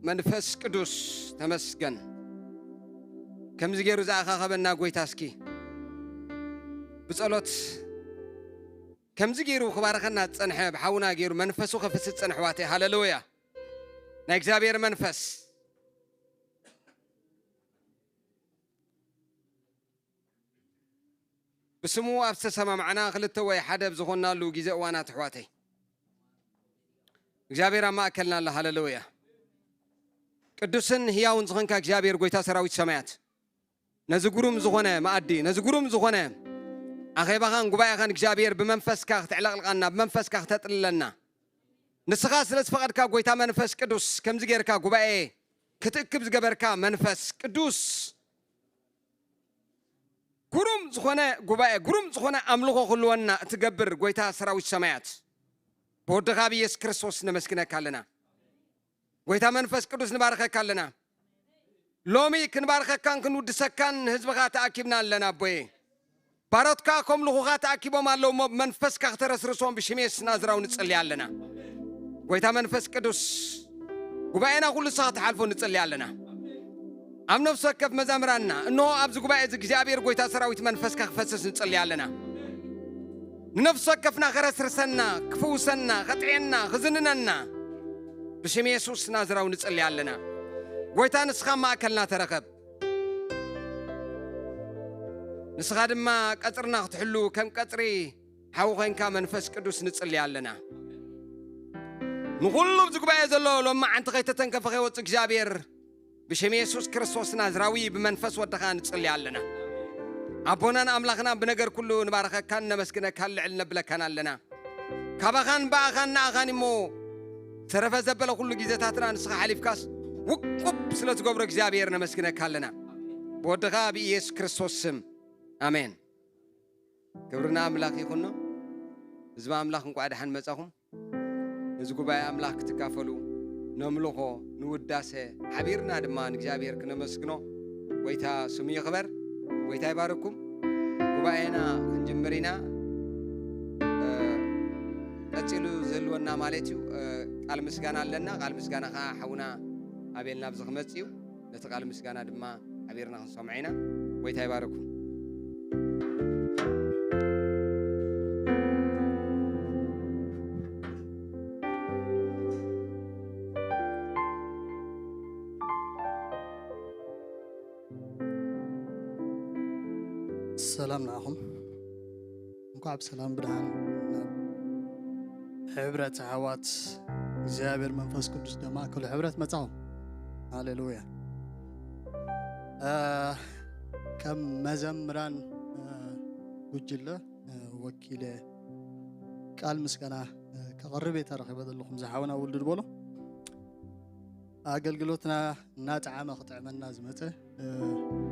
መንፈስ ቅዱስ ተመስገን። ከምዚ ገይሩ ዝኣኻኸበና ጎይታ እስኪ ብጸሎት ከምዚ ገይሩ ክባርኸና ዝጸንሐ ብሓውና ገይሩ መንፈሱ ከፍስስ ዝጸንሐ ዋቴ ሃሌሉያ ናይ እግዚኣብሔር መንፈስ ብስሙ ኣብ ዝተሰማማዕና ክልተ ወይ ሓደ ኣብ ዝኾንናሉ ግዜ እዋናት ኣሕዋተይ እግዚኣብሔር ኣብ ማእከልና ኣሎ። ሃሌሉያ። ቅዱስን ህያውን ዝኾንካ እግዚኣብሔር ጎይታ ሰራዊት ሰማያት ነዚ ግሩም ዝኾነ መኣዲ ነዚ ግሩም ዝኾነ ኣኼባኻን ጉባኤኻን እግዚኣብሔር ብመንፈስካ ክተዕለቕልቓና ብመንፈስካ ክተጥልለና ንስኻ ስለ ዝፈቐድካ ጎይታ መንፈስ ቅዱስ ከምዚ ጌርካ ጉባኤ ክትእክብ ዝገበርካ መንፈስ ቅዱስ ግሩም ዝኾነ ጉባኤ ግሩም ዝኾነ ኣምልኾ ክህልወና እትገብር ጎይታ ሰራዊት ሰማያት ብወድኻ ብኢየሱስ ክርስቶስ ነመስግነካ ኣለና። ጎይታ መንፈስ ቅዱስ ንባርኸካ ኣለና። ሎሚ ክንባርኸካን ክንውድሰካን ህዝብኻ ተኣኪብና ኣለና ኣቦየ። ባሮትካ ከም ልኹኻ ተኣኪቦም ኣለዉ እሞ መንፈስካ ክተረስርሶም ብሽም የሱስ ናዝራዊ ንጽሊ ኣለና። ጎይታ መንፈስ ቅዱስ ጉባኤና ኩሉ ንስኻ ክትሓልፎ ንጽሊ ኣለና። ኣብ ነፍሲ ወከፍ መዛምራንና እንሆ ኣብዚ ጉባኤ እዚ እግዚኣብሔር ጎይታ ሰራዊት መንፈስካ ክፈስስ ንጽሊ ኣለና። ንነፍሲ ወከፍና ከረስርሰና ክፍውሰና ከጥዕየና ክዝንነና ብሽም የሱስ ናዝራዊ ንጽሊ ኣለና። ጎይታ ንስኻ ማእከልና ተረኸብ። ንስኻ ድማ ቀጽርና ክትሕሉ ከም ቀጽሪ ሓዊ ኮንካ መንፈስ ቅዱስ ንጽሊ ኣለና። ንኹሉ ኣብዚ ጉባኤ ዘሎ ሎማዓንቲ ከይተተንከፈ ከይወጽእ እግዚኣብሔር ብሽም የሱስ ክርስቶስ ናዝራዊ ብመንፈስ ወድኻ ንጽሊ ኣለና። ኣቦናን ኣምላኽና ብነገር ኩሉ ንባረኸካን ነመስግነካን ልዕል ነብለካን ኣለና። ካባኻን ብኣኻን ንኣኻን እሞ ተረፈ ዘበለ ኩሉ ግዜታትና ንስኻ ሓሊፍካስ ውቁብ ስለ ትገብሮ እግዚኣብሔር ነመስግነካ ኣለና። ብወድኻ ብኢየሱስ ክርስቶስ ስም ኣሜን። ክብርና ኣምላኽ ይኹኖ። ህዝቢ ኣምላኽ እንቋዕ ደሓን መጻኹም። ነዚ ጉባኤ ኣምላኽ ክትካፈሉ ነምልኾ ንውዳሰ ሓቢርና ድማ ንእግዚኣብሔር ክነመስግኖ ጎይታ ስሙ ይኽበር። ጎይታ ይባርኩም። ጉባኤና ክንጅምር ኢና። ቀጺሉ ዝህልወና ማለት እዩ። ቃል ምስጋና ኣለና። ቃል ምስጋና ከዓ ሓውና ኣቤልና ኣብዚ ክመጽእ እዩ። ነቲ ቃል ምስጋና ድማ ሓቢርና ክንሰምዖ ኢና። ጎይታ ይባርኩም። ሰላም ንዓኹም። እንኳዕ ብሰላም ብድሓን ናብ ሕብረት ኣሕዋት እግዚኣብሔር መንፈስ ቅዱስ ደማእከሉ ሕብረት መጻኹም። ሃሌሉያ። ከም መዘምራን ጉጅለ ወኪለ ቃል ምስጋና ከቕርብ እየ ተረኺበ ዘለኹም ዝሓውና ውልዱ ድበሎ ኣገልግሎትና እናጠዓመ ክጥዕመና ዝመፀ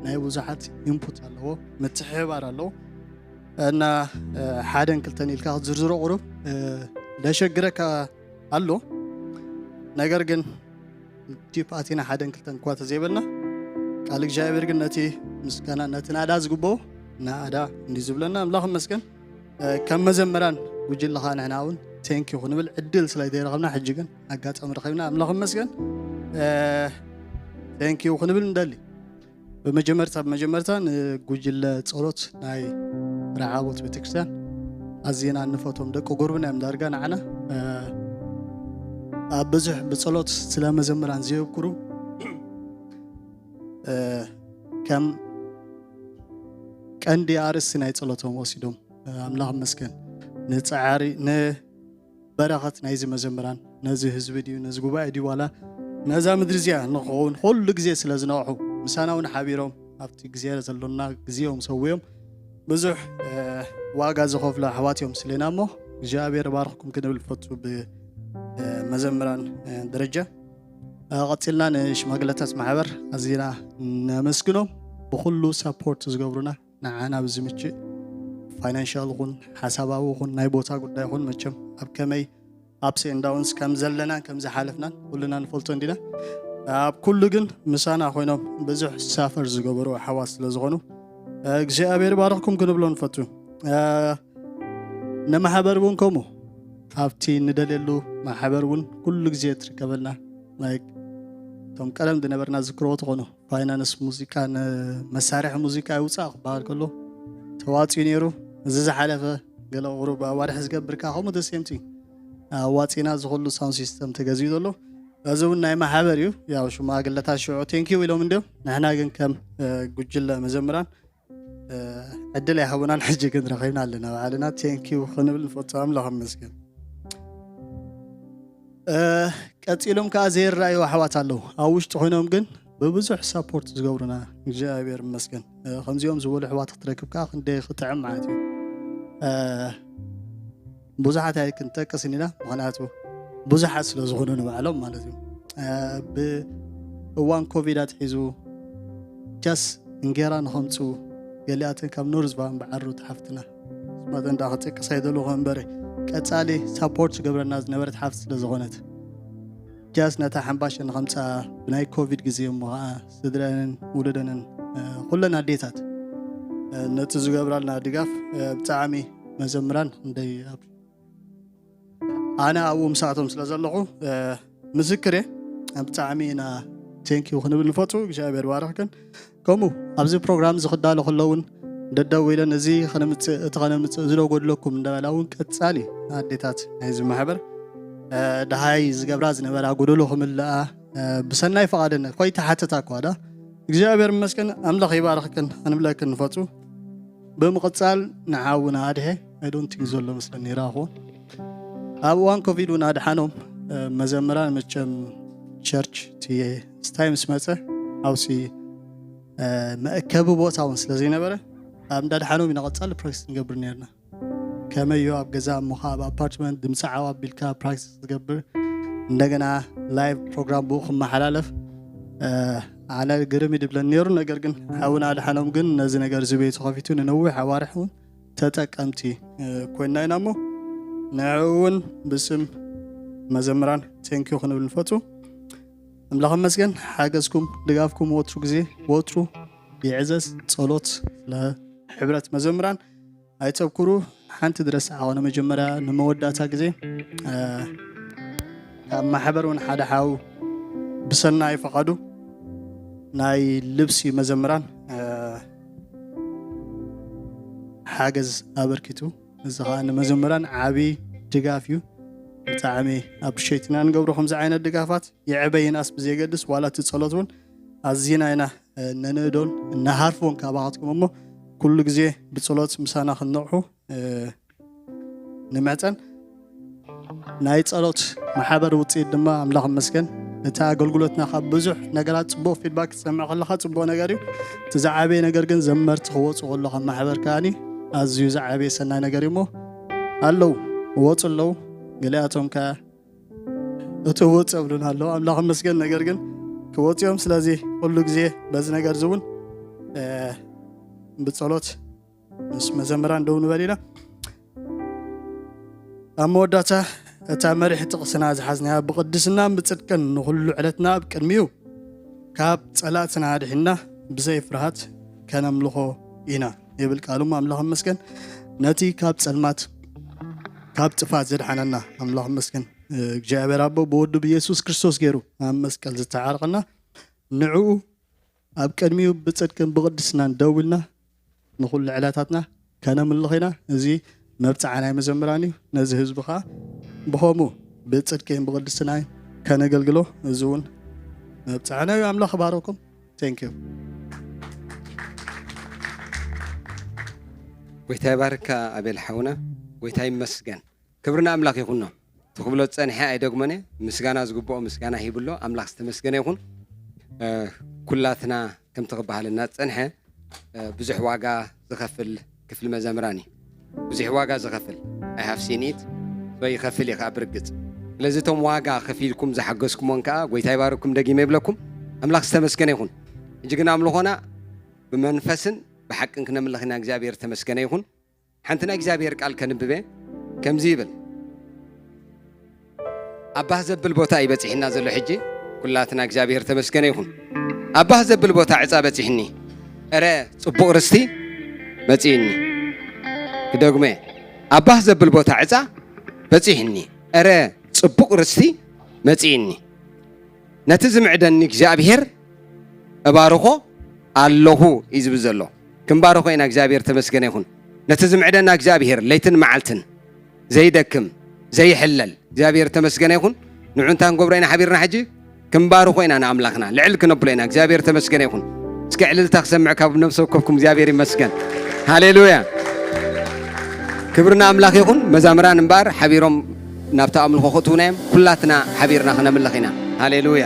ናይ ብዙሓት ኢንፑት ኣለዎ፣ ምትሕብባር ኣለዎ እና ሓደን ክልተን ኢልካ ክትዝርዝሮ ቁሩብ ደሸግረካ ኣሎ። ነገር ግን ዲፕ ኣቲና ሓደን ክልተን እኳ ተዘይበልና ቃል እግዚኣብሔር ግን ነቲ ምስጋና ነቲ ናዳ ዝግበኦ ናዳ እንዲ ዝብለና ኣምላኽ መስገን ከም መዘምራን ጉጅለ ኸዓ ንሕና እውን ቴንኪዩ ክንብል ዕድል ስለ ዘይረኸብና ሕጂ ግን ኣጋጣሚ ረኺብና ኣምላኽ ይመስገን ቴንኪዩ ክንብል ንደሊ። ብመጀመርታ ብመጀመርታ ንጉጅለ ጸሎት ናይ ረዓቦት ቤተክርስትያን ኣዝና እንፈቶም ደቂ ጉርብና እዮም ዳርጋ ንዓና ኣብ ብዙሕ ብጸሎት ስለ መዘምራን ዘየብክሩ ከም ቀንዲ ኣርእስቲ ናይ ጸሎቶም ወሲዶም ኣምላኽ መስገን ንጻዕሪ ንበረኸት ናይዚ መዘምራን ነዚ ህዝቢ ድዩ ነዚ ጉባኤ ድዩ ዋላ ነዛ ምድሪ እዚኣ ንኸውን ኩሉ ግዜ ስለ ዝነቕሑ ምሳና እውን ሓቢሮም ኣብቲ ግዜ ዘሎና ግዜኦም ሰውዮም ብዙሕ ዋጋ ዝኸፍሉ ኣሕዋት እዮም ስሌና እሞ እግዚኣብሔር ባርኽኩም ክንብል ፈቱ ብመዘምራን ደረጃ ቀፂልና ንሽማግለታት ማሕበር ኣዚና ነመስግኖም ብኩሉ ሰፖርት ዝገብሩና ንዓና ብዝምችእ ፋይናንሻል ይኹን ሓሳባዊ ይኹን ናይ ቦታ ጉዳይ ይኹን መቸም ኣብ ከመይ ኣፕስ ኤንድ ዳውንስ ከም ዘለናን ከም ዝሓለፍናን ኩልና ንፈልጦ እንዲና ኣብ ኩሉ ግን ምሳና ኮይኖም ብዙሕ ሳፈር ዝገበሩ ኣሕዋት ስለ ዝኾኑ እግዚኣብሔር ባርኽኩም ክንብሎ ንፈቱ ንማሕበር እውን ከምኡ ኣብቲ ንደልየሉ ማሕበር እውን ኩሉ ግዜ ትርከበልና እቶም ቀደም ዝነበርና ዝክርዎ ትኾኑ ፋይናንስ ሙዚቃ ንመሳርሒ ሙዚቃ ይውፃእ ክበሃል ከሎ ተዋፅዩ ነይሩ። እዚ ዝሓለፈ ገለ ቁሩብ ኣዋርሒ ዝገብር ከዓ ከምኡ ተሰምቲ ኣዋፂና ዝኽሉ ሳውንድ ሲስተም ተገዚኡ ዘሎ እዚ እውን ናይ ማሕበር እዩ። ያው ሽማግለታት ሽዑ ቴንኪው ኢሎም እንዲዮም። ንሕና ግን ከም ጉጅለ መዘምራን ዕድል ኣይሃቡናን። ሕጂ ግን ረኺብና ኣለና ባዕልና። ቴንኪው ክንብል ንፈቱ ኣምላኽ ይመስገን። ቀፂሎም ከዓ ዘይረኣዩ ኣሕዋት ኣለዉ ኣብ ውሽጢ ኮይኖም ግን ብብዙሕ ሳፖርት ዝገብሩና እግዚኣብሔር ይመስገን። ከምዚኦም ዝበሉ ኣሕዋት ክትረክብ ከዓ ክንደይ ክጥዕም ማለት እዩ። ብዙሓት ኣይክንጠቅስን ኢና ምክንያቱ ብዙሓት ስለ ዝኾኑ ንባዕሎም ማለት እዩ። ብእዋን ኮቪድ ኣትሒዙ ጃስ እንጌራ ንኸምፅኡ ገሊኣተን ካብ ኖርዝ ቫን ብዓሩ ተሓፍትና ስማተን ዳ ክጠቅስ ኣይደለኹ እምበረ ቀፃሊ ሳፖርት ዝገብረና ዝነበረት ሓፍት ስለ ዝኾነት ጃስ ነታ ሓምባሸ ንኸምፅኣ ብናይ ኮቪድ ግዜ እሞ ከዓ ስድረንን ውሉደንን ኩለን ኣዴታት ነቲ ዝገብራልና ድጋፍ ብጣዕሚ መዘምራን ክንደይ ኣነ ኣብኡ ምሳቶም ስለ ዘለኹ ምስክር እየ። ብጣዕሚ ኢና ቴንኪው ክንብል ንፈቱ እግዚኣብሔር ባረኽክን። ከምኡ ኣብዚ ፕሮግራም እዚ ክዳሎ ከለውን ደደው ኢለን እዚ ከነምፅእ እቲ ከነምፅእ እዚ ዶ ጎድለኩም እንዳበላ እውን ቀፃሊ ኣዴታት ናይዚ ማሕበር ደሃይ ዝገብራ ዝነበራ ጎደሎ ክምልኣ ብሰናይ ፈቓደነት ኮይተሓተታ እኳ ዳ እግዚኣብሔር ይመስገን ኣምላኽ ይባርኽክን ክንብለክን ንፈቱ። ብምቕፃል ንሓውና ኣድሐ ኣይዶንቲንግ ዘሎ መስለኒ ይረኣኹ ኣብ እዋን ኮቪድ እውን ኣድሓኖም መዘምራን መቸም ቸርች ትየ ስታይ ምስ መፀ ኣብሲ መእከቢ ቦታ እውን ስለ ዘይነበረ ኣብ እንዳድሓኖም ኢና ቀፃሊ ፕራክቲስ ንገብር ነርና። ከመዮ ኣብ ገዛ እሞኻ ኣብ ኣፓርትመንት ድምፂ ዓው ኣቢልካ ፕራክቲስ ትገብር እንደገና ላይቭ ፕሮግራም ብኡ ክመሓላለፍ ኣነ ግርም ይድብለን ነይሩ። ነገር ግን ሓውና ኣድሓኖም ግን ነዚ ነገር እዚ ቤቱ ከፊቱ ንነዊሕ ኣዋርሕ እውን ተጠቀምቲ ኮይንና ኢና እሞ ንዕኡ እውን ብስም መዘምራን ቴንኪዩ ክንብል ንፈቱ። ኣምላኽ መስገን ሓገዝኩም ድጋፍኩም ወትሩ ግዜ ወትሩ ይዕዘዝ። ጸሎት ለሕብረት መዘምራን ኣይተብኩሩ። ሓንቲ ድረስ ዓቐነ መጀመርያ ንመወዳእታ ግዜ ካብ ማሕበር እውን ሓደ ሓው ብሰናይ ፈቓዱ ናይ ልብሲ መዘምራን ሓገዝ ኣበርኪቱ። እዚ ከዓ ንመዘምራን ዓብዪ ድጋፍ እዩ። ብጣዕሚ ኣፕሪሼት ኢና ንገብሮ ከምዚ ዓይነት ድጋፋት የዕበ ይንኣስ ብዘየገድስ ዋላ እቲ ጸሎት እውን ኣዝና ኢና ነንእዶን እናሃርፎን ካባኻትኩም እሞ ኩሉ ግዜ ብጸሎት ምሳና ክንነቕሑ ንምዕፀን ናይ ፀሎት ማሕበር ውፅኢት ድማ ኣምላኽ መስገን እቲ ኣገልግሎትና ካብ ብዙሕ ነገራት ፅቡቅ ፊድባክ ትሰምዕ ከለካ ፅቡቅ ነገር እዩ። እቲ ዝዓበየ ነገር ግን ዘመርቲ ክወፁ ከሎ ካብ ማሕበር ከዓኒ ኣዝዩ ዝዓበየ ሰናይ ነገር እዩ እሞ ኣለዉ ወፁ ኣለዉ ገሊኣቶም ከ እቲ ውፅ እብሉን ኣለዉ ኣምላኽ መስገን ነገር ግን ክወፅኦም ስለዚ ኩሉ ግዜ በዚ ነገር እዚ እውን ብፀሎት ምስ መዘምራን ደው ንበል ኢና። ኣብ መወዳእታ እታ መሪሕ ጥቕስና ዝሓዝናያ ብቕድስናን ብጽድቅን ንኹሉ ዕለትና ኣብ ቅድሚኡ ካብ ጸላእትና ኣድሒንና ብዘይ ፍርሃት ከነምልኾ ኢና ይብል ቃሉ። ኣምላኽ ይመስገን ነቲ ካብ ጸልማት ካብ ጥፋት ዘድሓነና ኣምላኽ ይመስገን እግዚኣብሔር ኣቦ ብወዱ ብኢየሱስ ክርስቶስ ገይሩ ኣብ መስቀል ዝተዓርቐና ንዕኡ ኣብ ቅድሚኡ ብጽድቅን ብቕድስናን ደው ኢልና ንኹሉ ዕላታትና ከነምልኽ ኢና። እዚ መብጽዓ ናይ መዘምራን እዩ። ነዚ ህዝቢ ኸዓ ብኸምኡ ብጽድቅን ብቕድስናን ከነገልግሎ እዚ እውን መብጽዓና እዩ። ኣምላኽ ይባረኩም። Thank you። ጎይታ ይባርካ ኣቤል ሓውና፣ ጎይታ ይመስገን። ክብሪ ንኣምላኽ ይኹኖ። ትኽብሎ ዝጸንሐ ኣይደግሞን እየ። ምስጋና ዝግብኦ ምስጋና ሂብሎ። ኣምላኽ ዝተመስገነ ይኹን። ኩላትና ከምቲ ክበሃለና ዝጸንሐ ብዙሕ ዋጋ ዝኸፍል ክፍሊ መዘምራን እዩ። ብዙሕ ዋጋ ዝኸፍል ኣይሃፍሲኒት ይኸፍል እዩ ከዓ ብርግጽ። ስለዚ እቶም ዋጋ ከፊልኩም ዝሓገዝኩሞን ከዓ ጎይታ ይባርኩም ደጊመ ይብለኩም። ኣምላኽ ዝተመስገነ ይኹን። ሕጂ ግን ኣምልኾና ብመንፈስን ብሓቅን ክነምልኽ ኢና። እግዚኣብሔር ዝተመስገነ ይኹን። ሓንቲ ናይ እግዚኣብሔር ቃል ከንብበ ከምዚ ይብል፣ ኣብ ባህ ዘብል ቦታ እዩ በጺሕና ዘሎ። ሕጂ ኩላትና እግዚኣብሔር ተመስገነ ይኹን። ኣብ ባህ ዘብል ቦታ ዕፃ በጺሕኒ፣ እረ ጽቡቕ ርስቲ መጺእኒ። ክደግመ፣ ኣብ ባህ ዘብል ቦታ ዕፃ በጺሕኒ፣ እረ ጽቡቕ ርስቲ መጺእኒ። ነቲ ዝምዕደኒ እግዚኣብሔር እባርኾ ኣለኹ እዩ ዝብል ዘሎ። ክንባርኾ ኢና፣ እግዚኣብሔር ተመስገነ ይኹን። ነቲ ዝምዕደና እግዚኣብሔር ለይትን መዓልትን ዘይደክም ዘይሕለል እግዚኣብሔር ተመስገነ ይኹን። ንዑ እንታይ ክንገብሮ ኢና ሓቢርና ሕጂ? ክንባርኾ ኢና ንኣምላኽና፣ ልዕል ክነብሎ ኢና። እግዚኣብሔር ተመስገነ ይኹን። እስኪ ዕልልታ ክሰምዕ ካብ ነፍሲ ወከፍኩም እግዚኣብሔር ይመስገን። ሃሌሉያ። ክብሪ ንኣምላኽ ይኹን። መዛምራን እምበኣር ሓቢሮም ናብቲ ኣምልኾ ክእትዉና እዮም። ኩላትና ሓቢርና ክነምልኽ ኢና። ሃሌሉያ።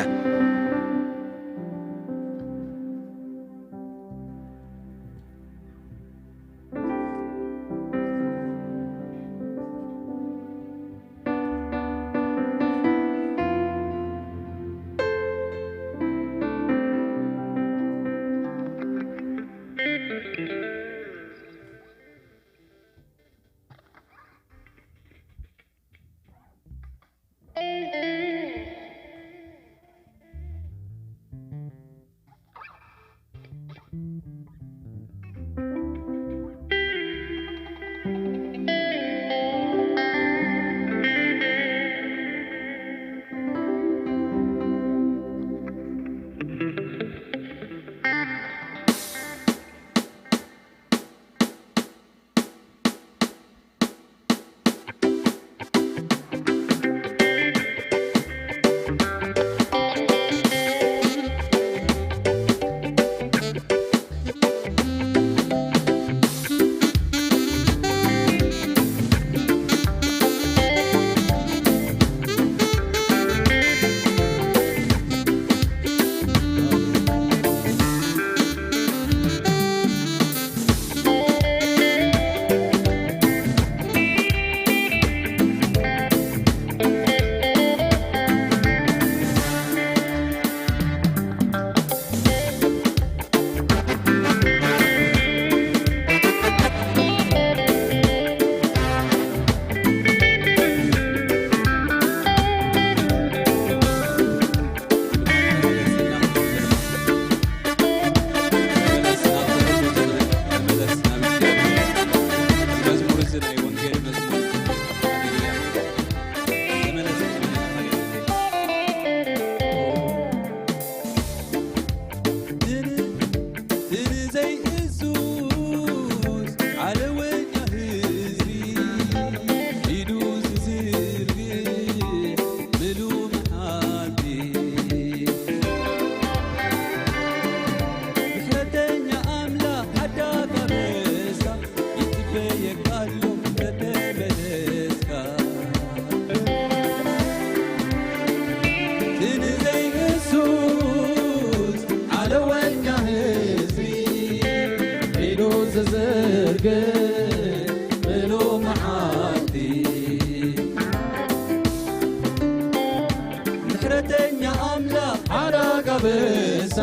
ምሕረተኛ ኣምላኽ ሓራጋ በሳ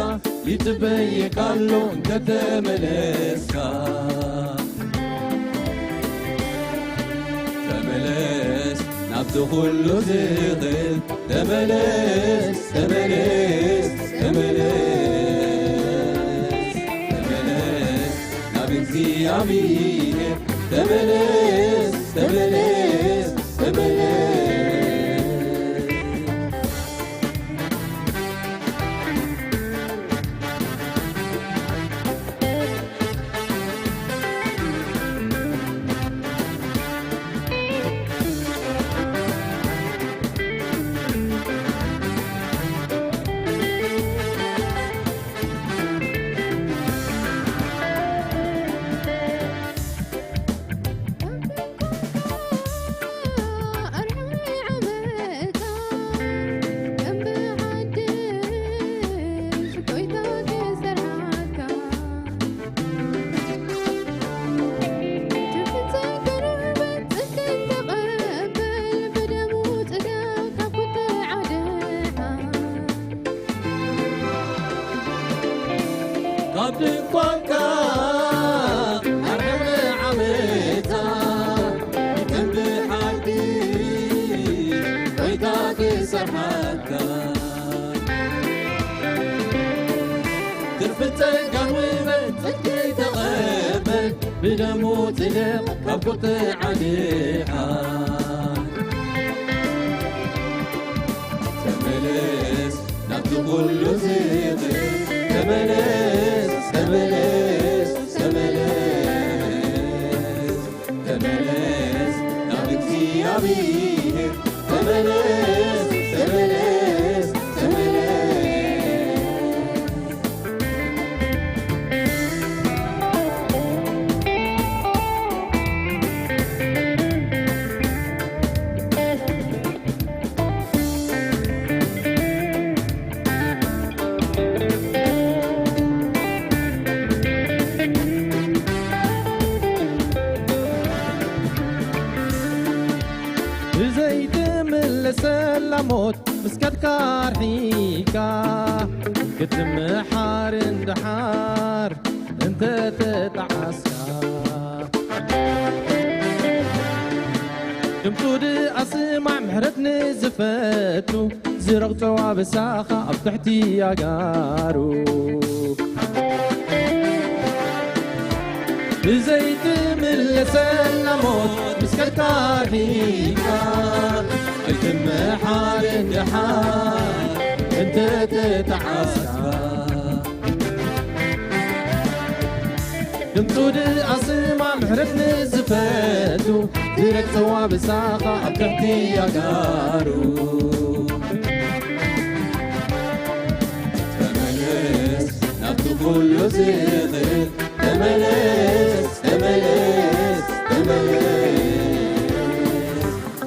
ይጽበየካ ኣሎ እንተተመለስካ። ተመለስ ናብቲ ኩሉ ዝኽእል፣ ተመለስ፣ ተመለስ፣ ተመለስ፣ ተመለስ ናብ እግዚኣብሔር፣ ተመለስ፣ ተመለስ፣ ተመለስ። ካብ ድንኳንካ ኣርሕቕ ዓመታ፣ ብደንቢ ሓድሽ ጎይታ ክሰርሓካ። ትርፊ ጸጋን ውበት ጽድቂ ተቐበል፣ ብደሙ ጽደቕ ካብ ቁጥዓ ድሓን። ተመለስ ናብ ኩሉ ዝኽእል ተመለስ፣ ተመለስ፣ ተመለስ፣ ተመለስ ናብ እግዚኣብሔር። ተመለስ፣ ተመለስ፣ ተመለስ። ብዘይትምለሰላ ሞት ምስ ከድካ ኣርሒካ ክትምሓር እንድሓር እንተ ተጣዓስካ። ድምፁ ድኣ ስማዕ ምሕረት ንዝፈቱ ዝረግጾ ኣበሳኻ ኣብ ትሕቲ ኣጋሩ። ብዘይትምለሰላ ሞት ምስ ከድካ ኣርሒካ ኣይትምሓር እንድሓር እንተ ተጣዓስካ። ድምፁ ድኣ ስማዕ ምሕረት ንዝፈቱ ዝረግጸዋ ብሳኻ ኣብ ትሕቲ ኣጋሩ። ተመለስ ናብቲ ኩሉ ዝኽእል ተመለስ፣ ተመለስ፣ ተመለስ።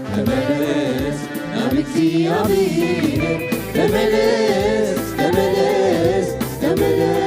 ተመለስ ናብ እግዚኣብሔር፣ ተመለስ፣ ተመለስ፣ ተመለስ።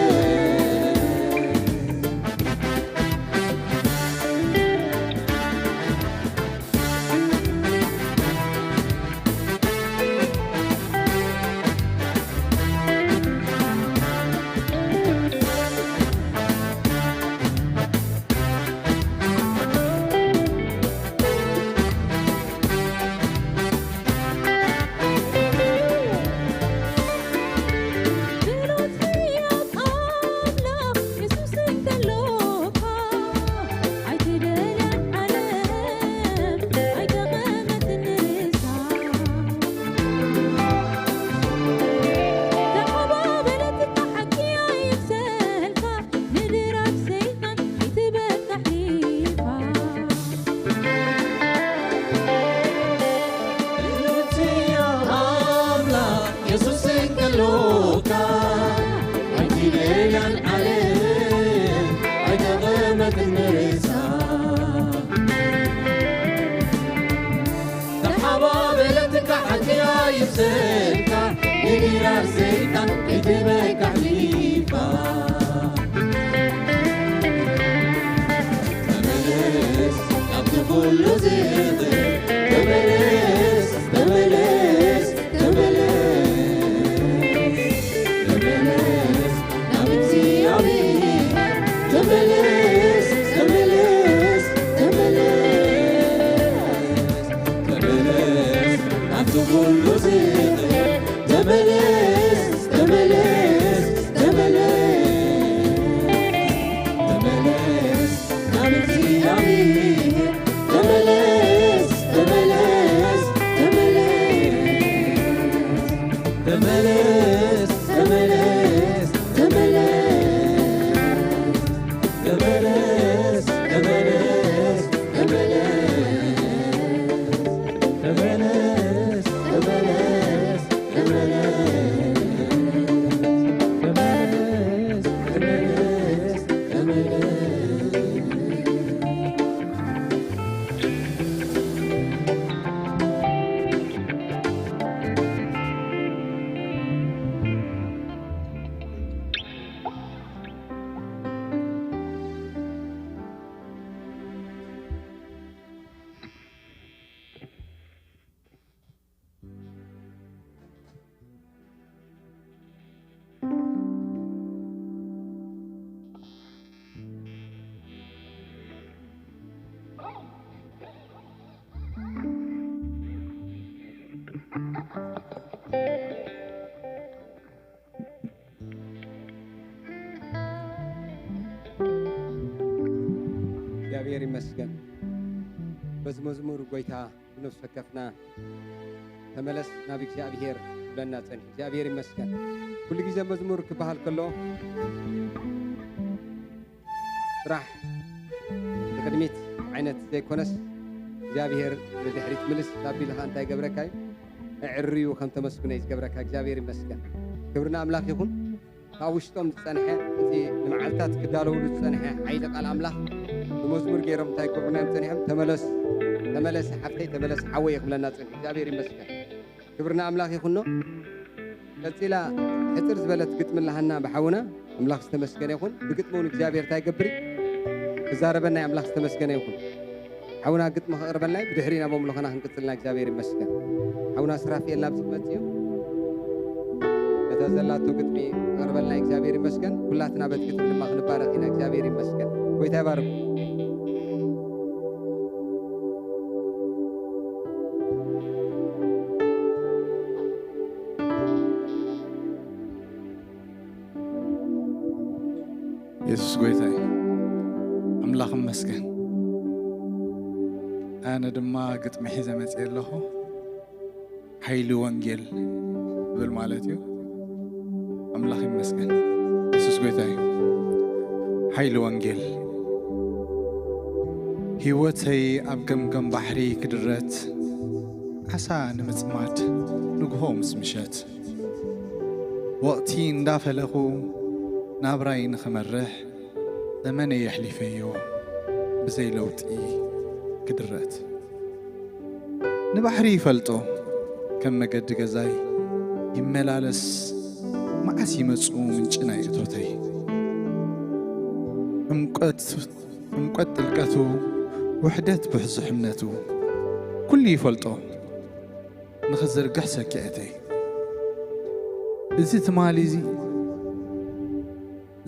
እግዚኣብሔር ይመስገን። በዚ መዝሙር ጎይታ ብነፍሲ ወከፍና ተመለስ ናብ እግዚኣብሔር፣ ክብለና ጸኒሑ። እግዚኣብሔር ይመስገን። ኩሉ ግዜ መዝሙር ክበሃል ከሎ ስራሕ ንቅድሚት ዓይነት ዘይኮነስ እግዚኣብሔር ንድሕሪት ምልስ ኣቢልኻ እንታይ ገብረካ እዩ? ኣዕርዩ ከም ተመስግኖ እዩ ዝገብረካ። እግዚኣብሔር ይመስገን። ክብሪ ንኣምላኽ ይኹን። ካብ ውሽጦም ዝጸንሐ እቲ ንመዓልታት ክዳለውሉ ዝጸንሐ ሓይሊ ቃል ኣምላኽ ብመዝሙር ገይሮም እንታይ ክገብሩና እዮም ጸኒሖም? ተመለስ፣ ተመለስ ሓፍተይ፣ ተመለስ ሓወይ ክብለና ጸኒሑ። እግዚኣብሔር ይመስገን። ክብሪ ንኣምላኽ ይኹኖ። ቀጺላ ሕጽር ዝበለት ግጥሚ ኣለሃና ብሓውና። ኣምላኽ ዝተመስገነ ይኹን። ብግጥሚ እውን እግዚኣብሔር እንታይ ይገብር እዩ? ክዛረበና እዩ። ኣምላኽ ዝተመስገነ ይኹን። ሓውና ግጥሚ ከቕርበልና እዩ። ብድሕሪኡ ናብ ኣምልኾና ክንቅጽልና እግዚኣብሔር ይመስገን። ሓውና ስራፊኤል ናብዚ ክመጽእ እዩ። ነታ ዘላቶ ግጥሚ ከቕርበልና እዩ። እግዚኣብሔር ይመስገን። ኩላትና በቲ ግጥሚ ድማ ክንባረኽ ኢና። እግዚኣብሔር ይመስገን። ጎይታ ይባርኩም። የሱስ ጎይታ እዩ። ኣምላኽ ይመስገን። ኣነ ድማ ግጥሚ ሒዘ መፅየ ኣለኹ። ሓይሊ ወንጌል ዝብል ማለት እዩ። ኣምላኽ ይመስገን። የሱስ ጎይታ እዩ። ሓይሊ ወንጌል። ህይወተይ ኣብ ገምገም ባሕሪ ክድረት፣ ዓሳ ንምጽማድ ንግሆ ምስ ምሸት፣ ወቕቲ እንዳፈለኹ ናብራይ ንኽመርሕ፣ ዘመነይ የሕሊፈዮ ብዘይ ለውጢ ክድረት። ንባሕሪ ይፈልጦ ከም መገዲ ገዛይ፣ ይመላለስ መዓስ ይመጹ ምንጪ ናይ እቶተይ። ዕምቆት ዕምቆት ጥልቀቱ፣ ውሕደት ብሕዙሕነቱ፣ ኩሉ ይፈልጦ ንኽዝርግሕ ሰኪዐተይ። እዚ ትማሊ እዚ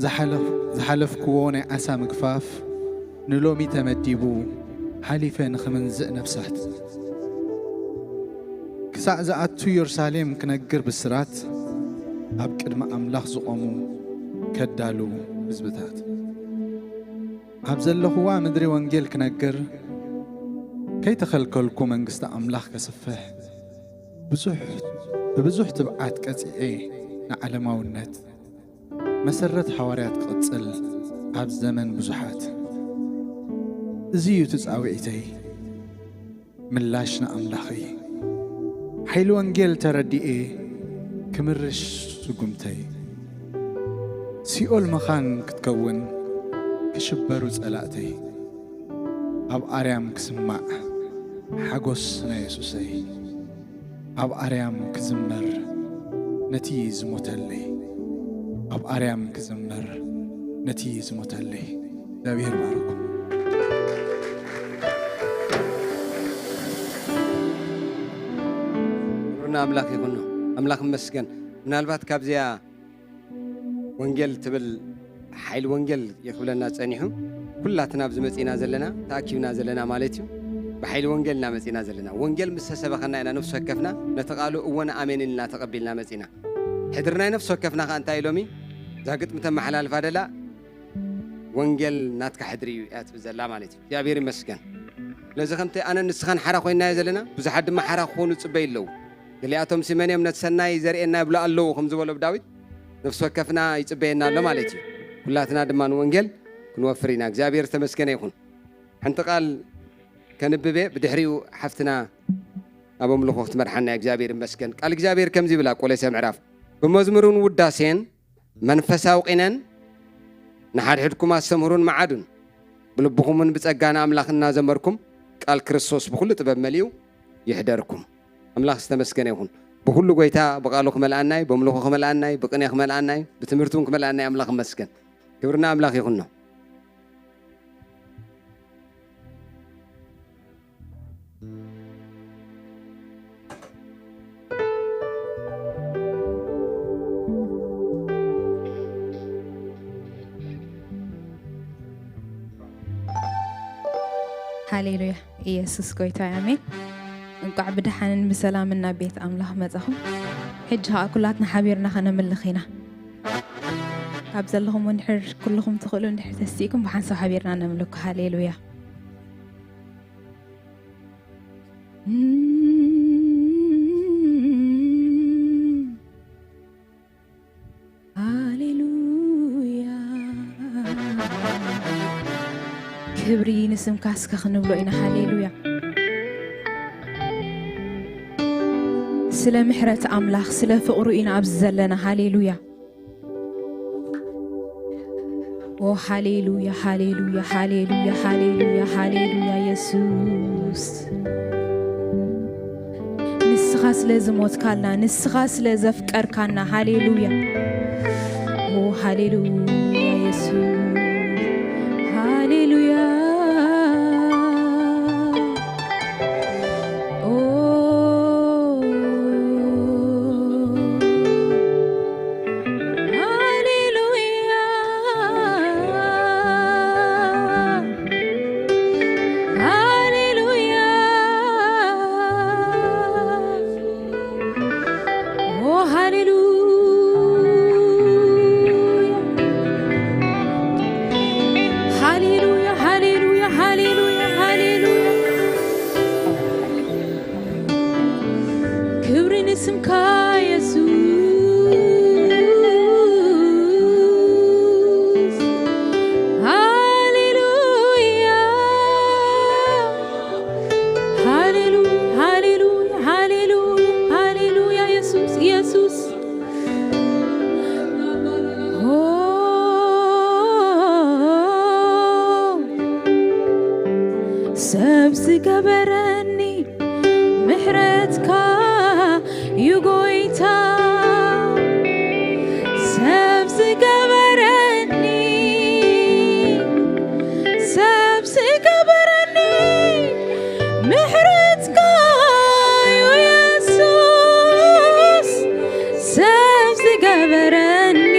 ዝሓለፍ- ዝሓለፍክዎ ናይ ዓሳ ምግፋፍ፣ ንሎሚ ተመዲቡ ሓሊፈ ንኽምንዝእ ነፍሳት። ክሳዕ ዝኣቱ የሩሳሌም ክነግር ብስራት፣ ኣብ ቅድሚ ኣምላኽ ዝቖሙ ከዳልው ህዝብታት። ኣብ ዘለኹዋ ምድሪ ወንጌል ክነግር፣ ከይተኸልከልኩ መንግስቲ ኣምላኽ ከስፍሕ፣ ብዙሕ- ብብዙሕ ትብዓት ቀጺዐ ንዓለማውነት፣ መሰረት ሃዋርያት ክቕጽል ኣብ ዘመን ብዙሓት። እዚ እዩ እቲ ጻውዒተይ፣ ምላሽ ንኣምላኸይ። ሓይሊ ወንጌል ተረዲኤ ክምርሽ ስጉምተይ። ሲኦል መኻን ክትከውን ክሽበሩ ጸላእተይ። ኣብ ኣርያም ክስማዕ ሓጎስ ናይ የሱሰይ። ኣብ ኣርያም ክዝመር ነቲ ዝሞተለይ። ኣብ ኣርያም ክዝመር ነቲ ዝሞተለይ። እግዚኣብሔር ባርኩም። ክብርና ኣምላኽ ይኹኖ። ኣምላኽ ይመስገን። ምናልባት ካብዚኣ ወንጌል ትብል ሓይሊ ወንጌል ይኽብለና ጸኒሑ። ኩላትና ኣብዚ መጺና ዘለና፣ ተኣኪብና ዘለና ማለት እዩ። ብሓይሊ ወንጌል ኢና መጺና ዘለና። ወንጌል ምስ ተሰበኸና ኢና ነፍሲ ወከፍና ነቲ ቃሉ እወን ኣሜን ኢልና ተቐቢልና መጺና። ሕድሪ ናይ ነፍሲ ወከፍና ከኣ እንታይ ሎሚ እዛ ግጥሚ ተመሓላልፋ ደላ ወንጌል ናትካ ሕድሪ እዩ እያ ትብል ዘላ ማለት እዩ። እግዚኣብሔር ይመስገን። ስለዚ ከምቲ ኣነን ንስኻን ሓራ ኮይንናዮ ዘለና፣ ብዙሓት ድማ ሓራ ክኾኑ ይጽበዩ ኣለዉ። ገሊኣቶም ሲመን እዮም ነቲ ሰናይ ዘርእየና ይብሉ ኣለዉ፣ ከም ዝበሎ ዳዊት ነፍሲ ወከፍና ይጽበየና ኣሎ ማለት እዩ። ኩላትና ድማ ንወንጌል ክንወፍር ኢና። እግዚኣብሔር ዝተመስገነ ይኹን። ሓንቲ ቃል ከንብብ እየ፣ ብድሕሪኡ ሓፍትና ኣብ ኣምልኾ ክትመርሓና እያ። እግዚኣብሔር ይመስገን። ቃል እግዚኣብሔር ከምዚ ይብላ፣ ቆሎሴ ምዕራፍ፣ ብመዝሙርን ውዳሴን መንፈሳዊ ቂነን ንሓድሕድኩም ኣስተምህሩን መዓዱን፣ ብልብኹምን ብጸጋ ንኣምላኽ እናዘመርኩም ቃል ክርስቶስ ብኹሉ ጥበብ መሊኡ ይሕደርኩም። ኣምላኽ ዝተመስገነ ይኹን። ብኹሉ ጎይታ ብቃሉ ክመልኣናይ፣ በምልኾ ክመልኣናይ፣ ብቅኔ ክመልኣናይ፣ ብትምህርቲ እውን ክመልኣናይ ኣምላኽ ይመስገን። ክብርና ኣምላኽ ይኹኖ። ሃሌሉያ፣ ኢየሱስ ጎይታ እዩ። ኣሜን። እንቋዕ ብደሓንን ብሰላምን ናብ ቤት ኣምላኽ መጻኹም። ሕጂ ኸኣ ኩላትና ሓቢርና ኸነምልኽ ኢና። ካብ ዘለኹም እንድሕር ኩልኹም ትኽእሉ እንድሕር ተሲእኩም ብሓንሳብ ሓቢርና ነምልኩ። ሃሌሉያ። ስምካ እስከ ክንብሎ ኢና። ሃሌሉያ። ስለ ምሕረት ኣምላኽ፣ ስለ ፍቕሩ ኢና ኣብዚ ዘለና። ሃሌሉያ። ኦ ሃሌሉያ፣ ሃሌሉያ፣ ሃሌሉያ፣ ሃሌሉያ፣ ሃሌሉያ የሱስ። ንስኻ ስለ ዝሞትካልና፣ ንስኻ ስለ ዘፍቀርካና። ሃሌሉያ። ኦ ሃሌሉያ የሱስ። ሃሌሉያ። ኦ ሃሌሉያ፣ ሃሌሉያ፣ ኦ ሃሌሉያ፣ ሃሌሉያ፣ ሃሌሉያ፣ ሃሌሉያ፣ ሃሌሉያ። ክብሪ ንስምካ የሱስ። ሃሌሉያ፣ ሃሌሉያ፣ ሃሌሉያ፣ ሃሌሉያ፣ ሃሌሉያ የሱስ፣ የሱስ። ኦ ሰብ ዝገበረኒ ምሕረትካ እዩ ጎይታ፣ ሰብ ዝገበረኒ፣ ሰብ ዝገበረኒ ምሕረትካ እዩ የሱስ፣ ሰብ ዝገበረኒ፣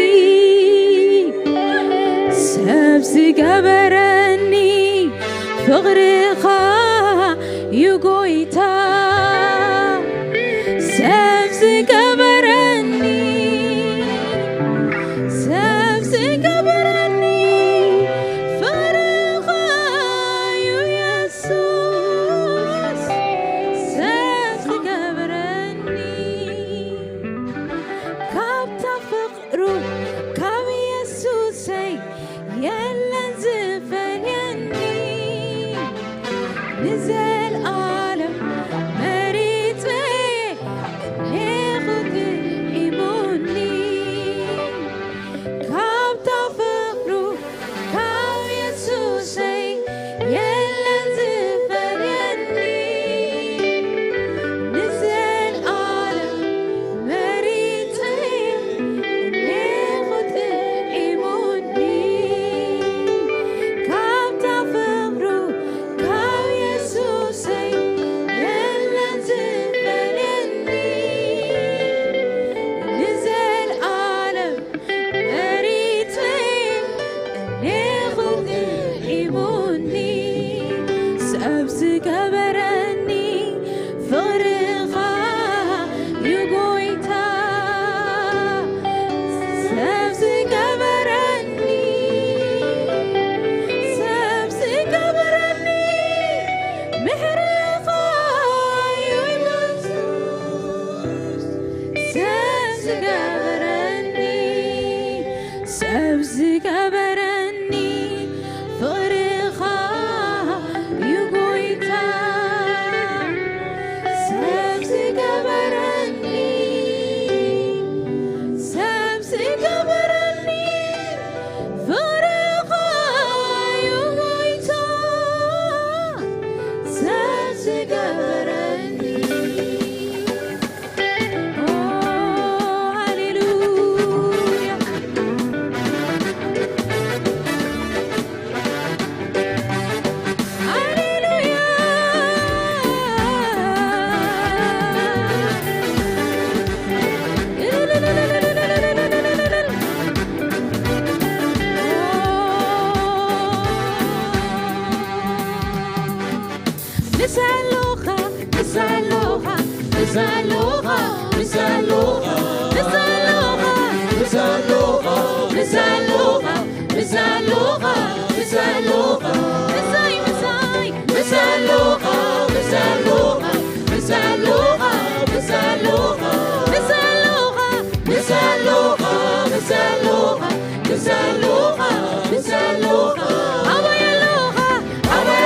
ሰብ ዝገበረኒ ፍቕርኻ እዩ ጎይታ፣ ሰብ ዝገበረኒ፣ ሰብ ዝገበረኒ ፍቕርኻ እዩ የሱስ፣ ሰብ ዝገበረኒ ካብታ ፍቕሩ ካብ የሱሰይ የለን ዝፈልየኒ፣ ንዘልኣለም መሪጸ እኔኹ ጥዒሙኒ። ካብታ ፍቕሩ ካብ የሱሰይ የለን ዝፈልየኒ፣ ንዘልኣለም መሪጸ እኔኹ ጥዒሙኒ። ካብታ ፍቕሩ ካብ የሱሰይ የለን ዝፈልየኒ፣ ንዘልኣለም መሪጸ እኔኹ ጥዒሙኒ። ሰብ ዝገበረኒ ፍቕርኻ እዩ ጎይታ፣ ሰብ ዝገበረኒ፣ ሰብ ዝገበረኒ ምሕረትኻ እዩ የሱስ፣ ሰብ ዝገበረኒ፣ ሰብ ዝገበረኒ ፍቕርኻ እዩ ጎይታ፣ ሰብ ዝገበረኒ፣ ሰብ ዝገበረኒ ፍቕርኻ እዩ ጎይታ፣ ሰብ ዝገበረኒ። ኦ፣ ሃሌሉያ። ሃሌሉያ። ምሳሉኻ፣ ምሳሉኻ፣ ምሳሉኻ፣ ምሳሉኻ፣ ምሳሉኻ፣ ምሳሉኻ፣ ምሳሉኻ፣ ምሳይ፣ ምሳይ፣ ምሳሉኻ፣ ምሳሉኻ፣ ምሳሉኻ፣ ምሳሉኻ፣ ምሳሉኻ፣ ምሳሉኻ፣ ምሳሉኻ፣ ምሳሉኻ፣ ምሳሉኻ፣ ኣበይ ኣለኻ? ኣበይ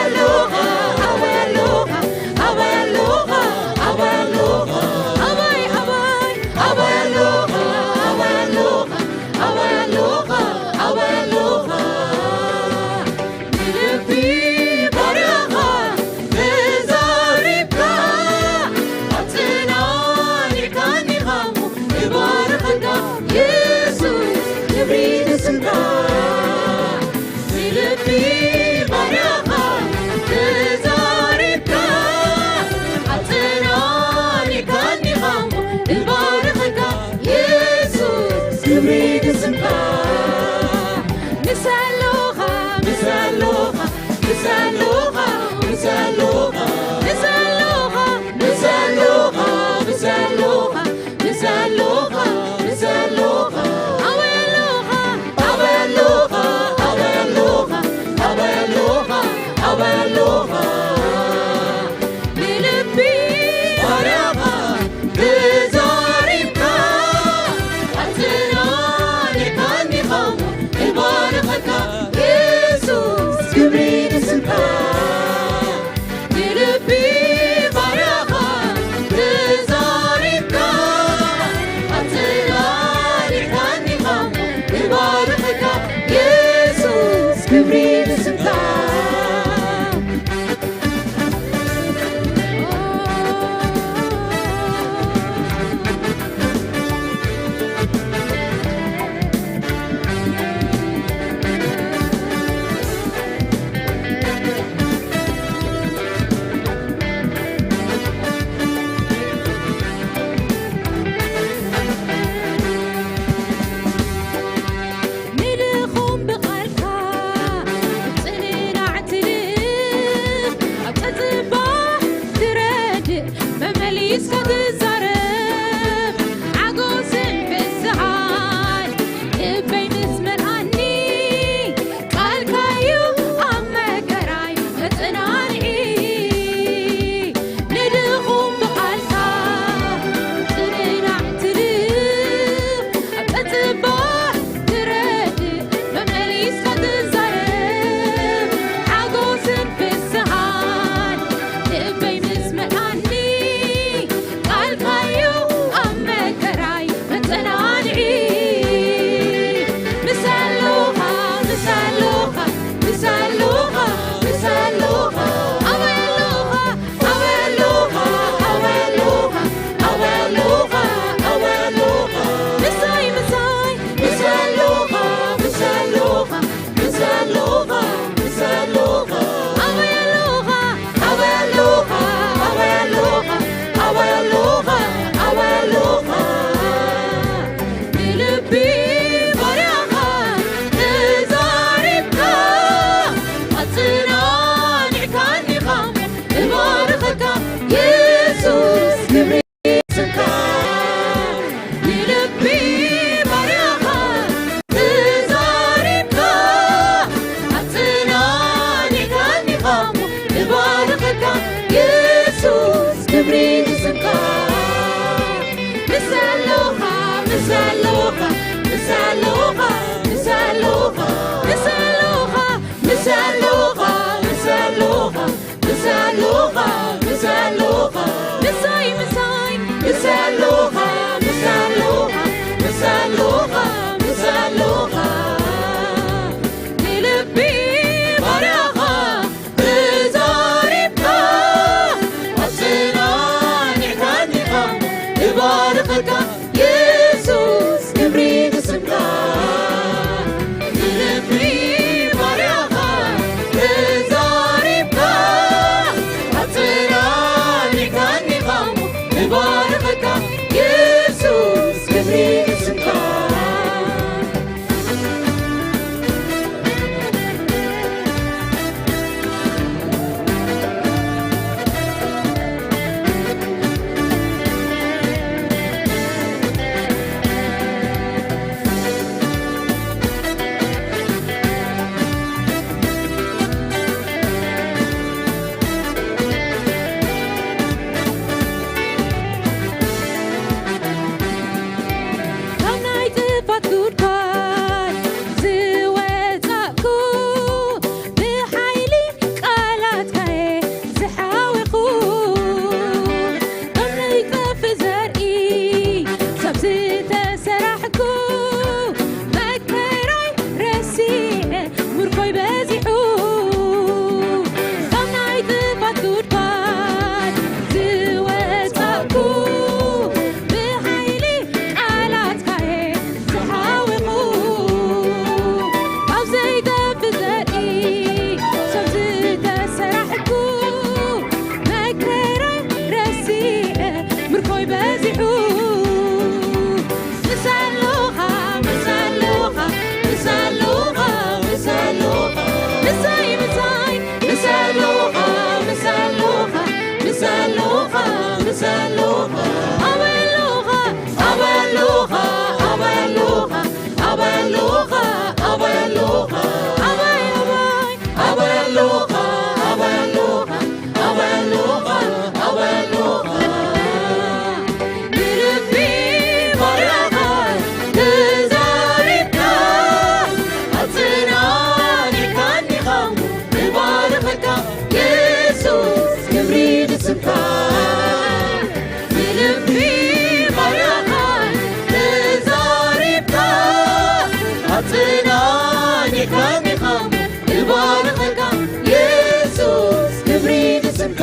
ኢስካ ትዛረብ ሓጎስን ፍስሓን ልበይ ምስ መልኣኒ፣ ቃልካዩ ኣብ መከራይ መጽናንዒ። ንድኹም ብቓልካ ጽንናዕ ትልኽ፣ ኣብ ጸጽባሕ ትረድእ መመሊስካ ትዛረብ ሓጎስን ፍስሓን ልበይ ምስ መልኣኒ፣ ቃልካዩ ኣብ መከራይ መጸናንዒ። ምስ ኣሎኻ፣ ምስ ኣሎኻ፣ ምስ ኣሎኻ፣ ምስ ኣሎኻ፣ ኣበይ ኣሎኻ፣ ኣበይ ኣሎኻ፣ ኣበይ ኣሎኻ፣ ኣበይ ኣሎኻ፣ ኣበይ ኣሎኻ፣ ኣበይ ኣሎኻ፣ ምሳይ፣ ምሳይ፣ ምስ ኣሎኻ፣ ምስ ኣሎኻ፣ ምስ ኣሎኻ፣ ምስ ኣሎኻ፣ ኣበይ ኣሎኻ፣ ኣበይ ኣሎኻ፣ ኣበይ ኣሎኻ፣ ኣበይ ኣሎኻ፣ ኣበይ ኣሎኻ፣ ንልቢ ባርያኻ ተዛሪብካ፣ ኣጽናኒዕካኒ ኸም እባርኸካ የሱስ ክብሪ ስምካ። ንልቢ ባርያኻ ተዛሪብካ፣ ኣጽናኒዕካኒ ኸም እባርኸካ የሱስ ክብሪ ንስምካ። ምስ ኣሎኻ፣ ምስ ኣሎኻ፣ ምስ ኣሎኻ፣ ምስ ኣሎኻ፣ ምስ ኣሎኻ፣ ምስ ኣሎኻ፣ ምስ ኣሎኻ፣ ምስ ኣሎኻ፣ ምስ ኣሎኻ፣ ምሳይ፣ ምሳይ፣ ምስ ኣሎኻ፣ ምስ ኣሎኻ፣ ምስ ኣሎኻ፣ ምስ ኣሎኻ፣ ንልቢ ባርያኻ ተዛሪብካ፣ ኣጽናኒዕካኒ ኸም እባርኸካ የሱስ ክብሪ ንስምካ። ንልቢ ባርያኻ ተዛሪብካ፣ ኣጽናኒዕካኒ ኸም እባርኸካ የሱስ ክብሪ ንስምካ። ካብ ናይ ጥፋት ጉድጓድ ዝወጻእኩ፣ ብሓይሊ ቃላትካ'የ ዝሓወኹ። ከም ዘይጠፍእ ዘርኢ ሰብ ዝተሰራሕኩ፣ መከራይ ረሲዐ ምርኮይ በዚሑ። ካብ ናይ ጥፋት ጉድጓድ ዝወጻእኩ፣ ብሓይሊ ቃላትካ'የ ዝሓወኹ። ካብ ዘይጠፍእ ዘርኢ ሰብ ዝተሰራሕኩ፣ መከራይ ረሲዐ ምርኮይ በዚሑ። ምስ ኣሎኻ፣ ምስ ኣሎኻ፣ ምስ ኣሎኻ፣ ምስ ኣሎኻ፣ ምሳይ፣ ምሳይ፣ ምስ ኣሎኻ፣ ምስ ኣሎኻ፣ ምስ ኣሎኻ፣ ምስ ኣሎኻ፣ ኣበይ ኣሎኻ፣ ኣበይ ኣሎኻ፣ ኣበይ ኣሎኻ፣ ኣበይ ኣሎኻ፣ ኣበይ ኣሎኻ፣ ኣበይ፣ ኣበይ፣ ኣበይ ኣሎኻ፣ ኣበይ ኣሎኻ፣ ኣበይ ኣሎኻ፣ ኣበይ ኣሎኻ፣ ንልቢ ባርያኻ ተዛሪብካ፣ ኣጽናኒዕካኒ ኸም እባርኸካ የሱስ ክብሪ ንስምካ። ንልቢ ባርያኻ ተዛሪብካ፣ ኣጽናኒዕካኒ ኸም እባርኸካ የሱስ ክብሪ ንስምካ።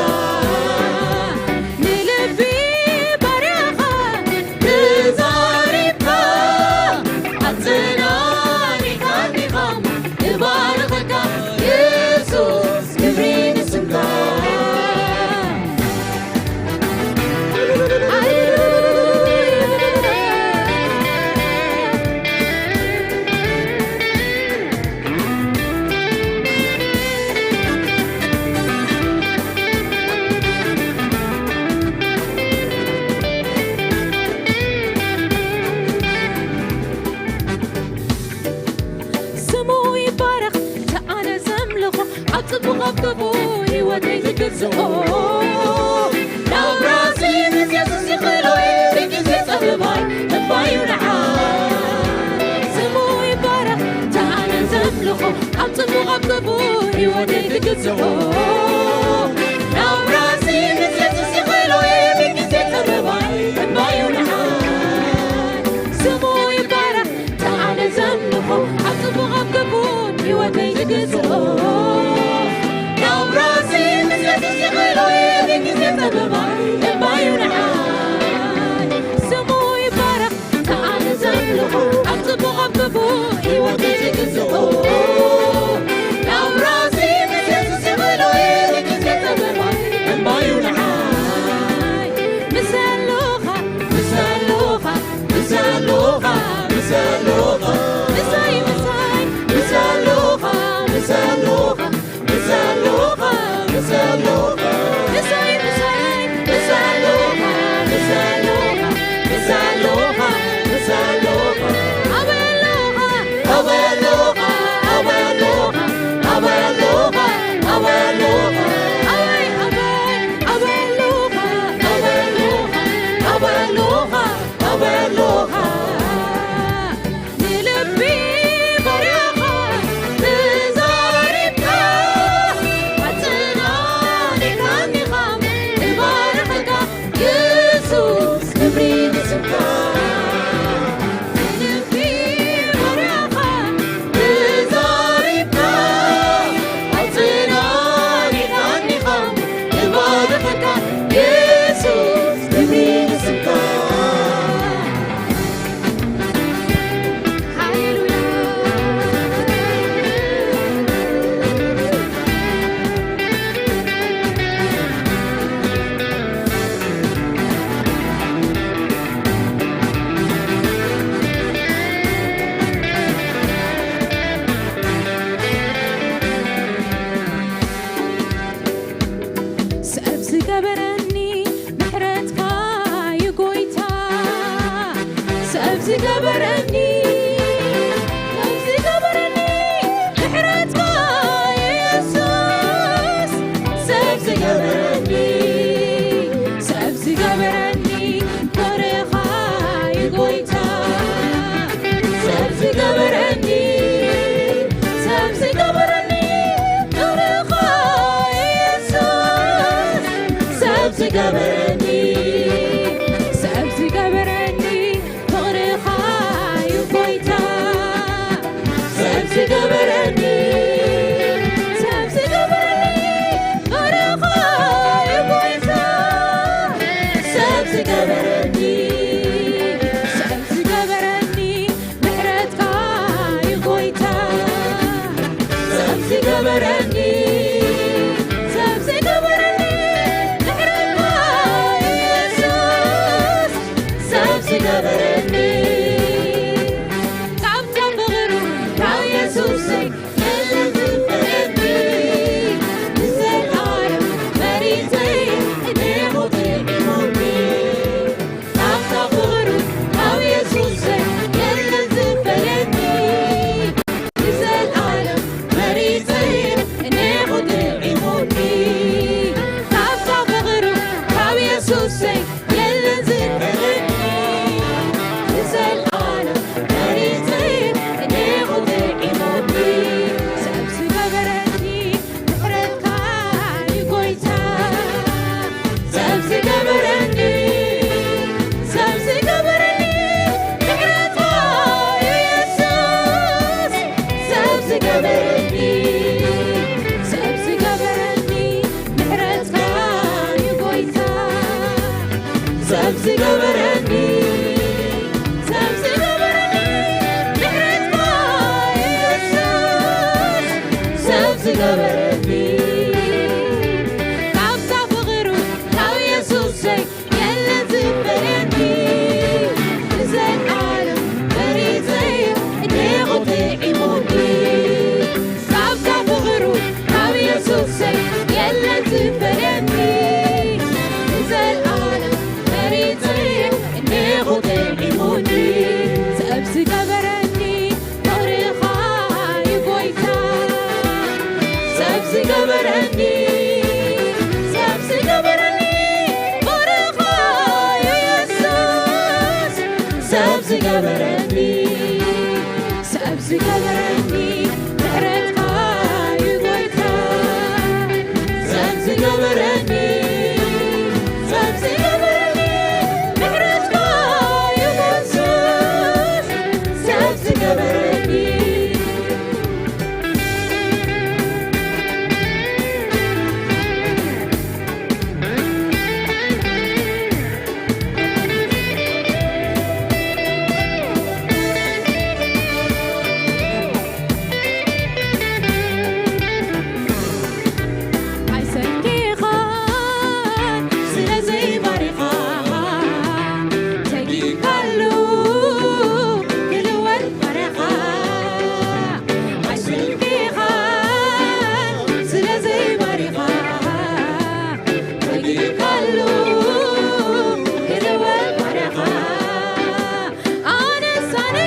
ንልቢ ባርያኻ ተዛሪብካ፣ ኣጽናኒዕካኒ ኸም እባርኸካ የሱስ ክብሪ ንስምካ። ክፉ ህይወተይ ዝግዝኦ ናብራሲ ምስ የሱስ ይኽእሎ እየ ብግዜ ጸበባይ እባዩ ንዓይ ስሙ ይባረኽ ተኣነ ዘምልኾ ኣብ ጽቡቕ ኣብ ክፉ ህይወተይ ዝግዝኦ ናብራሲ ምስ የሱስ ይኽእሎ እየ ብግዜ ጸበባይ እባዩ ንዓይ ስሙ ይባረኽ ተኣነ ዘምልኾ ኣብ ጽቡቕ ኣብ ክፉን ህይወተይ ዝግዝኦ ናብራሲ ምስ የሱስ ይኽእሎ እየ ብግዜ ጸበባ እባዩ ንዓይ ስሙ ይባረኽ ተኣነ ዘምልኾ ኣብ ጽቡቕ ኣብ ክፉ ህይወተይ ዝግዝኦ ናብራሲ ምስ የሱስ ይኽእሎ እየ ብግዜ ጸበባ እባዩ ንዓይ ምሰሎኻ ምሰሎኻ ምሰሎኻ ምሰሎኻ ምሳይ ምሳይ ምሰሎኻ ምሰሎኻ ምሰሎኻ ምሰሎኻ ምሳይ ምሳይ ምሰሎኻ ምሰሎኻ ምሰሎኻ ምሰሎኻ ኣበሎኻ ኣበሎኻ ኣበሎኻ ኣበሎኻ ኣበሎኻ ኣበይ ኣበይ ኣበሎኻ ኣበሎኻ ኣበሎኻ ኣበሎኻ ንልቢ ባርያኻ ተዛሪብካ ኣጽናኒዕካኒኻ እባርኸካ የሱስ ክብሪ ንስምካ ንልቢ ባርያኻ ተዛሪብካ ኣጽናኒዕካኒኻ እባርኸካ የሱስ ክብሪ ንስምካ ሃሌሉያ ሰብ ዝገበረኒ ምሕረትካ እዩ ጎይታ ሰብ ዝገበረኒ ሰብ ዝገበረኒ ምሕረትካ ኢየሱስ ሰብ ዝገበረኒ ሰብ ዝገበረኒ ፍቕርኻ እዩ ጎይታ ሰብ ዝገበረኒ ሰብ ዝገበረኒ ፍቕርኻ ኢየሱስ ሰብ ዝገበረኒ ሰብ ዝገበረኒ ፍቕርኻ እዩ ጎይታ ሰብ ዝገበረኒ ሰብ ዝገበረኒ ፍቕርኻ እዩ ጎይታ ሰብ ዝገበረኒ ሰብ ዝገበረኒ ምሕረትካ እዩ ጎይታ ሰብ ዝገበረኒ ሰብ ዝገበረኒ ምሕረትካ ኢየሱስ ሰብ ዝገበረኒ ካብታ ፍቕሩ ካብ የሱሰይ የለን ዝበለኒ ንዘለኣለም መሪጸይ እኔኹ ጥዒሙኒ ካብታ ፍቕሩ ካብ የሱሰይ የለን ዝበለኒ ንዘለኣለም መሪጸይ እኔኹ ጥዒሙኒ ካብታ ፍቕሩ ካብ የሱሰይ የለን ዝበለኒ ንዘለኣለም መሪጸይ እኔኹ ጥዒሙኒ ሰብ ዝገበረኒ ምሕረትካ እዩ ጎይታ ሰብ ዝገበረኒ ሰብ ዝገበረኒ ምሕረትካ ኢየሱስ ሰብ ዝገበረኒ ሰብ ዝገበረኒ ምሕረትካ እዩ ጎይታ ሰብ ዝገበረኒ ሰብ ዝገበረኒ ምሕረትካ ኢየሱስ ሰብ ዝገበረኒ ካብታ ፍቕሩ ካብ ኢየሱሰይ የለን ዝበለኒ ንዘለኣለም መሪጸይ እኔኹ ጥዒሙኒ ካብታ ፍቕሩ ካብ የሱሰይ የለን ዝበለኒ ንዘለኣለም መሪጸይ እኔኹ ጥዒሙኒ ሰብ ዝገበረኒ ፍቕርኻ እዩ ጎይታ ሰብ ዝገበረኒ ዝገበረኒ፣ ሰብ ዝገበረኒ ምሕረትካ እዩ ጎይታ። ሰብ ዝገበረኒ፣ ሰብ ዝገበረኒ ምሕረትካ እዩ ጎይታ። ሰብ ዝገበረኒ ኣይሰንኪኻን ስለ ዘይባሪኻ፣ ተጊእካሉ ክልወጥ ባርያኻ። ኣይሰንኪኻን ስለ ዘይባሪኻ፣ ተጊእካሉ ክልወጥ ባርያኻ። ኣነስ ኣነ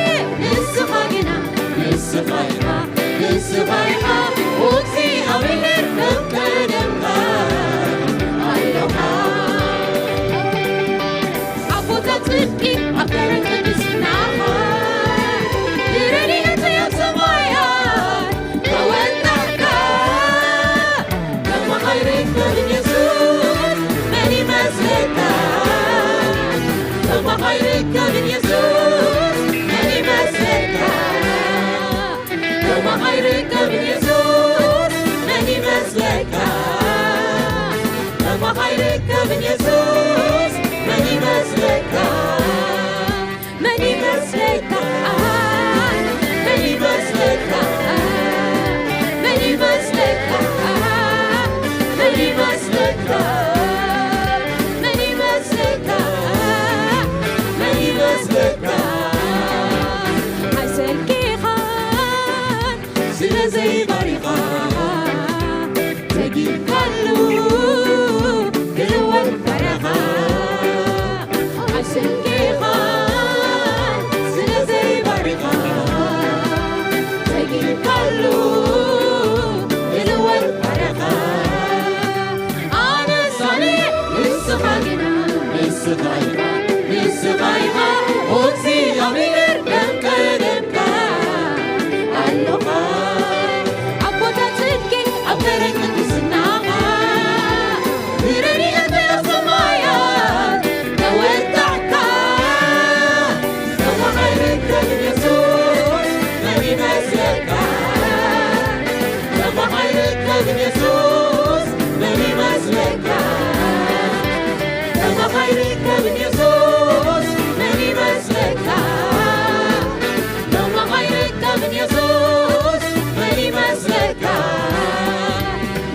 ንስኻ ግና፣ ንስኻ ኢኻ፣ ንስኻ ኢኻ፣ እግዚኣብሔር ከም ቀደምካ ኣለኻ። ኣቦታት ጽድቂ ኣብ ደረት ቅድስናኻ፣ ብረድኤት ኣብ ሰማያት ተወጣሕካ። ከማኻ ኣይርከብን የሱስ፣ መን ይመስለካ? ከማኻ ኣይርከብን የሱስ፣ መን ይመስለካ? ከማኻ ኣይርከብን የሱስ፣ መን ይመስለካ? ከማኻ ኣይርከብን የሱስ፣ መን ይመስለካ? መን ይመስለካ? መን ይመስለካ? መን ይመስለካ? መን ይመስለካ? መን ይመስለካ? መን ይመስለካ? ኣይሰንኪኻን ስለ ዘይባሪኻ፣ ተጊእካሉ ክልወጥ ባርያኻ። ኣይሰንኪኻን ስለ ዘይባሪኻ፣ ተጊእካሉ ክልወጥ ባርያኻ። ኣነስ ኣነ ንስኻ ግና፣ ንስኻ ኢኻ፣ ንስኻ ኢኻ፣ እግዚኣብሔር ከም ቀደምካ ኣለኻ። ኣቦታት ጽድቂ ኣብ ደረት ቅድስናኻ፣ ብረድኤት ኣብ ሰማያት ተወጣሕካ። ከማኻ ኣይርከብን የሱስ፣ መን ይመስለካ? ከማኻ ኣይርከብን የሱስ፣ መን ይመስለካ? ከማኻ ኣይርከብን የሱስ፣ መን ይመስለካ? ከማኻ ኣይርከብን የሱስ፣ መን ይመስለካ?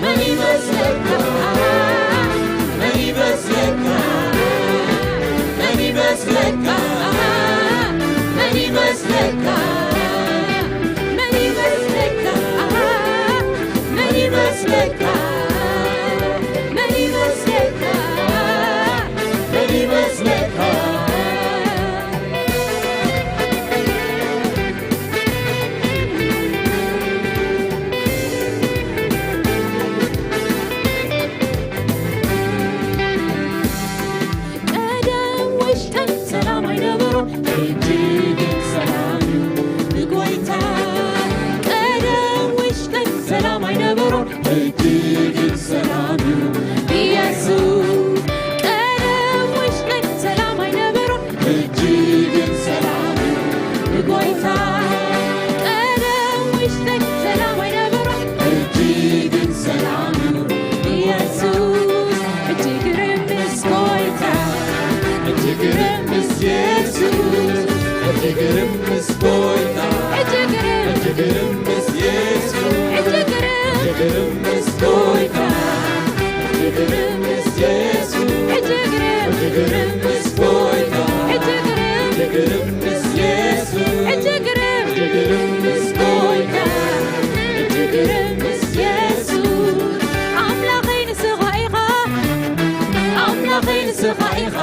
መን ይመስለካ? መን ይመስለካ? መን ይመስለካ? መን ይመስለካ? መን ይመስለካ? መን ይመስለካ? መን ይመስለካ? መን ይመስለካ? ቀደም ውሽጠይ ሰላም ኣይነበሮን፣ ሕጂ ግን ሰላም እዩ ብጎይታ። ቀደም ውሽጠይ ሰላም ኣይነበሮን፣ ሕጂ ግን ሰላም እዩ ብየሱስ። ቀደም ውሽጠይ ሰላም ኣይነበሮን፣ ሕጂ ግን ሰላም እዩ ብጎይታ። ቀደም ውሽጠይ ሰላም ኣይነበሮን፣ ሕጂ ግን ሰላም እዩ ብየሱስ። ሕጂ ግርም ምስ ጎይታ፣ ሕጂ ግርም ምስ የሱስ፣ ሕጂ ግርም ምስ ጎይታ፣ ሕጂ ግርም፣ ሕጂ ግርም ምስ የሱስ፣ ሕጂ ግርም፣ ሕጂ ግርም ምስ ጎይታ፣ ሕጂ ግርም ምስ የሱስ፣ ሕጂ ግርም፣ ሕጂ ግርም ምስ ጎይታ፣ ሕጂ ግርም፣ ሕጂ ግርም ምስ የሱስ፣ ሕጂ ግርም፣ ሕጂ ግርም ምስ ጎይታ፣ ሕጂ ግርም ምስ የሱስ። ኣምላኸይ ንስኻ ኢኻ፣ ኣምላኸይ ንስኻ ኢኻ፣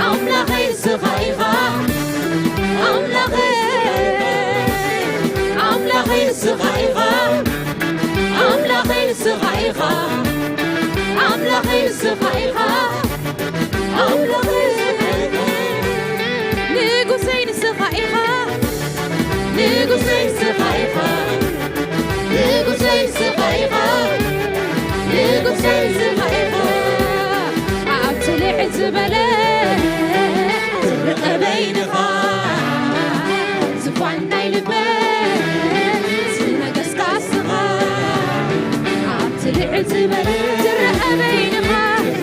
ኣምላኸይ ንስኻ ኢኻ፣ ኣምላኸይ፣ ኣምላኸይ ንስኻ ኢኻ፣ ኣምላኸይ ንስኻ ኢኻ፣ ኣምላኸይ ንስኻ ኢኻ፣ ኣምላኸይ ንስኻ ኢኻ። ንጉሰይ ዝበለ ትርአ በይንኻ፣ ዝፋን ናይ ልበይ ዝነገስካ እስኻ። ኣብቲ ልዕል ዝበለ ትርአ በይንኻ፣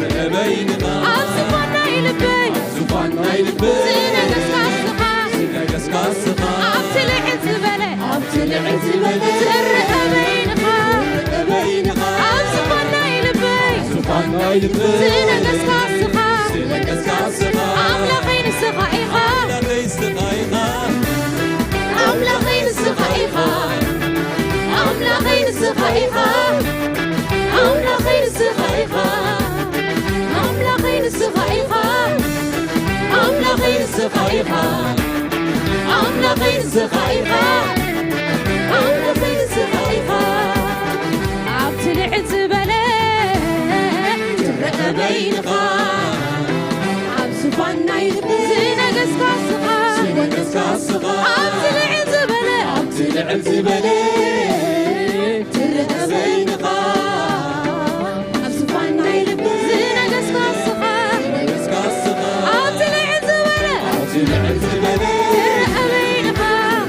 ትርአ በይንኻ፣ ኣብ ዝፋን ናይ ልበይ፣ ዝፋን ናይ ልበይ ዝነገስካ እስኻ። ዝነገስካ እስኻ። ኣብቲ ልዕል ዝበለ፣ ኣብቲ ልዕል ዝበለ ትርአ በይንኻ፣ ትርአ በይንኻ፣ ኣብ ዝፋን ናይ ልበይ፣ ዝፋን ናይ ልበይ ዝነገስካ እስኻ። ዝነገስካ እስኻ። ኣምላኸይ ንስኻ ኢኻ። ኣምላኸይ ንስኻ ኢኻ። ኣምላኸይ ንስኻ ኢኻ። ኣምላኸይ ንስኻ ኢኻ። ኣምላኸይ ንስኻ ኢኻ። ኣምላኸይ ንስኻ ኢኻ። ኣምላኸይ ንስኻ ኢኻ። ኣምላኸይ ንስኻ ኢኻ። ኣምላኸይ ንስኻ ኢኻ። ኣብቲ ልዕል ዝበለ ትረአ በይንኻ። ኣብ ዝፋን ናይ ልበይ ዝነገስካ እስኻ። ዝነገስካ እስኻ። ኣብቲ ልዕል ዝበለ፣ ኣብቲ ልዕል ዝበለ ትረአ በይንኻ። ኣብ ዝፋን ናይ ልበይ ዝነገስካ እስኻ። ዝነገስካ እስኻ። ኣብቲ ልዕል ዝበለ፣ ኣብቲ ልዕል ዝበለ ትረአ በይንኻ።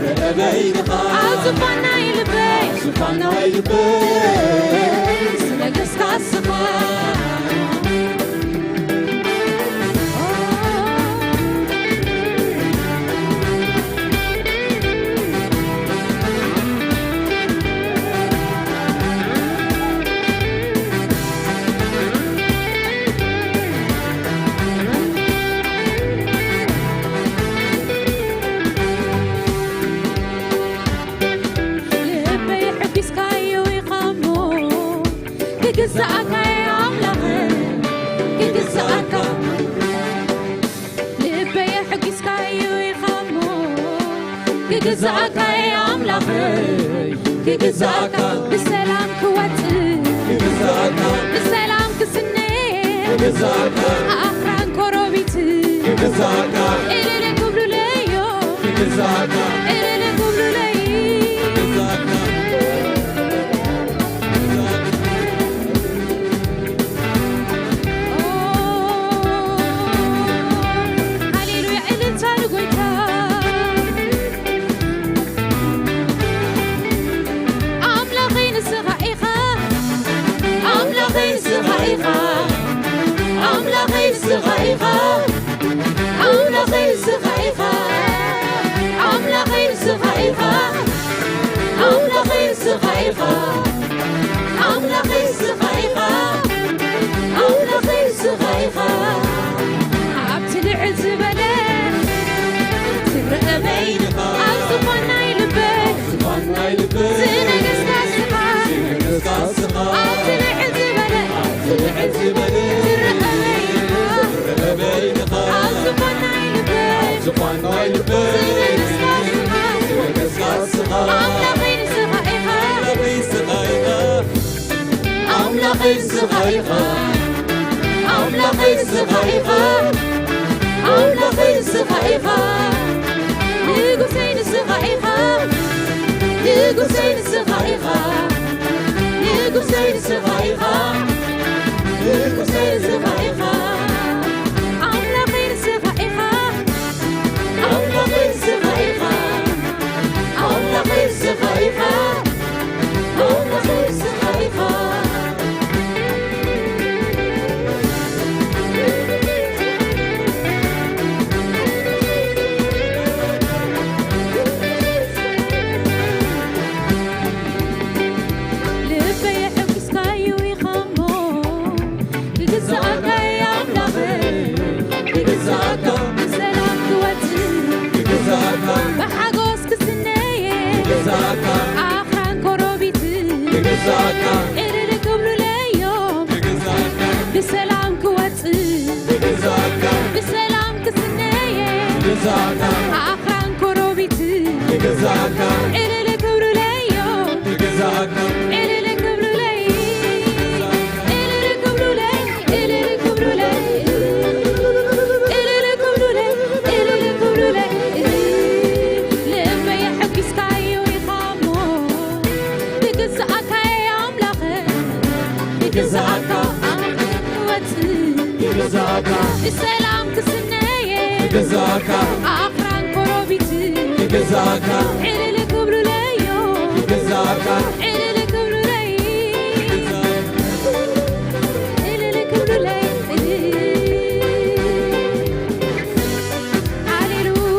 ትረአ በይንኻ። ኣብ ዝፋን ናይ ልበይ፣ ኣብ ዝፋን ናይ ልበይ ዝነገስካ እስኻ። ልበይ ሕቢስካዮ ኢኻ እሞ፣ ክግዛእካ እየ ኣምላኸይ፣ ክግዛእካ። ልበይ ሕጊስካዮ ኢኻ እሞ፣ ክግዛእካ እየ ኣምላኸይ፣ ክግዛእካ። ብሰላም ክወጽእ፣ ክግዛእካ። ብሰላም ክስነ፣ ክግዛእካ። ኣኽራን ኮሮቢት፣ ክግዛእካ። እልል ክብሉለዮ፣ ክግዛእካ። እልል ክብሉለይ። ክግዛእካ። ሃሌሉያ፣ እልልታ ንጎይታ። ኣምላኸይ ንስኻ ኢኻ፣ ኣምላኸይ ንስኻ ኢኻ፣ ኣምላኸይ ንስኻ ኢኻ፣ ኣምላኸይ ንስኻ ኢኻ፣ ኣምላኸይ ንስኻ ኢኻ፣ ኣምላኸይ ንስኻ ኢኻ። ኣምላኸይ ንስኻ ኢኻ፣ ኣምላኸይ ንስኻ ኢኻ። ኣብቲ ልዕል ዝበለ ትረአ በይንኻ። ኣብ ዝፋን ናይ ልበይ፣ ዝፋን ናይ ልበይ ዝነገስካ እስኻ። ዝነገስካ እስኻ። ኣብቲ ልዕል ዝበለ፣ ኣብቲ ልዕል ዝበለ ትረአ በይንኻ። ትረአ በይንኻ። ኣብ ዝፋን ናይ ልበይ፣ ኣብ ዝፋን ናይ ልበይ ዝነገስካ እስኻ። ዝነገስካ እስኻ። ኣምላኸይ ንስኻ ኢኻ። ኣምላኸይ ንስኻ ኢኻ። ኣምላኸይ ንስኻ ኢኻ። ኣምላኸይ ንስኻ ኢኻ። ኣምላኸይ ንስኻ ኢኻ። ንጉሰይ ንስኻ ኢኻ። ንጉሰይ ንስኻ ኢኻ። ንጉሰይ ንስኻ ኢኻ። ንጉሰይ ንስኻ ኢኻ። ኣምላኸይ ንስኻ ኢኻ። ኣምላኸይ ንስኻ ኢኻ። ኣምላኸይ ንስኻ ኢኻ። ኣምላኸይ ንስኻ ኢኻ። ልበይ የሐጒስካዩ ኢኻ እሞ፣ ክግዛእካ እየ ኣምላኸይ፣ ክግዛእካ። ብሰላም ክወጽእ፣ ክግዛእካ። ብሓጎስ ክስነየ፣ ክግዛእካ። ኣኽራን ኮሮቢት፣ ክግዛእካ። እልል ክብሉለዮም፣ ክግዛእካ። ብሰላም ክወጽእ፣ ክግዛእካ። ብሰላም ክስነየ፣ ክግዛእካ። ኣኽራን ኮሮቢት፣ ክግዛእካ። እልል ክብሉለዮም፣ ክግዛእካ። እልል ክብሉለይ፣ እልል ክብሉለይ፣ እልል ክብሉለይ፣ እልል ክብሉለይ፣ እልል ክብሉለይ። ልበይ የሐጒስካዮ ኢኻ እሞ፣ ክግዛእካ እየ ኣምላኸ፣ ክግዛእካ። ኣምላኸ ክወጽእ፣ ክገዛእካ፣ ብሰላም ክስነየ፣ ክገዛእካ፣ ኣኽራን ኮሮቢት፣ ክገዛእካ፣ ዕልል ክብሉለዮ፣ ክገዛእካ፣ ዕልል ክብሉለይ፣ ዕልል ክብሉለይ። ሃሌሉያ።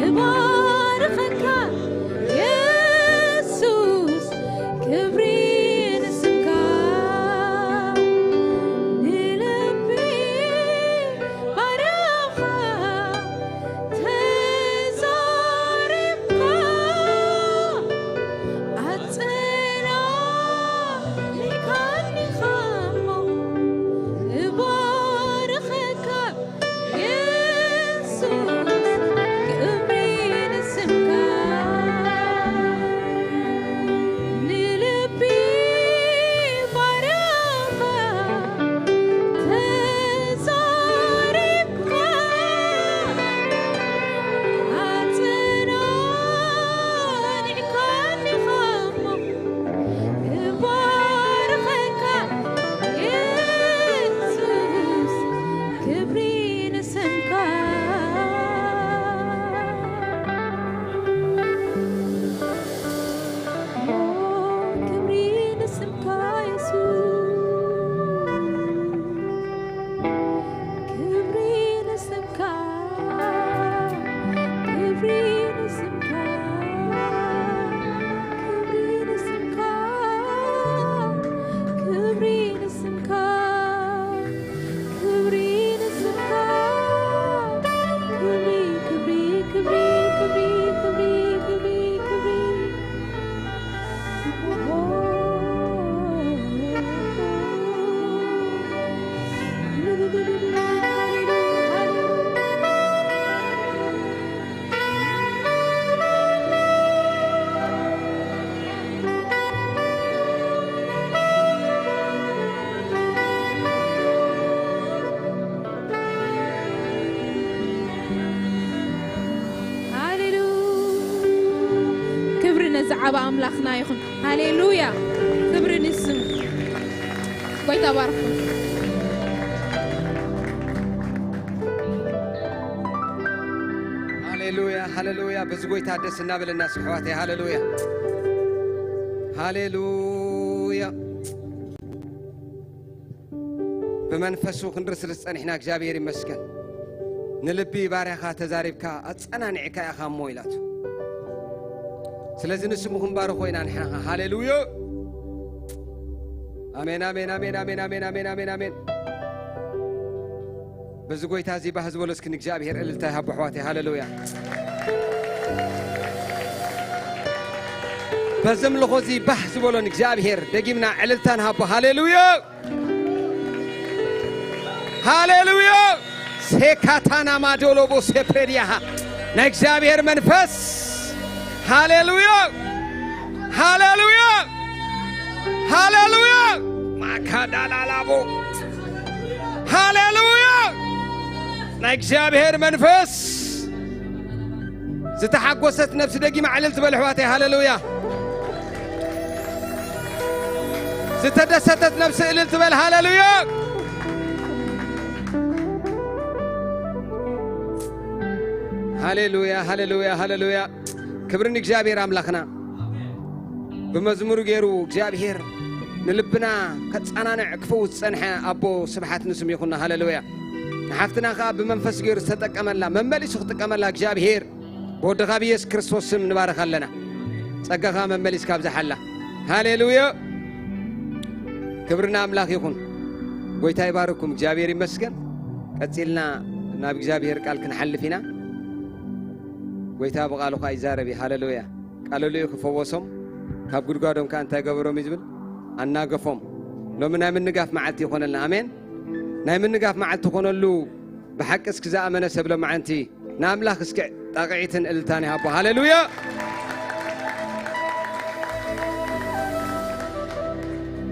እባርኸካ የሱስ፣ ክብሪ ንስምካ። ንልቢ ባርያኻ ተዛሪብካ፣ ኣጸናኒዕካኒ እሞ እባርኸካ የሱስ፣ ክብሪ ንስምካ። ንልቢ ባርያኻ ተዛሪብካ፣ ኣጸናኒዕካኒ እሞ እባርኸካ የሱስ፣ ክብሪ ንስምካ። ክብሪ ንስምካ የሱስ፣ ክብሪ ንስምካ፣ ክብሪ ንስምካ፣ ክብሪ ንስምካ፣ ክብሪ ንስምካ፣ ክብሪ ንስምካ። ክብሪ፣ ክብሪ፣ ክብሪ። ሃሌሉያ። ክብሪ ነዚ ዓቢ ኣምላኽና ይኹን። ሃሌሉያ። ክብሪ ንስሙ። ጎይታ ባርኩም። ሃሌሉያ፣ ሃሌሉያ። በዚ ጎይታ ደስ እናበለና፣ ኣሕዋተይ፣ ሃሌሉያ፣ ሃሌሉያ። ብመንፈሱ ክንርኢ ስለ ዝጸኒሕና እግዚኣብሔር ይመስገን። ንልቢ ባርያኻ ተዛሪብካ ኣጸናኒዕካ ኢኻ እሞ ኢላቱ። ስለዚ ንስሙ ክንባርኾ ኢና ንሕና ኸ። ሃሌሉያ። ኣሜን፣ ኣሜን፣ ኣሜን፣ ኣሜን፣ ኣሜን፣ ኣሜን፣ ኣሜን፣ ኣሜን። በዚ ጎይታ እዚ ባህ ዝበሎ እስኪ ንእግዚኣብሔር እልልታ ይሃቦ ኣሕዋተይ። ሃሌሉያ። በዚ ኣምልኾ እዚ ባህ ዝበሎ ንእግዚኣብሔር ደጊምና ዕልልታ ንሃቦ። ሃሌሉያ። ሃሌሉያ። ሴካታና ማዶሎቦ ሴፕሬድያሃ ናይ እግዚኣብሔር መንፈስ። ሃሌሉያ። ሃሌሉያ። ሃሌሉያ። ማካዳላላቦ። ሃሌሉያ። ናይ እግዚኣብሔር መንፈስ። ዝተሓጎሰት ነፍሲ ደጊማ ዕልል ትበል ኣሕዋተይ። ሃሌሉያ። ዝተደሰተት ነፍሲ እልል ትበል። ሃሌሉያ። ሃሌሉያ፣ ሃሌሉያ፣ ሃሌሉያ። ክብሪ ንእግዚኣብሔር ኣምላኽና። ብመዝሙሩ ገይሩ እግዚኣብሔር ንልብና ከጸናንዕ ክፈውስ ዝጸንሐ ኣቦ ስብሓት ንስም ይኹን። ሃሌሉያ። ንሓፍትና ከኣ ብመንፈስ ገይሩ ዝተጠቀመላ፣ መመሊሱ ክጥቀመላ እግዚኣብሔር ብወድኻ ብየሱስ ክርስቶስ ስም ንባርኻ ኣለና። ጸጋኻ መመሊስካ ኣብዝሓላ። ሃሌሉያ። ክብሪ ንኣምላኽ ይኹን። ጎይታ ይባርኩም። እግዚኣብሔር ይመስገን። ቀጺልና ናብ እግዚኣብሔር ቃል ክንሓልፍ ኢና። ጎይታ ብቓሉ ኸኣ ይዛረብ እዩ። ሃሌሉያ። ቃሉ ልኡ ክፈወሶም፣ ካብ ጉድጓዶም ከኣ እንታይ ገበሮም እዩ ዝብል? ኣናገፎም። ሎሚ ናይ ምንጋፍ መዓልቲ ይኾነልና። ኣሜን። ናይ ምንጋፍ መዓልቲ ኾነሉ። ብሓቂ እስኪ ዝኣመነ ሰብ ሎመዓንቲ ንኣምላኽ እስኪ ጣቕዒትን እልልታን ይሃቦ። ሃሌሉያ።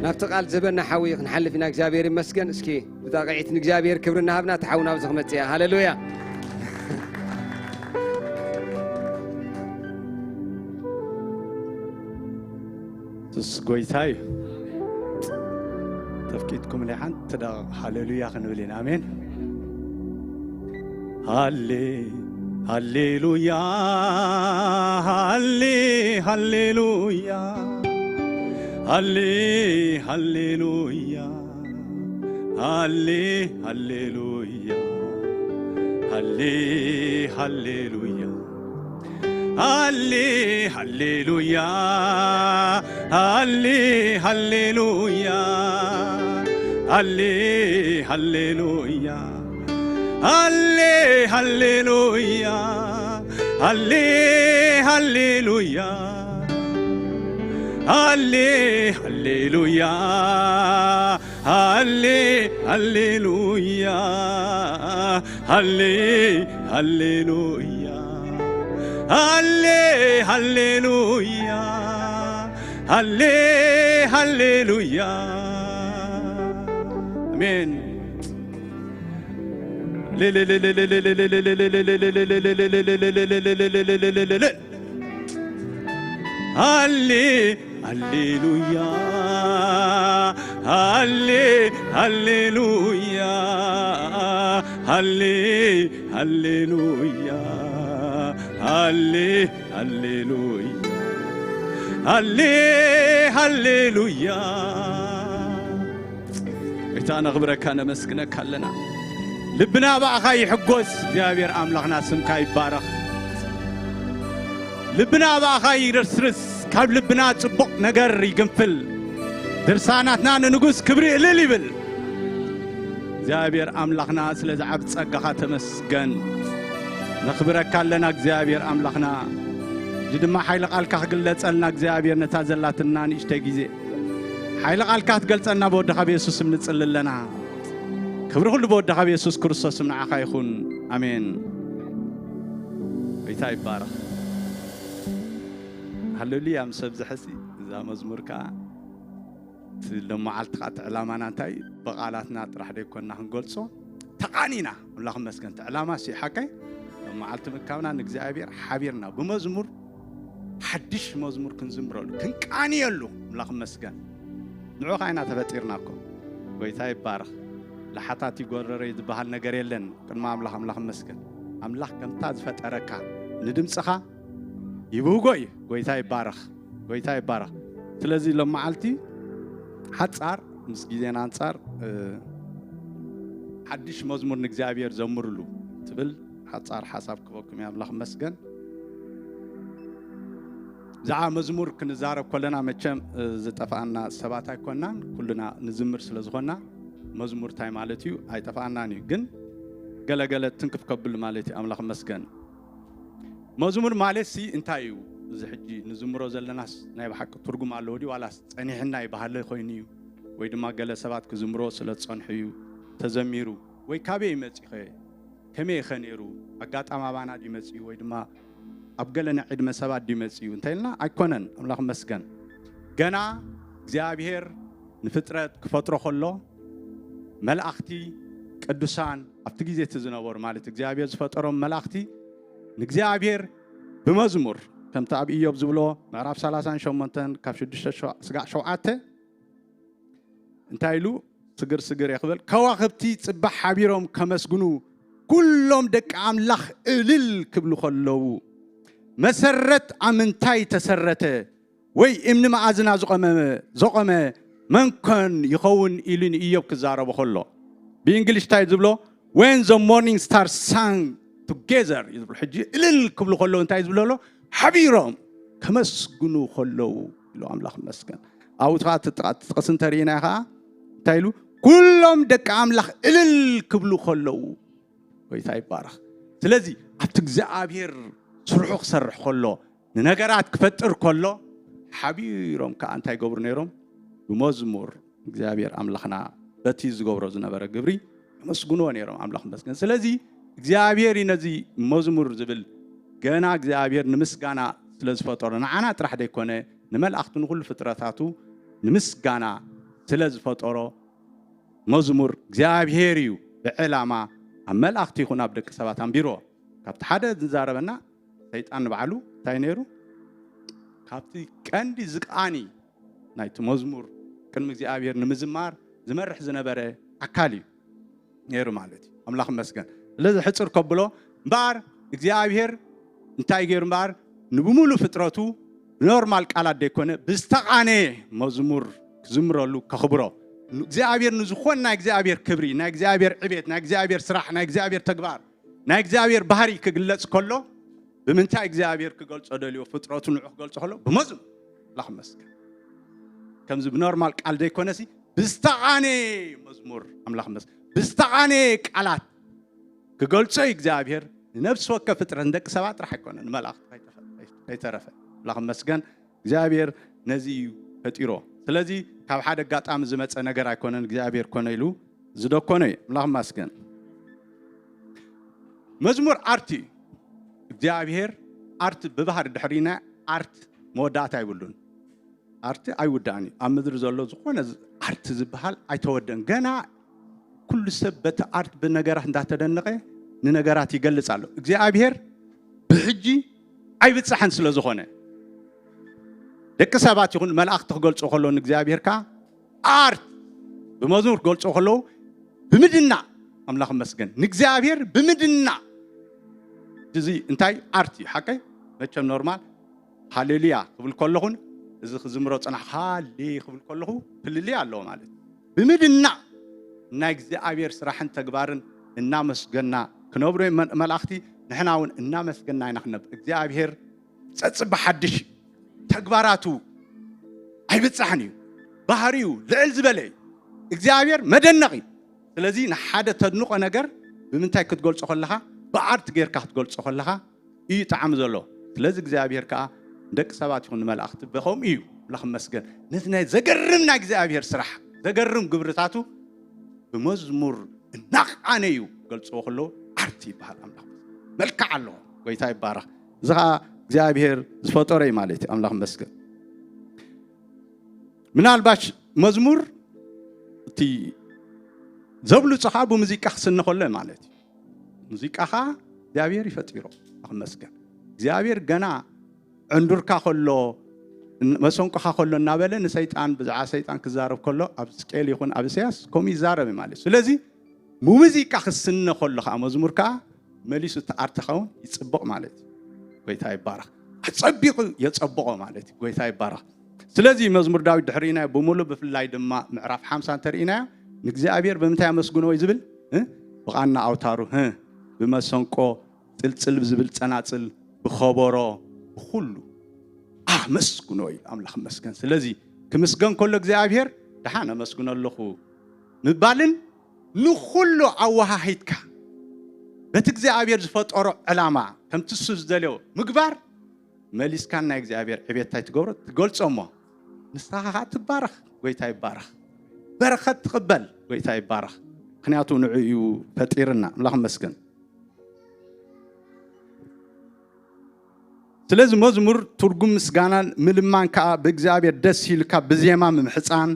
ናብቲ ቃል ዘበና ሓዊ ክንሓልፍ ኢና። እግዚኣብሔር ይመስገን። እስኪ ብጣቕዒት ንእግዚኣብሔር ክብሪ እናሃብና እቲ ሓዊ ናብዚ ክመጽእ እያ። ሃሌሉያ። የሱስ ጎይታ እዩ። ተፍቂድኩም ናይ ሓንቲ ደቂቕ ሃሌሉያ ክንብል ኢና። ኣሜን። ሃሌ ሃሌሉያ፣ ሃሌ ሃሌሉያ፣ ሃሌ ሃሌሉያ፣ ሃሌ ሃሌሉያ፣ ሃሌ ሃሌሉያ፣ ሃሌ ሃሌሉያ፣ ሃሌ ሃሌሉያ፣ ሃሌ ሃሌሉያ፣ ሃሌ ሃሌሉያ፣ ሃሌ ሃሌሉያ፣ ሃሌ ሃሌሉያ፣ ሃሌ ሃሌሉያ፣ ሃሌ ሃሌሉያ፣ ሃሌ ሃሌሉያ፣ ሃሌ ሃሌሉያ። ኣሜን። ሃሌ ሃሌሉያ፣ ሃሌ ሃሌሉያ፣ ሃሌ ሃሌሉያ፣ ሃሌ ሃሌሉያ፣ ሃሌ ሃሌሉያ። ጌታ ነኽብረካ ነመስግነካ ኣለና። ልብና ብኣኻ ይሕጎስ። እግዚኣብሔር ኣምላኽና ስምካ ይባረኽ። ልብና ብኣኻ ይርስርስ። ካብ ልብና ጽቡቕ ነገር ይግንፍል። ድርሳናትና ንንጉስ ክብሪ እልል ይብል። እግዚኣብሔር ኣምላኽና ስለዚ ዓብ ጸጋኻ ተመስገን። ነኽብረካ ኣለና እግዚኣብሔር ኣምላኽና። እዚ ድማ ሓይሊ ቃልካ ክግለጸልና እግዚኣብሔር ነታ ዘላትና ንእሽተይ ግዜ ሓይሊ ቃልካ ትገልጸልና ብወድኻ ብየሱስ ስም ንጽሊ ኣለና። ክብሪ ኩሉ ብወድኻ ብየሱስ ክርስቶስ ስም ንዓኻ ይኹን። ኣሜን። ጎይታ ይባረኽ። ሃሌሉያ። ምስ ሰብ ዝሕሲ እዛ መዝሙር ከኣ እቲ ሎመዓልቲ ከኣ እቲ ዕላማና እንታይ እዩ? ብቓላትና ጥራሕ ደይኮንና ክንገልጾ ተቓኒና። ኣምላኽ ይመስገን። እቲ ዕላማ እሱ እዩ ሓቀይ። ሎመዓልቲ ምእካብና ንእግዚኣብሔር ሓቢርና ብመዝሙር፣ ሓድሽ መዝሙር ክንዝምረሉ፣ ክንቃንየሉ። ኣምላኽ ይመስገን። ንዑ ከኣ ኢና ተፈጢርና እኮ። ጎይታ ይባረኽ። ለሓታቲ ጎረረይ ዝበሃል ነገር የለን። ቅድሚ ኣምላኽ፣ ኣምላኽ ይመስገን። ኣምላኽ ከምታ ዝፈጠረካ ንድምፅኻ ይብህጎ እዩ። ጎይታ ይባረኽ። ጎይታ ይባረኽ። ስለዚ ሎም መዓልቲ ሓጻር ምስ ግዜና ኣንጻር፣ እ፣ ሓድሽ መዝሙር ንእግዚኣብሔር ዘምርሉ ትብል ሓጻር ሓሳብ ክበኩም እየ። ኣምላኽ ይመስገን። ብዛዕባ መዝሙር ክንዛረብ ከለና መቸም፣ እ፣ ዝጠፍኣና ሰባት ኣይኮናን። ኩልና ንዝምር ስለ ዝኾንና መዝሙር እንታይ ማለት እዩ ኣይጠፍኣናን እዩ። ግን ገለገለ ትንክፍ ከብል ማለት እዩ። ኣምላኽ ይመስገን። መዝሙር ማለት ሲ እንታይ እዩ? እዚ ሕጂ ንዝምሮ ዘለናስ ናይ ብሓቂ ትርጉም ኣለዎ ድዩ? ዋላስ ጸኒሕና እዩ ባህሊ ኮይኑ እዩ? ወይ ድማ ገለ ሰባት ክዝምሮ ስለ ዝጸንሑ እዩ ተዘሚሩ? ወይ ካበይ እዩ መጺኸ? ከመይ ኸ ነይሩ? ኣጋጣሚ ኣባና ድዩ መጺኡ? ወይ ድማ ኣብ ገለ ናይ ዕድመ ሰባት ድዩ መጺኡ? እንተ ኢልና ኣይኮነን። ኣምላኽ ይመስገን። ገና እግዚኣብሔር ንፍጥረት ክፈጥሮ ከሎ መላእኽቲ ቅዱሳን ኣብቲ ግዜ እቲ ዝነበሩ ማለት እግዚኣብሔር ዝፈጠሮም መላእኽቲ ንእግዚኣብሔር ብመዝሙር ከምቲ ኣብ ኢዮብ ዝብሎ ምዕራፍ ሰላሳን ሸሞንተን ካብ ሽዱሽተ ሸዋ-፣ ስጋዕ ሸውዓተ እንታይ ኢሉ ስግር ስግር እየ ክብል፣ ከዋኽብቲ ጽባሕ ሓቢሮም ከመስግኑ ኩሎም ደቂ ኣምላኽ እልል ክብሉ ከለዉ መሰረት ኣብ ምንታይ ተሰረተ? ወይ እምኒ መኣዝና ዝቖመ፣ ዘቖመ መን ኮን ይኸውን ኢሉ ንኢዮብ ክዛረቦ ከሎ፣ ብእንግሊሽ እንታይ ዝብሎ? When the morning stars sang together እዩ ዝብሎ። ሕጂ እልል ክብሉ ከለዉ እንታይ ዝብሎ ኣሎ? ሓቢሮም ከመስግኑ ከለዉ ኢሉ ኣምላኽ ይመስገን። ኣብኡ ጥቓ እቲ ጥቓ-፣ እቲ ጥቕሲ እንተርኢናዮ ኸዓ እንታይ ኢሉ? ኩሎም ደቂ ኣምላኽ እልል ክብሉ ከለዉ ጎይታ ይባረኽ። ስለዚ ኣብቲ እግዚኣብሔር ስርሑ ክሰርሕ ከሎ፣ ንነገራት ክፈጥር ከሎ፣ ሓቢሮም ከዓ እንታይ ይገብሩ ነይሮም? ብመዝሙር እግዚኣብሔር ኣምላኽና በቲ ዝገብሮ ዝነበረ ግብሪ የመስግንዎ ነይሮም። ኣምላኽ ይመስገን። ስለዚ እግዚኣብሔር እዩ ነዚ መዝሙር ዝብል። ገና እግዚኣብሔር ንምስጋና ስለ ዝፈጠሮ፣ ንዓና ጥራሕ ዘይኮነ፣ ንመላእኽቱ፣ ንኹሉ ፍጥረታቱ ንምስጋና ስለ ዝፈጠሮ፣ መዝሙር እግዚኣብሔር እዩ ብዕላማ ኣብ መላእኽቲ ይኹን ኣብ ደቂ ሰባት ኣንቢርዎ። ካብቲ ሓደ ዝዛረበና ሰይጣን ንባዕሉ እንታይ ነይሩ? ካብቲ ቀንዲ ዝቃኒ ናይቲ መዝሙር ቅድሚ እግዚኣብሔር ንምዝማር ዝመርሕ ዝነበረ ኣካል እዩ ነይሩ ማለት እዩ። ኣምላኽ ይመስገን። ስለዚ ሕፅር ከብሎ እምበኣር እግዚኣብሔር እንታይ ገይሩ እምበኣር ንብሙሉ ፍጥረቱ ብኖርማል ቃላት ዘይኮነ ብዝተቃነየ መዝሙር ክዝምረሉ ከኽብሮ እግዚኣብሔር ንዝኾን ናይ እግዚኣብሔር ክብሪ፣ ናይ እግዚኣብሔር ዕቤት፣ ናይ እግዚኣብሔር ስራሕ፣ ናይ እግዚኣብሔር ተግባር፣ ናይ እግዚኣብሔር ባህሪ ክግለጽ ከሎ ብምንታይ እግዚኣብሔር ክገልጾ ደልዮ ፍጥረቱ ንዑ ክገልጾ ከሎ ብመዝሙር። ኣምላኽ ይመስገን። ከምዚ ብኖርማል ቃል ዘይኮነሲ ብዝተቃነየ መዝሙር። ኣምላኽ ይመስገን። ብዝተቃነየ ቃላት ክገልጾ እዩ እግዚኣብሔር ንነፍሲ ወከፍ ፍጥረት፣ ንደቂ ሰባት ጥራሕ ኣይኮነን፣ ንመላእኽቲ ከይተፈ-፣ ከይተረፈ። ኣምላኽ ይመስገን። እግዚኣብሔር ነዚ እዩ ፈጢሮ። ስለዚ ካብ ሓደ ኣጋጣሚ ዝመጸ ነገር ኣይኮነን፣ እግዚኣብሔር ኮነ ኢሉ ዝደኮነ እዩ። ኣምላኽ ይመስገን። መዝሙር ኣርት እዩ። እግዚኣብሔር ኣርት ብባህሪ ድሕሪና ኣርት መወዳእታ ኣይብሉን። ኣርት ኣይውዳእን እዩ። ኣብ ምድሪ ዘሎ ዝኾነ ኣርት ዝበሃል ኣይተወደን። ገና ኩሉ ሰብ በቲ ኣርት ብነገራት እንዳተደነቐ ንነገራት ይገልጽ ኣሎ። እግዚኣብሔር ብሕጂ ኣይብጻሕን ስለ ዝኾነ፣ ደቂ ሰባት ይኹን መላእኽቲ ክገልጾ ከለዉ ንእግዚኣብሔር ከኣ ኣርት ብመዝሙር ክገልጾ ከለዉ ብምድናቕ፣ ኣምላኽ ይመስገን፣ ንእግዚኣብሔር ብምድናቕ። እዚ እንታይ ኣርት እዩ ሓቀይ? መቸም ኖርማል ሃሌሉያ ክብል ከለኹን እዚ ክዝምሮ ጽናሕ ሃሌ ክብል ከለኹ ፍልልይ ኣለዎ ማለት እዩ። ብምድናቕ ናይ እግዚኣብሔር ስራሕን ተግባርን እናመስገና ክነብሩ እዮም መ-፣ መላእኽቲ፣ ንሕና እውን እናመስገና ኢና ክነብር። እግዚኣብሔር ጸጽቢ ሓድሽ እዩ። ተግባራቱ ኣይብጻሕን እዩ። ባህሪኡ ልዕል ዝበለ እዩ። እግዚኣብሔር መደነቕ እዩ። ስለዚ ንሓደ ተድንቖ ነገር ብምንታይ ክትገልጾ ከለኻ? ብኣርት ጌርካ ክትገልጾ ከለኻ እዩ ጣዕሚ ዘሎ። ስለዚ እግዚኣብሔር ከኣ ንደቂ ሰባት ይኹን ንመላእኽቲ በኸም እዩ። ኣምላኽ ይመስገን። ነቲ ናይ ዘገርም ናይ እግዚኣብሔር ስራሕ፣ ዘገርም ግብርታቱ ብመዝሙር እናቃነዩ ገልጽዎ ከለዉ ኣርት ይበሃል። ኣምላኽ መልክዕ ኣለዎ። ጎይታ ይባረኽ። እዚ ኸኣ እግዚኣብሔር ዝፈጠሮ እዩ ማለት እዩ። ኣምላኽ ይመስገን። ምናልባሽ መዝሙር እቲ ዘብልጾ ኸኣ ብሙዚቃ ክስነ ከሎ ማለት እዩ። ሙዚቃ ኸኣ እግዚኣብሔር ይፈጢሮ። ኣምላኽ ይመስገን። እግዚኣብሔር ገና ዕንዱርካ ከሎ፣ መሰንቆኻ ከሎ እናበለ ንሰይጣን፣ ብዛዕባ ሰይጣን ክዛረብ ከሎ፣ ኣብ ሕዝቅኤል ይኹን ኣብ ኢሳያስ ከምኡ ይዛረብ እዩ ማለት እዩ። ስለዚ ብሙዚቃ ክስነ ከሎ ኸዓ መዝሙር ከዓ መሊሱ እቲ ኣርትኻ እውን ይጽብቕ ማለት እዩ። ጎይታ ይባረኽ። ኣጸቢቑ የጸብቖ ማለት እዩ። ጎይታ ይባረኽ። ስለዚ መዝሙር ዳዊት ድሕሪናዮ ብምሉእ፣ ብፍላይ ድማ ምዕራፍ ሓምሳ እንተርኢናዮ፣ ንእግዚኣብሔር ብምንታይ ኣመስግኖ እዩ ዝብል? እ? ብቓና ኣውታሩ፣ እ? ብመሰንቆ፣ ጽልጽል ዝብል ጸናጽል፣ ብኸበሮ፣ ብኹሉ ኣመስግኖ እዩ። ኣምላኽ መስገን። ስለዚ ክምስገን ከሎ እግዚኣብሔር፣ ደሓን ኣመስግኖ ኣለኹ ምባልን ንኹሉ ኣወሃሂድካ በቲ እግዚኣብሔር ዝፈጠሮ ዕላማ ከምቲ እሱ ዝደልዮ ምግባር መሊስካ ናይ እግዚኣብሔር ዕቤት እንታይ ትገብሮ? ትገልጾ እሞ ንስኻ ኸዓ ትባረኽ። ጎይታ ይባረኽ። በረኸት ትቕበል። ጎይታ ይባረኽ። ምኽንያቱ ንዑ እዩ ፈጢርና። ኣምላኽ መስገን። ስለዚ መዝሙር ትርጉም ምስጋናን ምልማን ከኣ ብእግዚኣብሔር ደስ ኢልካ ብዜማ ምምሕጻን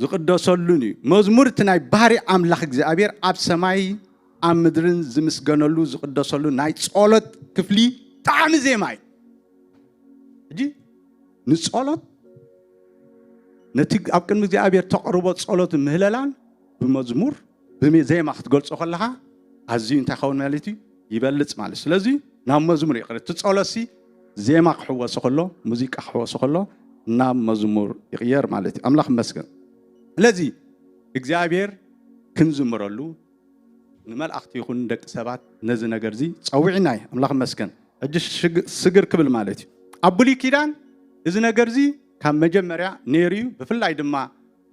ዝቕደሰሉን እዩ። መዝሙር እቲ ናይ ባህሪ ኣምላኽ እግዚኣብሔር ኣብ ሰማይ ኣብ ምድርን ዝምስገነሉ ዝቕደሰሉ ናይ ጸሎት ክፍሊ ጣዕሚ ዜማ እዩ። ሕጂ ንጸሎት ነቲ ኣብ ቅድሚ እግዚኣብሔር ተቕርቦ ጸሎት ምህለላን ብመዝሙር ብዜማ ክትገልጾ ከለኻ ኣዝዩ እንታይ ኸውን ማለት እዩ? ይበልጽ ማለት እዩ። ስለዚ ናብ መዝሙር ይቕር። እቲ ጸሎትሲ ዜማ ክሕወሶ ከሎ፣ ሙዚቃ ክሕወሶ ከሎ ናብ መዝሙር ይቕየር ማለት እዩ። ኣምላኽ ይመስገን። ስለዚ እግዚኣብሔር ክንዝምረሉ ንመላእኽቲ ይኹን ደቂ ሰባት ነዚ ነገር እዚ ጸዊዕና እዩ። ኣምላኽ ይመስገን። ሕጂ ሽግ-፣ ስግር ክብል ማለት እዩ። ኣብ ብሉይ ኪዳን እዚ ነገር እዚ ካብ መጀመርያ ነይሩ እዩ። ብፍላይ ድማ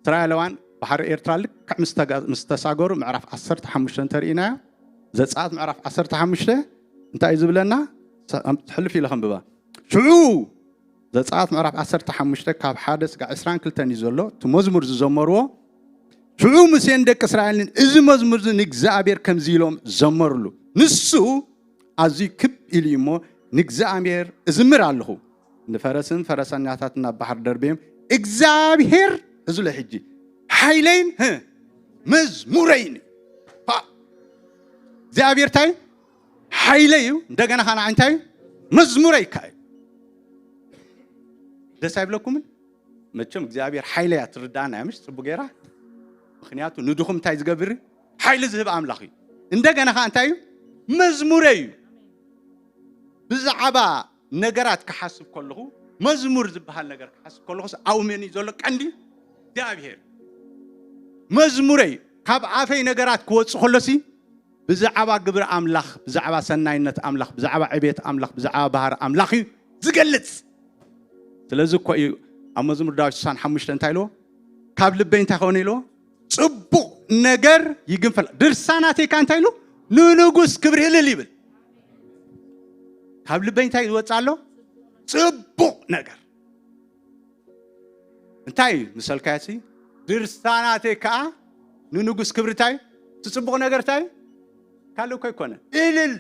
እስራኤላውያን ባሕሪ ኤርትራ ልክዕ ምስ ተጋ-፣ ምስ ተሳገሩ ምዕራፍ ዓሰርተ ሓሙሽተ እንተርኢናዮ፣ ዘጸኣት ምዕራፍ ዓሰርተ ሓሙሽተ እንታይ እዩ ዝብለና? ሕልፍ ኢለ ከንብባ። ሽዑ ዘጸኣት ምዕራፍ ዓሰርተ ሓሙሽተ ካብ ሓደ ስጋዕ ዕስራን ክልተን እዩ ዘሎ። እቲ መዝሙር ዝዘመርዎ ሽዑ ሙሴን ደቂ እስራኤልን እዚ መዝሙር እዚ ንእግዚኣብሔር ከምዚ ኢሎም ዘመሩሉ። ንሱ ኣዝዩ ክብ ኢሉ እዩ እሞ ንእግዚኣብሔር እዝምር ኣለኹ። ንፈረስን ፈረሰኛታትን ናብ ባሕሪ ደርብዮም እግዚኣብሔር እዙ ለሕጂ ሓይለይን መዝሙረይን እዩ። እግዚኣብሔር እንታይ ሓይለ እዩ። እንደገና ካና እንታይ መዝሙረ ይካ እዩ። ደስ ኣይብለኩምን? መቸም እግዚኣብሔር ሓይለ እያ ትርዳና እያ ምሽ ጽቡ ገይራ። ምክንያቱ ንድኹም እንታይ ዝገብር ሓይሊ ዝህብ ኣምላኽ እዩ። እንደገና ከዓ እንታይ እዩ መዝሙረ እዩ። ብዛዕባ ነገራት ክሓስብ ከለኹ መዝሙር ዝበሃል ነገር ክሓስብ ከለኹ ኣብኡ መን እዩ ዘሎ ቀንዲ እግዚኣብሔር። መዝሙረ እዩ ካብ ኣፈይ ነገራት ክወፅእ ከሎሲ ብዛዕባ ግብሪ ኣምላኽ ብዛዕባ ሰናይነት ኣምላኽ ብዛዕባ ዕቤት ኣምላኽ ብዛዕባ ባህር ኣምላኽ እዩ ዝገልጽ። ስለዚ እኮ እዩ ኣብ መዝሙር ዳዊት ስሳን ሓሙሽተ እንታይ ኢልዎ? ካብ ልበይ እንታይ ኾነ ኢልዎ? ጽቡቕ ነገር ይግንፈል ድርሳናተይካ እንታይ ኢሉ ንንጉስ ክብሪ እልል ይብል። ካብ ልበይ እንታይ ይወጽእ ኣሎ? ጽቡቕ ነገር። እንታይ ምሰልካያሲ ድርሳናተይ ከዓ ንንጉስ ክብሪ እንታይ ትጽቡቕ ነገር እንታይ ካልእ እኮ ኣይኮነ እልል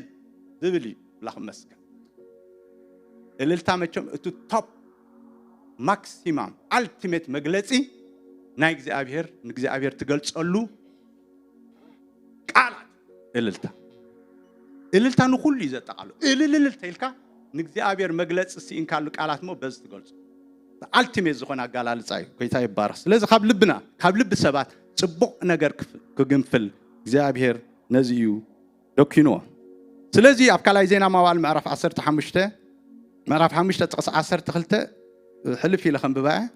ዝብል እዩ። ላኽ መስገን እልልታ መቸም እቲ ቶፕ ማክሲማም ኣልቲሜት መግለፂ ናይ እግዚኣብሔር ንእግዚኣብሔር ትገልፀሉ ቃላት እልልታ እልልታ ንኩሉ እዩ ዘጠቃሉ። እልልልል ተይልካ ንእግዚኣብሔር መግለፂ ስኢንካሉ ቃላት ሞ በዚ ትገልፁ ኣልቲሜት ዝኾነ ኣጋላልፃ እዩ። ጎይታ ይባረክ። ስለዚ ካብ ልብና ካብ ልቢ ሰባት ፅቡቅ ነገር ክግንፍል እግዚኣብሔር ነዚ እዩ ደኪንዎ። ስለዚ ኣብ ካልኣይ ዜና መዋዕል ምዕራፍ ዓሰርተ ሓሙሽተ ምዕራፍ ሓሙሽተ ጥቕሲ ዓሰርተ ክልተ ሕልፍ ኢለ ከንብባ እየ።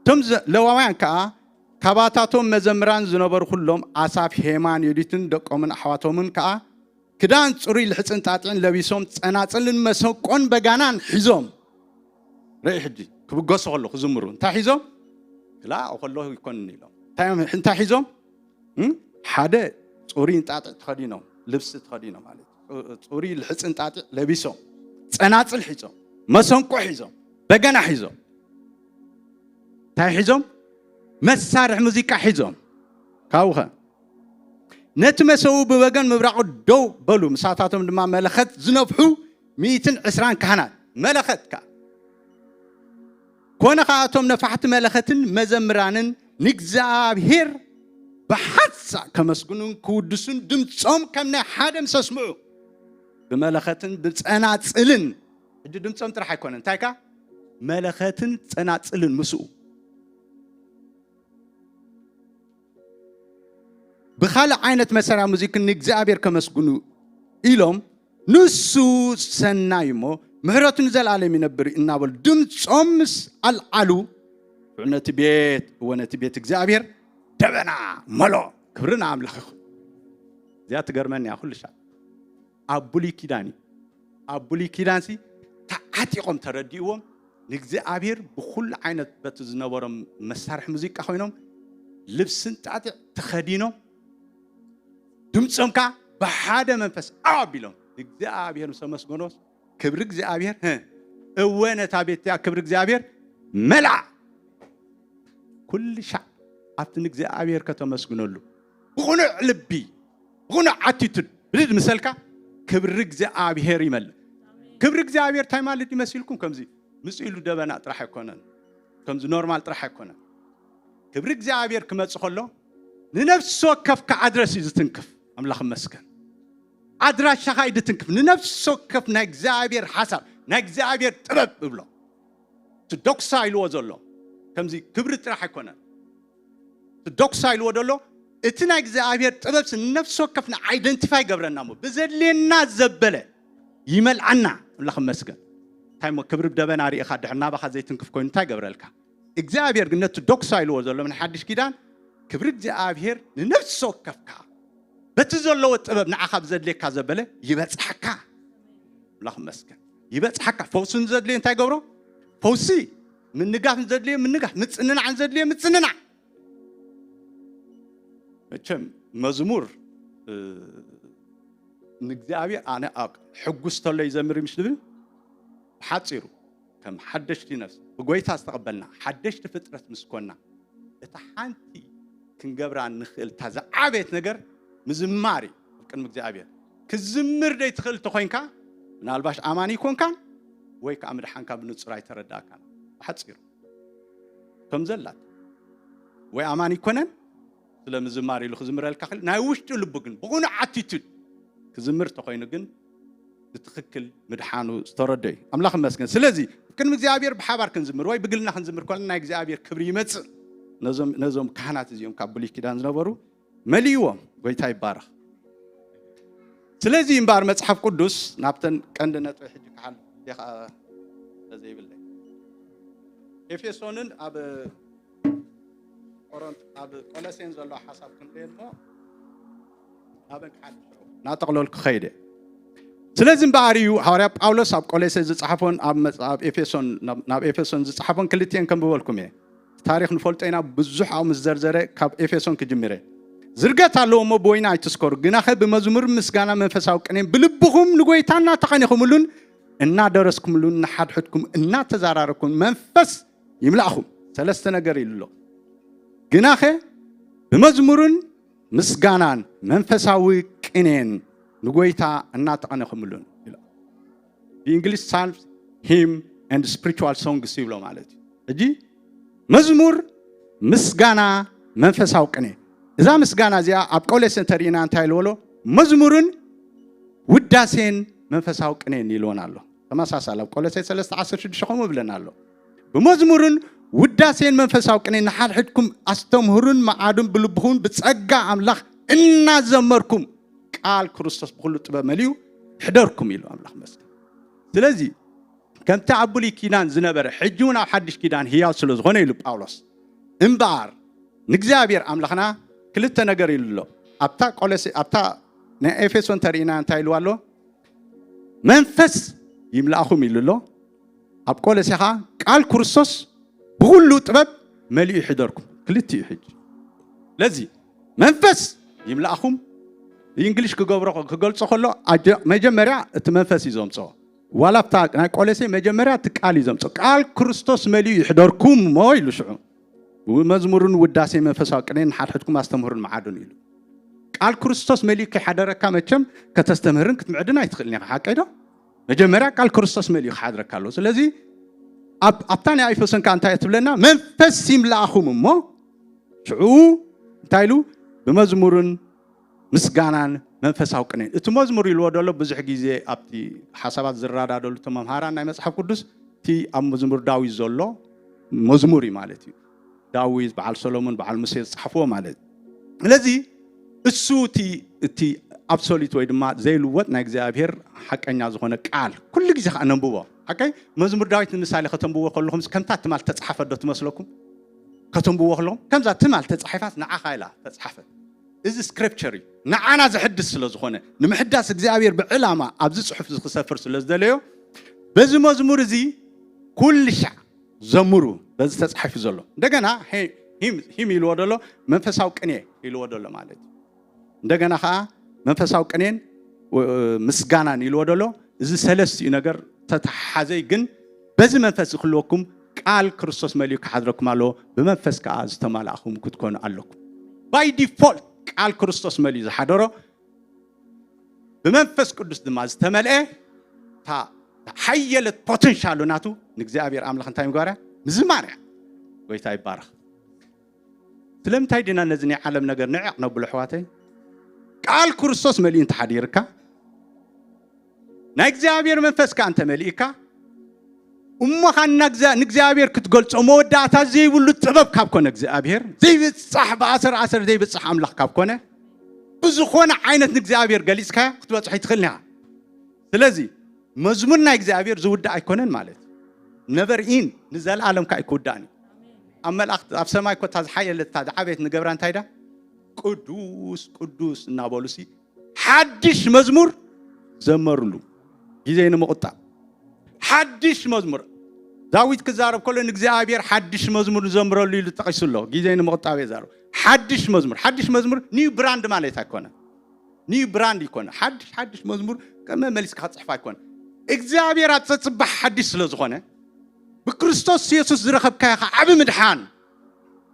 እቶም ለዋውያን ከዓ ካባታቶም መዘምራን ዝነበሩ ኩሎም ኣሳፍ፣ ሄማን፣ የዲትን ደቆምን ኣሕዋቶምን ከዓ ክዳን ፅሩይ ልሕፅን ጣጢዕን ለቢሶም ፀናፅልን መሰንቆን በጋናን ሒዞም ርኢ ሕጂ ክብገሱ ከሎ ክዝምሩ እንታይ ሒዞም ክላእ ከሎ ይኮንን ኢሎም እንታይ ሒዞም ሓደ ፅሩይ ጣጢዕ ተኸዲኖም ልብሲ ተኸዲኖም ማለት ፅሩይ ልሕፅን ጣጢዕ ለቢሶም ፀናፅል ሒዞም መሰንቆ ሒዞም በገና ሒዞም እንታይ ሒዞም መሳርሒ ሙዚቃ ሒዞም ካብኸ ነቲ መሰው ብወገን ምብራቑ ደው በሉ ምሳታቶም ድማ መለኸት ዝነፍሑ ሚእትን ዕስራን ካህናት መለኸት ከ ኮነ ከኣቶም ነፋሕቲ መለኸትን መዘምራንን ንእግዚኣብሔር ብሓንሳእ ከመስግኑን ክውድሱን ድምፆም ከም ናይ ሓደ ምስ ኣስምዑ ብመለኸትን ብፀናፅልን ሕጂ ድምፆም ጥራሕ ኣይኮነን እንታይ ካ መለኸትን ፀናፅልን ምስኡ ብኻልእ ዓይነት መሳርያ ሙዚክ ንእግዚኣብሔር ከመስግኑ ኢሎም ንሱ ሰናይ እሞ ምሕረቱ ንዘለኣለም ይነብር እናበሉ ድምፆም ምስ ኣልዓሉ ሽዑ ነቲ ቤት እወ ነቲ ቤት እግዚኣብሔር ደበና መሎ ክብሪ ንኣምላኽ ይኹን። እዚኣ ትገርመኒ እያ ኩሉ ሻዕ ኣብ ብሉይ ኪዳን እዩ። ኣብ ብሉይ ኪዳንሲ ተዓጢቖም ተረዲእዎም ንእግዚኣብሔር ብኩሉ ዓይነት በቲ ዝነበሮም መሳርሒ ሙዚቃ ኮይኖም ልብስን ጣጢዕ ተኸዲኖም ድምፆም ከዓ ብሓደ መንፈስ ኣቢሎም ንእግዚኣብሔር ምስ ኣመስገኖስ ክብሪ እግዚኣብሔር እወ ነታ ቤት እቲኣ ክብሪ እግዚኣብሔር መልኣ። ኩሉ ሻዕ ኣብቲ ንእግዚኣብሔር ከተመስግነሉ ብቕኑዕ ልቢ ብቕኑዕ ኣቲቱድ ብድድ ምሰልካ ክብሪ እግዚኣብሔር ይመልእ። ክብሪ እግዚኣብሔር እንታይ ማለት ይመሲልኩም? ከምዚ ምስ ኢሉ ደበና ጥራሕ ኣይኮነን፣ ከምዚ ኖርማል ጥራሕ ኣይኮነን። ክብሪ እግዚኣብሔር ክመጽእ ከሎ ንነፍሲ ወከፍካ ኣድረስ እዩ ዝትንክፍ። ኣምላኽ ይመስገን። ኣድራሻኻ እዩ ዝትንክፍ። ንነፍሲ ወከፍ ናይ እግዚኣብሔር ሓሳብ ናይ እግዚኣብሔር ጥበብ እብሎ። እቲ ዶክሳ ኢልዎ ዘሎ ከምዚ ክብሪ ጥራሕ ኣይኮነን። እቲ ዶክሳ ኢልዎ ዘሎ እቲ ናይ እግዚኣብሔር ጥበብ ንነፍሲ ወከፍ ንኣይደንቲፋይ ይገብረና እሞ ብዘድልየና ዘበለ ይመልዓና። ኣምላኽ ይመስገን። እንታይ እሞ ክብሪ ብደበና ርኢኻ ድሕር ናባኻ ዘይትንክፍ ኮይኑ እንታይ ይገብረልካ? እግዚኣብሔር ግን ነቲ ዶክሳ ኢልዎ ዘሎ ናይ ሓድሽ ኪዳን ክብሪ እግዚኣብሔር ንነፍሲ ወከፍካ በቲ ዘለዎ ጥበብ ንዓኻ ብዘድልየካ ዘበለ ይበጽሓካ። ኣምላኽ ይመስገን። ይበጽሓካ። ፈውሲ ንዘድልዮ እንታይ ገብሮ? ፈውሲ። ምንጋፍ ንዘድልዮ ምንጋፍ። ምጽንናዕ ንዘድልዮ ምጽንናዕ። መቸም መዝሙር ንእግዚኣብሔር ኣነ ኣብ ሕጉስ ተሎ ይዘምር እዩ ምስ ልብል፣ ብሓጺሩ ከም ሓደሽቲ ነፍስ ብጎይታ ዝተቐበልና ሓደሽቲ ፍጥረት ምስ ኮና፣ እታ ሓንቲ ክንገብራ ንኽእል እታ ዝዓበየት ነገር ምዝማር እዩ ኣብ ቅድሚ እግዚኣብሔር። ክዝምር ደይ ትኽእል እንተኾይንካ፣ ምናልባሽ ኣማኒ ይኮንካን ወይ ከዓ ምድሓንካ ብንጹር ኣይተረዳእካን። ብሓጺሩ ከም ዘላት ወይ ኣማኒ ይኮነን፣ ስለ ምዝማር ኢሉ ክዝምረልካ ክእል፣ ናይ ውሽጢ ልቡ ግን ብቕኑዕ ኣቲቱድ ክዝምር ተኾይኑ ግን ብትኽክል ምድሓኑ ዝተረዶ እዩ። ኣምላኽ ይመስገን። ስለዚ ቅድሚ እግዚኣብሔር ብሓባር ክንዝምር ወይ ብግልና ክንዝምር ከለና ናይ እግዚኣብሔር ክብሪ ይመጽእ። ነዞም ነዞም ካህናት እዚኦም ካብ ብሉይ ኪዳን ዝነበሩ መሊእዎም። ጎይታ ይባረኽ። ስለዚ እምበኣር መጽሓፍ ቅዱስ ናብተን ቀንዲ ነጥቢ ሕጂ ክሓል ዲኻ ዘይብለይ ኤፌሶንን ኣብ ቆሮንት ኣብ ቆለሴን ዘሎ ሓሳብ ክንደየን እሞ ናበን ክሓልፍ ናጠቕለልኩ ከይደ። ስለዚ እምበኣር እዩ ሃዋርያ ጳውሎስ ኣብ ቆለሴ ዝጸሓፎን ኣብ መጽ- ኣብ ኤፌሶን ናብ- ናብ ኤፌሶን ዝጸሓፎን ክልቲኤን ከንብበልኩም እየ። ታሪኽ ንፈልጦ ኢና። ብዙሕ ኣብኡ ምስ ዘርዘረ ካብ ኤፌሶን ክጅምረ። ዝርገት ኣለዎ እሞ ብወይኒ ኣይትስከሩ፣ ግናኸ ብመዝሙር ምስጋና መንፈሳዊ ቅኔን ብልብኹም ንጎይታ እናተቐኒኹምሉን እናደረስኩምሉን ንሓድሕድኩም እናተዛራረኩም መንፈስ ይምላእኹም። ሰለስተ ነገር ኢሉ ኣሎ። ግናኸ ብመዝሙርን ምስጋናን መንፈሳዊ ቅኔን ንጎይታ እናተቐነኹምሉን ይብሎ። ብእንግሊሽ ሳልምስ ሂም ኤንድ ስፒሪቹዋል ሶንግስ ይብሎ ማለት እዩ። ሕጂ መዝሙር ምስጋና መንፈሳዊ ቅኔ። እዛ ምስጋና እዚኣ ኣብ ቆሎሴ እንተሪእና እንታይ ኢልዎ ኣሎ? መዝሙርን ውዳሴን መንፈሳዊ ቅኔን ኢልዎን ኣሎ። ተመሳሳሊ ኣብ ቆሎሴ ሰለስተ ዓሰርተ ሽዱሽተ ከምኡ ብለና ኣሎ። ብመዝሙርን ውዳሴን መንፈሳዊ ቅኔ ንሓድሕድኩም ኣስተምህሩን መዓዱን ብልብኹም ብጸጋ ኣምላኽ እናዘመርኩም ቃል ክርስቶስ ብኹሉ ጥበብ መሊኡ ይሕደርኩም ኢሉ ኣምላኽ መስገን። ስለዚ ከምቲ ኣብ ብሉይ ኪዳን ዝነበረ ሕጂ እውን ኣብ ሓድሽ ኪዳን ህያው ስለ ዝኾነ ኢሉ ጳውሎስ። እምበኣር ንእግዚኣብሔር ኣምላኽና ክልተ ነገር ኢሉ ኣሎ። ኣብታ ቆሎሴ ኣብታ ናይ ኤፌሶን ተርእና እንታይ ኢልዋ ኣሎ? መንፈስ ይምላእኹም ኢሉ ኣሎ። ኣብ ቆሎሴ ኸዓ ቃል ክርስቶስ ብኹሉ ጥበብ መሊኡ ይሕደርኩም። ክልቲኡ ሕጂ ስለዚ መንፈስ ይምላእኹም። ብእንግሊሽ ክገብሮ ክገልጾ ከሎ ኣጀ- መጀመርያ እቲ መንፈስ እዩ ዘምጽኦ። ዋላ ኣብታ ናይ ቆሎሴ መጀመርያ እቲ ቃል እዩ ዘምጽኦ። ቃል ክርስቶስ መሊኡ ይሕደርኩም እሞ ኢሉ ሽዑ ብመዝሙርን ውዳሴ መንፈሳዊ ቅኔን ንሓድሕድኩም ኣስተምህሩን መዓዱን ኢሉ። ቃል ክርስቶስ መሊኡ ከይሓደረካ መቸም ከተስተምህርን ክትምዕድን ኣይትኽእልን ኢኻ። ሓቀይ ዶ? መጀመርያ ቃል ክርስቶስ መሊኡ ክሓድረካ ኣለዎ። ስለዚ ኣብ ኣብታ ናይ ኤፌሶን ከኣ እንታይ ትብለና? መንፈስ ይምላእኹም እሞ ሽዑ እንታይ ኢሉ? ብመዝሙርን ምስጋናን መንፈሳዊ ቅኔን። እቲ መዝሙር ኢልዎ ደሎ ብዙሕ ግዜ ኣብቲ ሓሳባት ዝረዳደሉ እቶም መምሃራን ናይ መጽሓፍ ቅዱስ እቲ ኣብ መዝሙር ዳዊት ዘሎ መዝሙር እዩ ማለት እዩ። ዳዊት በዓል ሰሎሞን በዓል ሙሴ ዝጸሓፍዎ ማለት እዩ። ስለዚ እሱ እቲ እቲ ኣብሶሉት ወይ ድማ ዘይልወጥ ናይ እግዚኣብሔር ሓቀኛ ዝኾነ ቃል ኩሉ ግዜ ከዓ ነንብቦ። ሓቀይ መዝሙር ዳዊት ንምሳሌ ከተንብቦ ከለኹም ከምታ ትማል ተጻሓፈ ዶ ትመስለኩም? ከተንብቦ ከለኹም ከምዛ ትማል ተጻሒፋት ንዓኻ ኢላ ተጻሓፈት። እዚ ስክሪፕቸር እዩ ንዓና ዘሕድስ ስለ ዝኾነ ንምሕዳስ እግዚኣብሔር ብዕላማ ኣብዚ ጽሑፍ እዚ ክሰፍር ስለ ዝደለዮ በዚ መዝሙር እዚ ኩሉ ሻዕ ዘምሩ በዚ ተጻሒፉ ዘሎ። እንደገና ሂም ኢልዎ ደሎ መንፈሳዊ ቅኔ ኢልዎ ደሎ ማለት እዩ። እንደገና ከዓ መንፈሳዊ ቅኔን ምስጋናን ኢልዎ ደሎ። እዚ ሰለስቲኡ ነገር ተተሓዘይ ግን በዚ መንፈስ ክህልወኩም ቃል ክርስቶስ መሊኡ ክሓድረኩም ኣለዎ። ብመንፈስ ከዓ ዝተማላእኹም ክትኮኑ ኣለኩም። ባይ ዲፎልት ቃል ክርስቶስ መሊኡ ዝሓደሮ ብመንፈስ ቅዱስ ድማ ዝተመልአ እታ ሓየለት ፖተንሻሉ ናቱ ንእግዚኣብሔር ኣምላኽ እንታይ ምግባርያ ምዝማርያ። ጎይታ ይባረኽ። ስለምንታይ ድና ነዚ ናይ ዓለም ነገር ንዕቕ ነብሎ ኣሕዋተይ? ቃል ክርስቶስ መሊኡ እንተሓዲርካ ናይ እግዚኣብሔር መንፈስ ከኣ እንተመሊእካ እሞ ኻና ንእግዚኣብሔር ክትገልጾ መወዳእታ ዘይብሉ ጥበብ ካብ ኮነ እግዚኣብሔር ዘይብጻሕ ብኣሰር ኣሰር ዘይብጻሕ ኣምላኽ ካብ ኮነ ብዝኾነ ዓይነት ንእግዚኣብሔር ገሊጽካዮ ክትበጽሖ ይትኽእልን ኢኻ። ስለዚ መዝሙር ናይ እግዚኣብሔር ዝውዳእ ኣይኮነን ማለት ነቨር ኢን ንዘለኣለም ከዓ ኣይክውዳእን እዩ። ኣብ መላእክት ኣብ ሰማይ ኮታ ዝሓየለት እታ ዝዓበየት ንገብራ እንታይ ዳ ቅዱስ ቅዱስ እናበሉ ሲ ሓድሽ መዝሙር ዘመሩሉ ግዜ ንምቁጣብ ሓድሽ መዝሙር ዳዊት ክዛረብ ከሎ ንእግዚኣብሔር ሓድሽ መዝሙር ንዘምረሉ ኢሉ ጠቂሱ ኣሎ። ግዜ ንምቁጣብ የዛረብ ሓድሽ መዝሙር ሓድሽ መዝሙር ኒው ብራንድ ማለት ኣይኮነን። ኒው ብራንድ ይኮነ። ሓድሽ ሓድሽ መዝሙር ከመ መሊስካ ክጽሕፍ ኣይኮነ። እግዚኣብሔር ኣብ ጸጽባሕ ሓድሽ ስለ ዝኾነ፣ ብክርስቶስ የሱስ ዝረኸብካዮ ኸዓ ዓቢ ምድሓን፣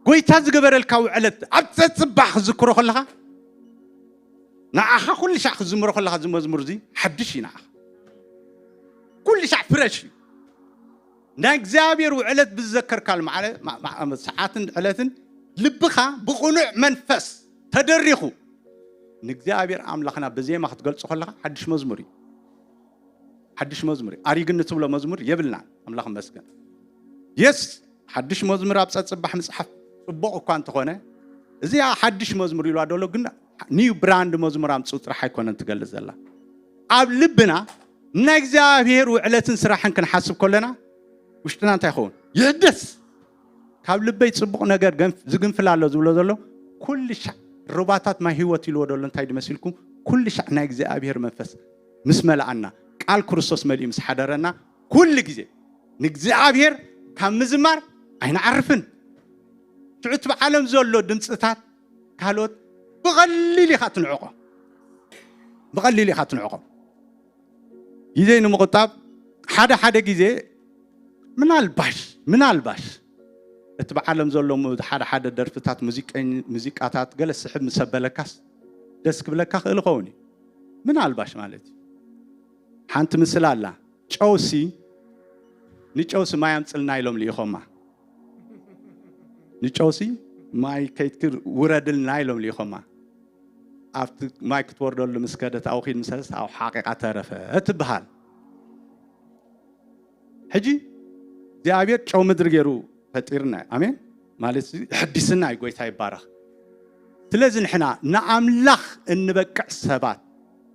ጎይታ ዝገበረልካ ውዕለት ኣብ ጸጽባሕ ክዝክሮ ከለኻ፣ ንዓኻ ኩሉ ሻዕ ክዝምሮ ከለኻ፣ እዚ መዝሙር እዚ ሓድሽ እዩ ንዓኻ። ኩሉ ሻዕ ፍረሽ እዩ። ናይ እግዚኣብሔር ውዕለት ብዝዘከርካሉ ማዕለ-፣ ማ-፣ ማ-፣ ሰዓትን ዕለትን ልብኻ ብቕኑዕ መንፈስ ተደሪኹ ንእግዚኣብሔር ኣምላኽና ብዜማ ክትገልጾ ከለኻ ሓድሽ መዝሙር እዩ። ሓድሽ መዝሙር እዩ። ኣሪግን ንትብሎ መዝሙር የብልናን። ኣምላኽ ይመስገን። የስ፣ ሓድሽ መዝሙር ኣብ ጸጽባሕ ምጽሓፍ ጽቡቕ እኳ እንተኾነ፣ እዚኣ ሓድሽ መዝሙር ኢልዋ ደሎ፣ ግን ኒው ብራንድ መዝሙር ኣምጽኡ ጥራሕ ኣይኮነን ትገልጽ ዘላ። ኣብ ልብና ናይ እግዚኣብሔር ውዕለትን ስራሕን ክንሓስብ ከለና፣ ውሽጥና እንታይ ይኸውን? ይሕደስ። ካብ ልበይ ጽቡቕ ነገር ገንፍ-፣ ዝግንፍል ኣሎ ዝብሎ ዘሎ፣ ኩሉ ሻዕ ሩባታት ማይ ህይወት ኢልዎ ዘሎ እንታይ ድመሲልኩም? ኩሉ ሻዕ ናይ እግዚኣብሔር መንፈስ ምስ መለኣና፣ ቃል ክርስቶስ መሊኡ ምስ ሓደረና፣ ኩሉ ግዜ ንእግዚኣብሔር ካብ ምዝማር ኣይንዓርፍን። ሽዑ እቲ ብዓለም ዘሎ ድምፅታት ካልኦት ብቐሊል ኢኻ ትንዕቆ፣ ብቐሊል ኢኻ ትንዕቆ። ግዜ ንምቑጣብ ሓደ ሓደ ግዜ ምናልባሽ፣ ምናልባሽ እቲ ብዓለም ዘሎ ሙ-፣ ሓደ ሓደ ደርፍታት፣ ሙዚቀኝ-፣ ሙዚቃታት ገለ ስሕብ ምስ ኣበለካስ ደስ ክብለካ ክእል ይኸውን እዩ። ምናልባሽ ማለት እዩ። ሓንቲ ምስላ ኣላ። ጨውሲ፣ ንጨውሲ ማይ ኣምጽልና ኢሎም ልኢኾማ። ንጨውሲ ማይ ከይትክር ውረድልና ኢሎም ልኢኾማ። ኣብቲ ማይ ክትወርደሉ ምስ ከደት፣ ኣብኡ ኺድ ምስ በለት፣ ኣብኡ ሓቂቓ ተረፈ ትበሃል። ሕጂ እግዚኣብሔር ጨው ምድሪ ገይሩ ፈጢርና እዩ። ኣሜን። ማለት እዚ ሕዲስና እዩ። ጎይታ ይባረኽ። ስለዚ ንሕና ንኣምላኽ እንበቅዕ ሰባት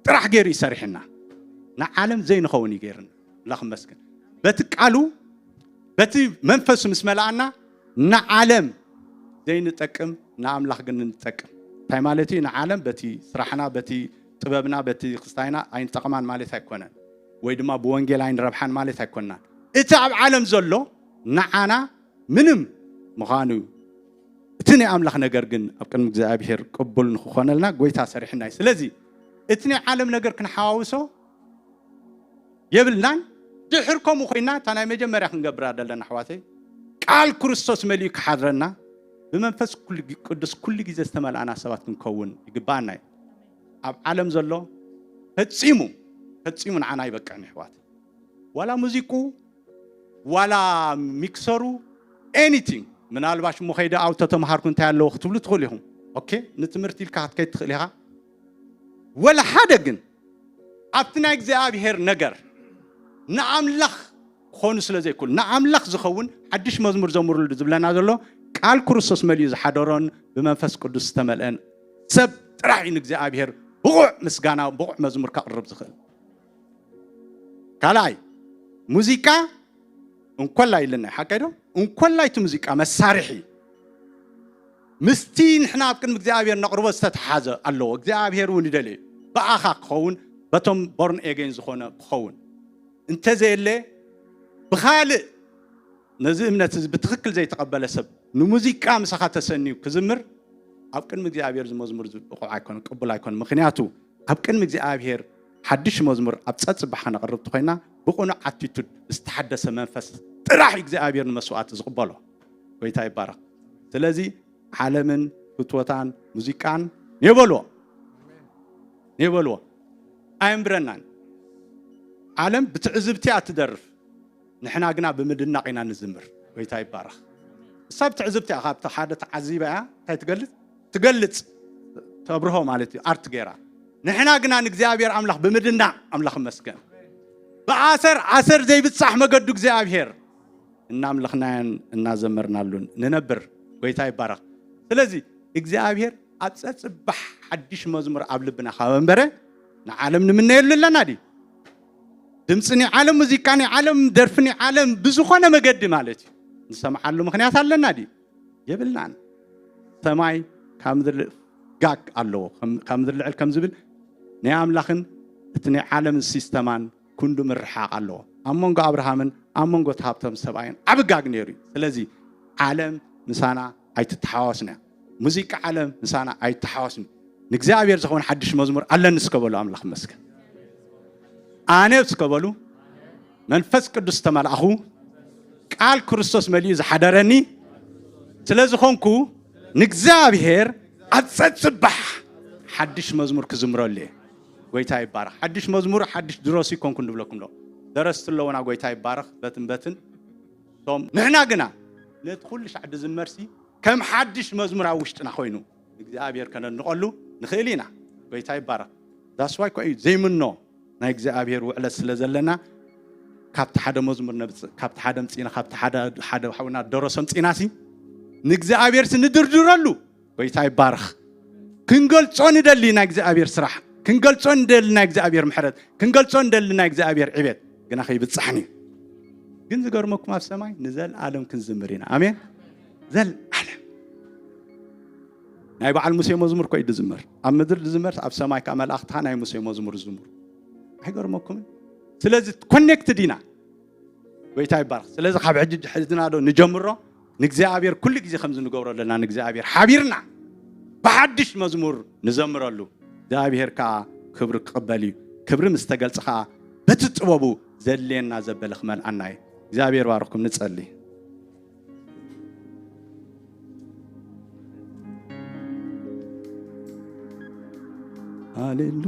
ጥራሕ ገይሩ እዩ ሰሪሕና። ንዓለም ዘይንኸውን እዩ ገይርና። ኣምላኽ ይመስገን። በቲ ቃሉ፣ በቲ መንፈሱ ምስ መለኣና፣ ንዓለም ዘይንጠቅም፣ ንኣምላኽ ግን ንጠቅም። እንታይ ማለት እዩ? ንዓለም በቲ ስራሕና፣ በቲ ጥበብና፣ በቲ ክስታይና ኣይንጠቕማን ማለት ኣይኮነን። ወይ ድማ ብወንጌል ኣይንረብሓን ማለት ኣይኮንናን። እቲ ኣብ ዓለም ዘሎ ንዓና ምንም ምዃኑ እዩ። እቲ ናይ ኣምላኽ ነገር ግን ኣብ ቅድሚ እግዚኣብሔር ቅቡል ንክኾነልና ጎይታ ሰሪሕና እዩ። ስለዚ እቲ ናይ ዓለም ነገር ክንሓዋውሶ የብልናን። ድሕር ከምኡ ኮይና፣ እታ ናይ መጀመርያ ክንገብራ ዘለና፣ ኣሕዋተይ፣ ቃል ክርስቶስ መሊኡ ክሓድረና፣ ብመንፈስ ኩሉ ጊ-፣ ቅዱስ ኩሉ ግዜ ዝተመልኣና ሰባት ክንከውን ይግባኣና እዩ። ኣብ ዓለም ዘሎ ፈጺሙ፣ ፈጺሙ ንዓና ኣይበቅዕን፣ ኣሕዋት። ዋላ ሙዚቁ፣ ዋላ ሚክሰሩ፣ ኤኒቲንግ። ምናልባሽ እሞ ከይደ ኣውቶ ተምሃርኩ እንታይ ኣለዎ ክትብሉ ትኽእሉ ኢኹም። ኦኬ፣ ንትምህርቲ ኢልካ ክትከይድ ትኽእል ኢኻ። ወላ ሓደ ግን ኣብቲ ናይ እግዚኣብሔር ነገር ንኣምላኽ ክኾኑ ስለ ዘይክእሉ፣ ንኣምላኽ ዝኸውን ሓድሽ መዝሙር ዘምሩሉ ዝብለና ዘሎ፣ ቃል ክርስቶስ መሊኡ ዝሓደሮን ብመንፈስ ቅዱስ ዝተመልአን ሰብ ጥራሕ እዩ ንእግዚኣብሔር ብቑዕ ምስጋና፣ ብቑዕ መዝሙር ከቕርብ ዝኽእል። ካልኣይ፣ ሙዚቃ እንኮላይ ኢልና፣ ሓቀይ ዶ? እንኮላይ እቲ ሙዚቃ መሳርሒ ምስቲ ንሕና ኣብ ቅድሚ እግዚኣብሔር ነቕርቦ ዝተተሓዘ ኣለዎ። እግዚኣብሔር እውን ይደልዮ ብኣኻ ክኸውን፣ በቶም ቦርን ኤጌን ዝኾነ ክኸውን። እንተዘየለ፣ ብኻልእ ነዚ እምነት እዚ ብትኽክል ዘይተቐበለ ሰብ ንሙዚቃ ምሳኻ ተሰንዩ ክዝምር፣ ኣብ ቅድሚ እግዚኣብሔር እዚ መዝሙር እዚ ብቑዕ ኣይኮነን፣ ቅቡል ኣይኮነን። ምኽንያቱ ኣብ ቅድሚ እግዚኣብሔር ሓድሽ መዝሙር ኣብ ጸጽባሕ ከነቕርብ ተኾይና፣ ብቕኑዕ ኣቲቱድ፣ ዝተሓደሰ መንፈስ ጥራሕ እግዚኣብሔር ንመስዋዕቲ ዝቕበሎ። ጎይታ ይባረኽ። ስለዚ ዓለምን ፍትወታን ሙዚቃን ኔበልዎ፣ ኔበልዎ፣ ኣየንብረናን። ዓለም ብትዕዝብቲ እያ ትደርፍ፣ ንሕና ግና ብምድናቕ ኢና ንዝምር። ጎይታ ይባረኽ። እሳ ብትዕዝብቲ እያ፣ ካብቲ ሓደ ተዓዚባ እያ፣ እንታይ ትገልጽ? ትገልጽ፣ ተብርሆ ማለት እዩ፣ ኣርት ገይራ። ንሕና ግና ንእግዚኣብሔር ኣምላኽ ብምድናቕ፣ ኣምላኽ ይመስገን። ብኣሰር ኣሰር ዘይብጻሕ መገዱ እግዚኣብሔር እናምለኽናዮን እናዘመርናሉን ንነብር። ጎይታ ይባረኽ። ስለዚ እግዚኣብሔር ኣብ ጸጽባሕ ሓድሽ መዝሙር ኣብ ልብና ካብ ኣንበረ፣ ንዓለም ንምነየሉ ኣለና ድዩ? ድምፂ ናይ ዓለም፣ ሙዚቃ ናይ ዓለም፣ ደርፊ ናይ ዓለም ብዝኾነ መገዲ ማለት እዩ ንሰምዓሉ ምኽንያት ኣለና ድዩ? የብልናን። ሰማይ ካብ ምድሪ ጋግ ኣለዎ። ከም-፣ ካብ ምድሪ ልዕል ከም ዝብል ናይ ኣምላኽን እቲ ናይ ዓለምን ሲስተማን ክንዱ ምርሓቕ ኣለዎ። ኣብ መንጎ ኣብርሃምን ኣብ መንጎ እቲ ሃብቶም ሰብኣይን ዓቢ ጋግ ነይሩ እዩ። ስለዚ ዓለም ምሳና ኣይትተሓዋወስን እያ። ሙዚቃ ዓለም ምሳና ኣይተሓዋወስን እዩ። ንእግዚኣብሔር ዝኸውን ሓድሽ መዝሙር ኣለኒ እስከ በሉ። ኣምላኽ ይመስገን። ኣነ እስከ በሉ። መንፈስ ቅዱስ ተመልኣኹ፣ ቃል ክርስቶስ መሊኡ ዝሓደረኒ ስለ ዝኾንኩ፣ ንእግዚኣብሔር ኣብ ጸጽባሕ ሓድሽ መዝሙር ክዝምረሉ እየ። ጎይታ ይባረኽ። ሓድሽ መዝሙር ሓድሽ ድሮሲ ይኮንኩ ንብለኩም ዶ? ደረስቲ ኣለውና። ጎይታ ይባረኽ። በትን በትን ቶም ንሕና ግና ነቲ ኩሉ ሻዕ ድዝመርሲ ከም ሓድሽ መዝሙር ኣብ ውሽጥና ኮይኑ እግዚኣብሔር ከነድንቐሉ ንኽእል ኢና። ጎይታ ይባረኽ። ዳስዋይ ኮ እዩ ዘይምኖ ናይ እግዚኣብሔር ውዕለት ስለ ዘለና፣ ካብቲ ሓደ መዝሙር ነብጽእ፣ ካብቲ ሓደ ምጽኢና፣ ካብቲ ሓደ ሓደ ሓውና ደረሶ ምጽኢናሲ ንእግዚኣብሔር ንድርድረሉ። ጎይታ ይባረኽ። ክንገልጾ ንደሊ ናይ እግዚኣብሔር ስራሕ፣ ክንገልጾ ንደሊ ናይ እግዚኣብሔር ምሕረት፣ ክንገልጾ ንደሊ ናይ እግዚኣብሔር ዕቤት ግና ከይብጻሕን እዩ። ግን ዝገርመኩም ኣብ ሰማይ ንዘልኣለም ክንዝምር ኢና። ኣሜን። ዘልኣለም ናይ በዓል ሙሴ መዝሙር ኮ እዩ ዝዝመር። ኣብ ምድር ዝዝመር፣ ኣብ ሰማይ ከዓ መላእኽትኻ ናይ ሙሴ መዝሙር ዝዝምሩ። ኣይገርመኩምን? ስለዚ ኮኔክትድ ኢና። ጎይታ ይባረኽ። ስለዚ ካብ ሕጂ ሕዝና ዶ ንጀምሮ? ንእግዚኣብሔር ኩሉ ግዜ ከም ዝንገብሮ ዘለና ንእግዚኣብሔር ሓቢርና ብሓድሽ መዝሙር ንዘምረሉ። እግዚኣብሔር ከዓ ክብሪ ክቕበል እዩ። ክብሪ ምስ ተገልጸ ከዓ በቲ ጥበቡ ዘድልየና ዘበለ ክመልኣና እዩ። እግዚኣብሔር ባርኽኩም። ንጸሊ። ሃሌሉ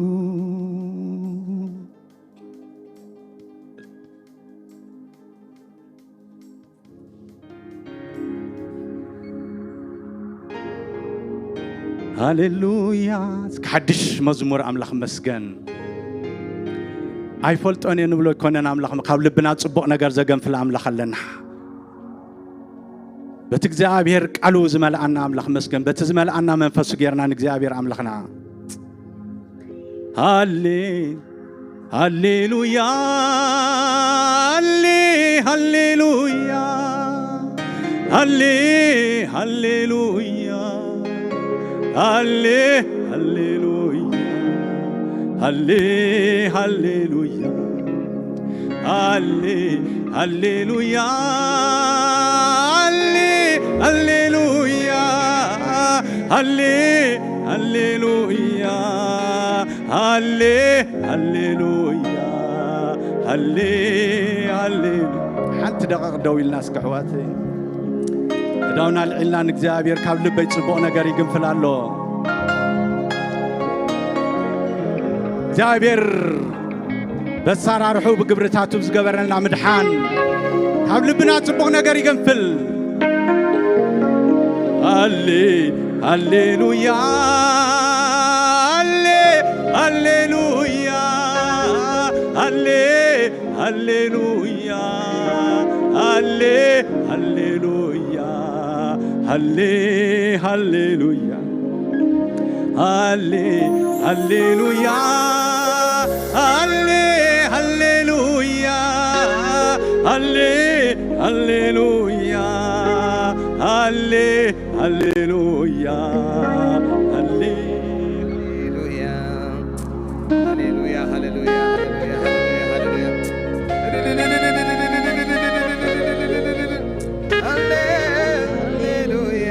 ሃሌሉያ። እስኪ ሓድሽ መዝሙር ኣምላኽ መስገን። ኣይፈልጦን እየ ንብሎ ኣይኮነን። ኣምላኽ ካብ ልብና ጽቡቕ ነገር ዘገንፍል ኣምላኽ ኣለና። በቲ እግዚኣብሔር ቃሉ ዝመልኣና ኣምላኽ መስገን። በቲ ዝመልኣና መንፈሱ ጌርና ንእግዚኣብሔር ኣምላኽና። ሃሌ ሃሌሉያ፣ ሃሌ ሃሌሉያ፣ ሃሌ ሃሌሉያ፣ ሃሌ ሃሌሉያ፣ ሃሌ ሃሌሉያ፣ ሃሌ ሃሌሉያ፣ ሃሌ ሃሌሉያ፣ ሃሌ ሃሌሉያ፣ ሃሌ ሃሌሉያ፣ ሃሌ ሃሌሉ። ሓንቲ ደቂቕ ደው ኢልና እስኪ ኣሕዋተይ። እዳውና ልዒልና ንእግዚኣብሔር ካብ ልበይ ጽቡቕ ነገር ይግንፍል ኣሎ። እግዚኣብሔር በሳራርሑ ብግብርታቱ ዝገበረልና ምድሓን ካብ ልብና ጽቡቕ ነገር ይገንፍል። ሃሌ ሃሌሉያ፣ ሃሌ ሃሌሉያ፣ ሃሌ ሃሌሉያ፣ ሃሌ ሃሌሉያ፣ ሃሌ ሃሌሉያ፣ ሃሌ ሃሌሉያ፣ ሃሌ ሃሌሉያ፣ ሃሌ ሃሌሉያ፣ ሃሌ ሃሌሉያ፣ ሃሌ ሃሌሉያ፣ ሃሌሉያ፣ ሃሌሉያ፣ ሃሌሉያ፣ ሃሌሉያ። ሃሌሉያ፣ ሃሌ ሃሌሉያ፣ ሃሌ ሃሌሉያ፣ ሃሌሉያ፣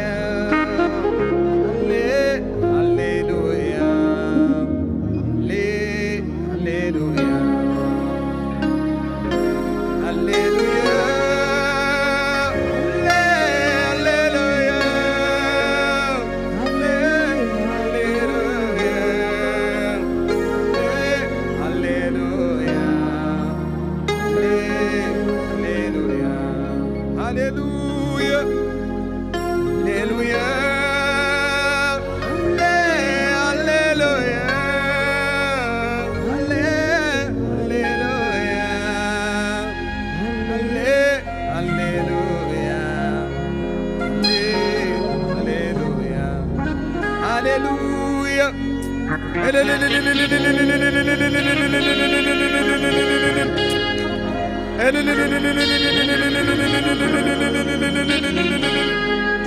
ሃሌ ሃሌሉያ፣ ሃሌ ሃሌሉያ፣ ሃሌ ሃሌሉያ፣ ሃሌ ሃሌሉያ፣ ሃሌሉያ፣ ሃሌ ሃሌሉያ፣ ሃሌ ሃሌሉያ፣ ሃሌ ሃሌሉያ፣ ሃሌ ሃሌሉያ፣ ሃሌሉያ።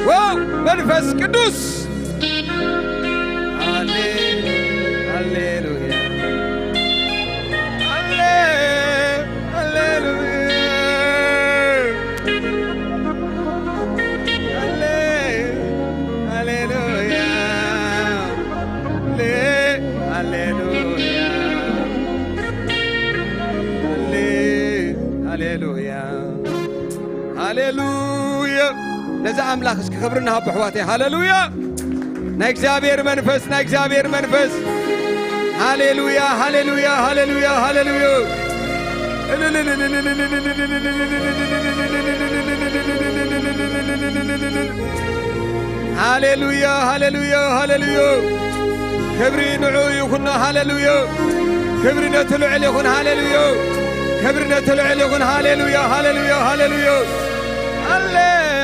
ዋው! መንፈስ ቅዱስ። ሃሌ-፣ ሃሌሉያ። ሃሌ-፣ ሃሌሉያ። ሃሌ-፣ ሃሌሉያ። ሃሌሉያ። ነዚ ኣምላኽ እስኪ ክብሪ ንሃቦ ኣሕዋተይ። ሃሌሉያ። ናይ እግዚኣብሔር መንፈስ፣ ናይ እግዚኣብሔር መንፈስ። ሃሌሉያ፣ ሃሌሉያ፣ ሃሌሉያ፣ ሃሌሉያ። ሃሌሉያ፣ ሃሌሉያ፣ ሃሌሉያ። ክብሪ ንዑ ይኹን። ሃሌሉያ። ክብሪ ነቲ ልዑል ይኹን። ሃሌሉያ። ክብሪ ነቲ ልዑል ይኹን። ሃሌሉያ፣ ሃሌሉያ፣ ሃሌሉያ። ሃሌ፣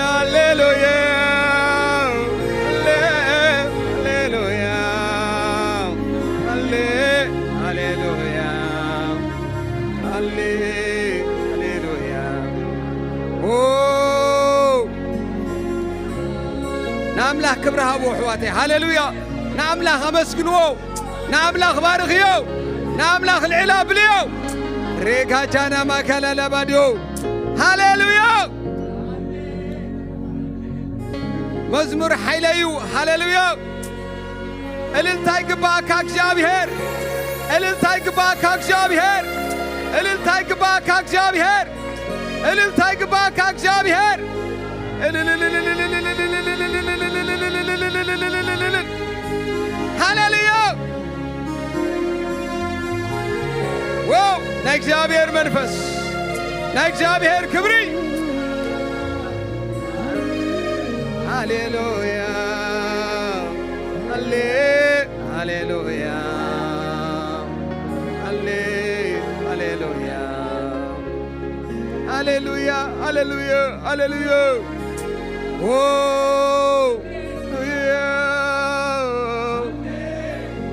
ሃሌሉያ። ሃሌ፣ ሃሌሉያ። ሃሌ፣ ሃሌሉያ። ሃሌ፣ ሃሌሉያ። ኦ፣ ንኣምላኽ ክብሪ ሃቦ ኣሕዋተይ። ሃሌሉያ። ንኣምላኽ ኣመስግንዎ። ንኣምላኽ ባርኽዮ። ንኣምላኽ ልዕል ኣብልዮ። ሬጋጃና ማካላላ ባድዮ። ሃሌሉያ። መዝሙር ሓይለዩ። ሃሌሉያ። እልልታ ይግባእካ እግዚኣብሔር። እልልታ ይግባእካ እግዚኣብሔር። እልልታ ይግባእካ እግዚኣብሔር። እልልታ ይግባእካ እግዚኣብሔር። ሃሌሉያ። ዋው! ናይ እግዚኣብሔር መንፈስ፣ ናይ እግዚኣብሔር ክብሪ። ሃሌሉያ። ሃሌ-፣ ሃሌሉያ። ሃሌ-፣ ሃሌሉያ። ሃሌሉያ፣ ሃሌሉያ፣ ሃሌሉያ። ኦ፣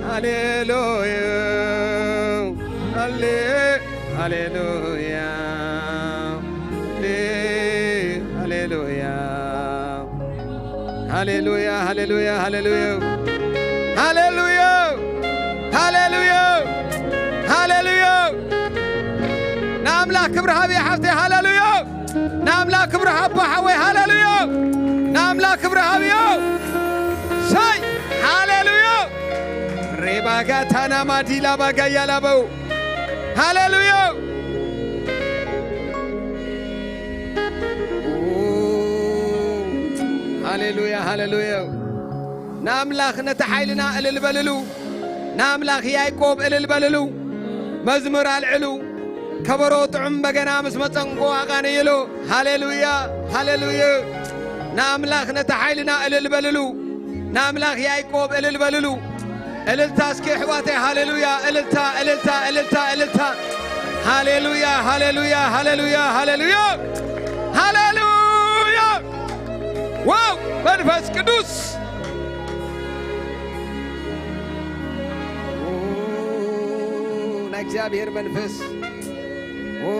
ሃሌሉያ። ሃሌ-፣ ሃሌሉያ። ሃሌ-፣ ሃሌሉያ። ሃሌሉያ፣ ሃሌሉያ፣ ሃሌሉያ። ሃሌሉያ፣ ሃሌሉያ፣ ሃሌሉያ። ንኣምላኽ ክብሪ ሃብዮ ሓፍተይ። ሃሌሉያ። ንኣምላኽ ክብሪ ሃቦ ሓወይ። ሃሌሉያ። ንኣምላኽ ክብሪ ሃብዮ። ሰይ፣ ሃሌሉያ። ሬባጋ ታና ማዲላ ባጋ ያላበው። ሃሌሉያ። ሃሌሉያ፣ ሃሌሉያ። ንኣምላኽ ነቲ ሓይልና እልል በልሉ። ንኣምላኽ ያዕቆብ እልል በልሉ። መዝሙር ኣልዕሉ። ከበሮ ጥዑም በገና ምስ መጸንቆ ኣቓንይሉ። ሃሌሉያ፣ ሃሌሉያ። ንኣምላኽ ነቲ ሓይልና እልል በልሉ። ንኣምላኽ ያዕቆብ እልል በልሉ። እልልታ እስኪ ኣሕዋተይ፣ ሃሌሉያ፣ እልልታ፣ እልልታ፣ እልልታ፣ እልልታ። ሃሌሉያ፣ ሃሌሉያ፣ ሃሌሉያ፣ ሃሌሉያ፣ ሃሌሉያ። ዋው! መንፈስ ቅዱስ። ኦ፣ ናይ እግዚኣብሔር መንፈስ። ኦ፣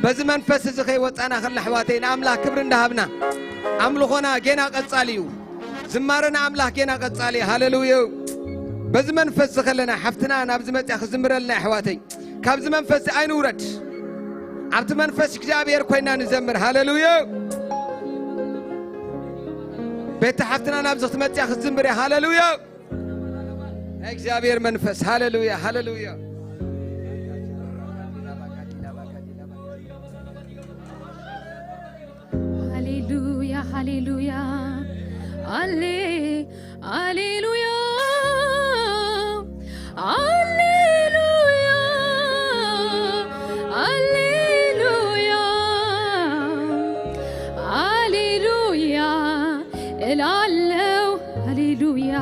በዚ መንፈስ እዚ ከይወጻና ከለና ኣሕዋተይ፣ ንኣምላኽ ክብሪ እንዳሃብና፣ ኣምልኾና ጌና ቀጻሊ እዩ። ዝማረ ንኣምላኽ ጌና ቀጻሊ። ሃሌሉያ። በዚ መንፈስ እዚ ከለና፣ ሓፍትና ናብዚ መጽያ ክዝምረልና፣ ኣሕዋተይ፣ ካብዚ መንፈስ እዚ ኣይንውረድ። ኣብቲ መንፈስ እግዚኣብሔር ኮይና ንዘምር። ሃሌሉያ። ቤቲ ሓፍትና ናብዚ ክትመጽያ ክትዝምር እያ። ሃሌሉያ። ናይ እግዚኣብሔር መንፈስ። ሃሌሉያ፣ ሃሌሉያ። ሃሌሉያ፣ ሃሌሉያ። ኣሌ-፣ ኣሌሉያ፣ ኣሌሉያ፣ ኣሌሉያ፣ ኣሌሉያ እላለው። ኣሌሉያ፣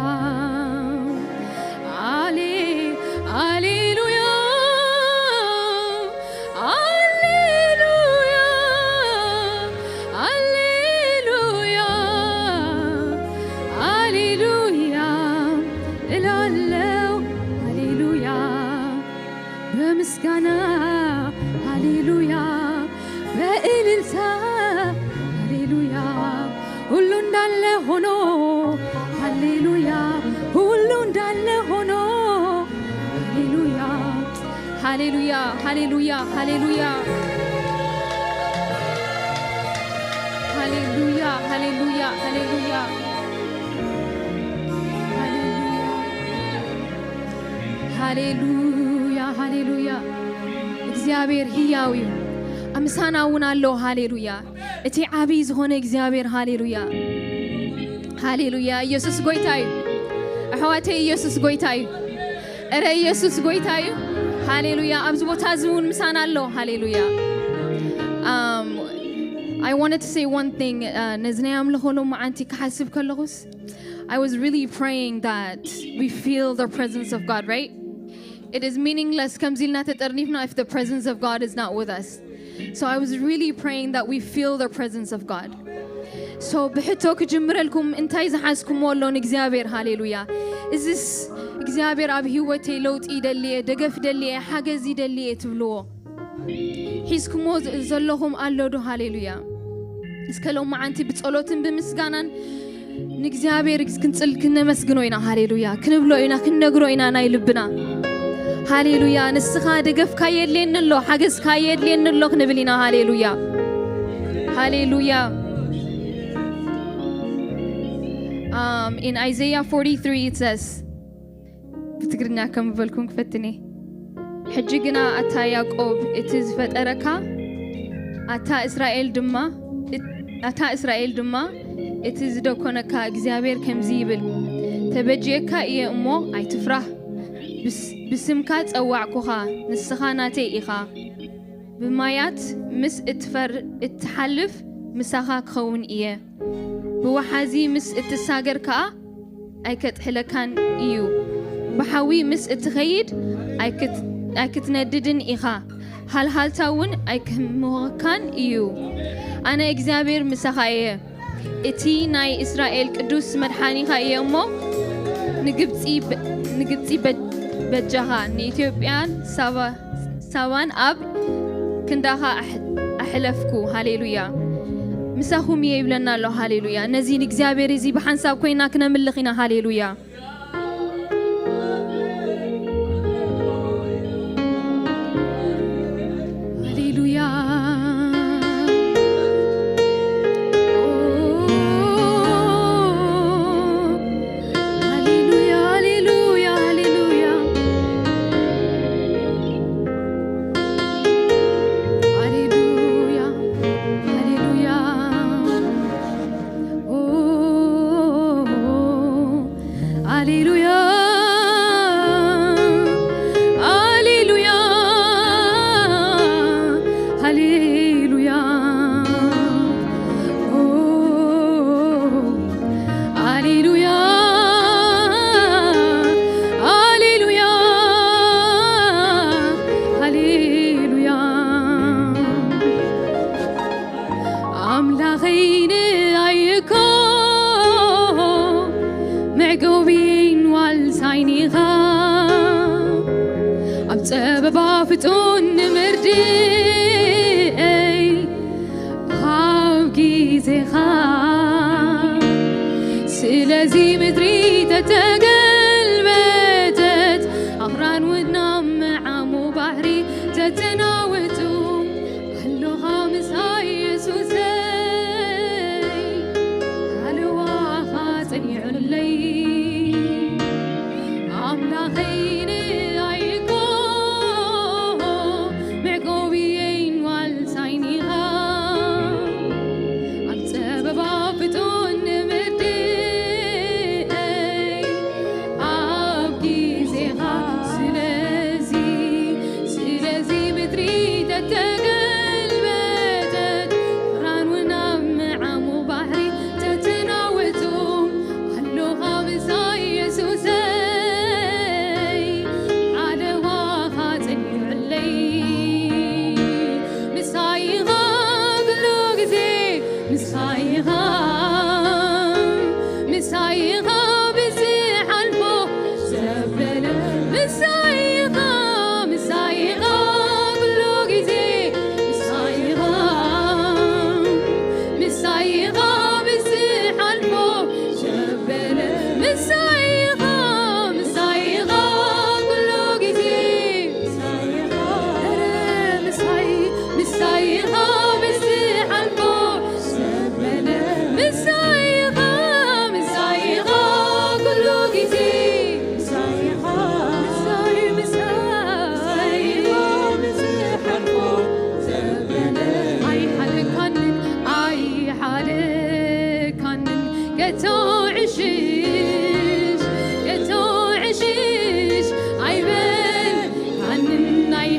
ኣሌ-፣ ኣሌሉያ፣ ኣሌሉያ፣ ኣሌሉያ፣ ኣሌሉያ እላለው። ኣሌሉያ፣ በምስጋና፣ ሃሌሉያ፣ በእልልታ፣ ሃሌሉያ፣ ሁሉ እንዳለ ሆኖ፣ ሃሌሉያ፣ ሁሉ እንዳለ ሆኖ፣ ሃሌሉያ፣ ሃሌሉያ፣ ሃሌሉያ፣ ሃሌሉያ፣ ሃሌሉያ፣ ሃሌሉያ፣ ሃሌሉያ፣ ሃሌሉያ፣ ሃሌሉያ፣ ሃሌሉያ። እግዚኣብሔር ህያው እዩ። ምሳና እውን ኣሎ። ሃሌሉያ። እቲ ዓብይ ዝኾነ እግዚኣብሔር። ሃሌሉያ፣ ሃሌሉያ። ኢየሱስ ጎይታ እዩ። ኣሕዋተይ፣ ኢየሱስ ጎይታ እዩ። እረ፣ ኢየሱስ ጎይታ እዩ። ሃሌሉያ። ኣብዚ ቦታ እዚ እውን ምሳና ኣሎ። ሃሌሉያ። Um, I wanted to say one thing. Uh, ነዚ ናይ ኣምልኾ ሎማዓንቲ ክሓስብ ከለኹስ፣ I was really praying that we feel the presence of God, right? It is meaningless ከምዚ ኢልና ተጠርኒፍና if the presence of God is not with us. So I was really praying that we feel the presence of God. So ብሕቶ ክጅምረልኩም፣ እንታይ ዝሓዝኩሞ ኣሎ ንእግዚኣብሔር? ሃሌሉያ። እዚስ እግዚኣብሔር ኣብ ህይወተይ ለውጢ ይደልየ፣ ደገፍ ደልየ፣ ሓገዝ ይደልየ ትብልዎ ሒዝኩሞ ዘለኹም ኣሎ ዶ? ሃሌሉያ። እስከ ሎማዓንቲ ብጸሎትን ብምስጋናን ንእግዚኣብሔር ክንጽል ክነመስግኖ ኢና። ሃሌሉያ። ክንብሎ ኢና፣ ክንነግሮ ኢና ናይ ልብና። ሃሌሉያ። ንስኻ ደገፍካ የድልየኒ ኣሎ፣ ሓገዝካ የድልየኒ ኣሎ ክንብል ኢና። ሃሌሉያ፣ ሃሌሉያ። Um, in Isaiah forty-three, it says, ብትግርኛ ከም ዝበልኩም ክፈትኔ። ሕጂ ግና ኣታ ያዕቆብ እቲ ዝፈጠረካ፣ ኣታ እስራኤል ድማ፣ ኣታ እስራኤል ድማ እቲ ዝደኮነካ እግዚኣብሔር ከምዚ ይብል፣ ተበጅየካ እየ እሞ ኣይትፍራህ። ብስ-፣ ብስምካ ጸዋዕኩኻ፣ ንስኻ ናተይ ኢኻ። ብማያት ምስ እትፈር-፣ እትሓልፍ ምሳኻ ክኸውን እየ። ብወሓዚ ምስ እትሳገር ከኣ ኣይከጥሕለካን እዩ። ብሓዊ ምስ እትኸይድ ኣይክት-፣ ኣይክትነድድን ኢኻ። ሃልሃልታ እውን ኣይክህምወካን እዩ። ኣነ እግዚኣብሔር ምሳኻ እየ። እቲ ናይ እስራኤል ቅዱስ መድሓኒኻ እየ እሞ፣ ንግብጺ በ-፣ ንግብጺ በ-፣ በጃኻ፣ ንኢትዮጵያን ሳባ-፣ ሳባን ኣብ ክንዳኻ ኣሕ-፣ ኣሕለፍኩ። ሃሌሉያ። ምሳኹም እየ ይብለና ኣሎ። ሃሌሉያ። ነዚ ንእግዚኣብሔር እዚ ብሓንሳብ ኮይና ክነምልኽ ኢና። ሃሌሉያ። ሃሌሉያ። ሃሌሉያ፣ ሃሌሉያ፣ ሃሌሉያ። ሃሌሉያ፣ ሃሌሉያ። ኦ፣ ሃሌሉያ፣ ሃሌሉያ፣ ሃሌሉያ። ኦ፣ ሃሌሉያ፣ ሃሌሉያ፣ ሃሌሉያ። ኣምላኸይ ንኣይ እኮ መዕቆቢን ዋልሳይን ኢኻ፣ ኣብ ጸበባ ፍጡን ንምርድእይ ሃብ ግዜኻ። ስለዚ ምድሪ ተተገልበጠት፣ ኣኽራን እውን ናብ መዓሙ ባሕሪ ተተናወጡ። ኣሎኻ ምሳይ የሱሰይ፣ ሃለዋኻ ጸኒዑለይ። ኣምላኸይ ንኣይ እኮ መዕቆቢየይን ዋልሳይን ኢኻ። ኣብ ጸበባ ፍጡን ንምርድእይ ኣብ ግዜኻ። ስለዚ፣ ስለዚ ምድሪ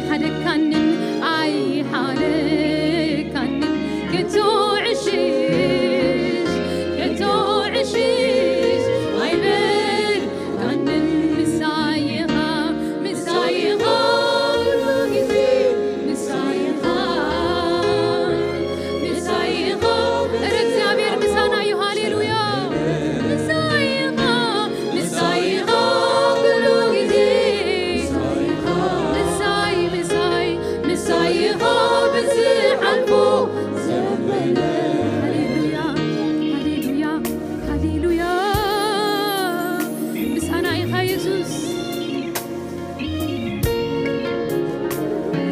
ሓደካንን ኣይሓደካንን ከቶ ዕሽሽ፣ ከቶ ዕሽሽ ኣይበልካንን። ምሳይኻ፣ ምሳይኻ ኩሉ ግዜ፣ ምሳይኻ፣ ምሳይኻ። እረ እግዚኣብሔር ምሳና እዩ። ሃሌሉያ። ምሳይኻ፣ ምሳይኻ ኩሉ ግዜ። ምሳይ፣ ምሳይ፣ ምሳይኻ ብዝሓልፎ ዘመን። ሃሌሉያ፣ ሃሌሉያ፣ ሃሌሉያ። ምሳና ኢኻ የሱስ።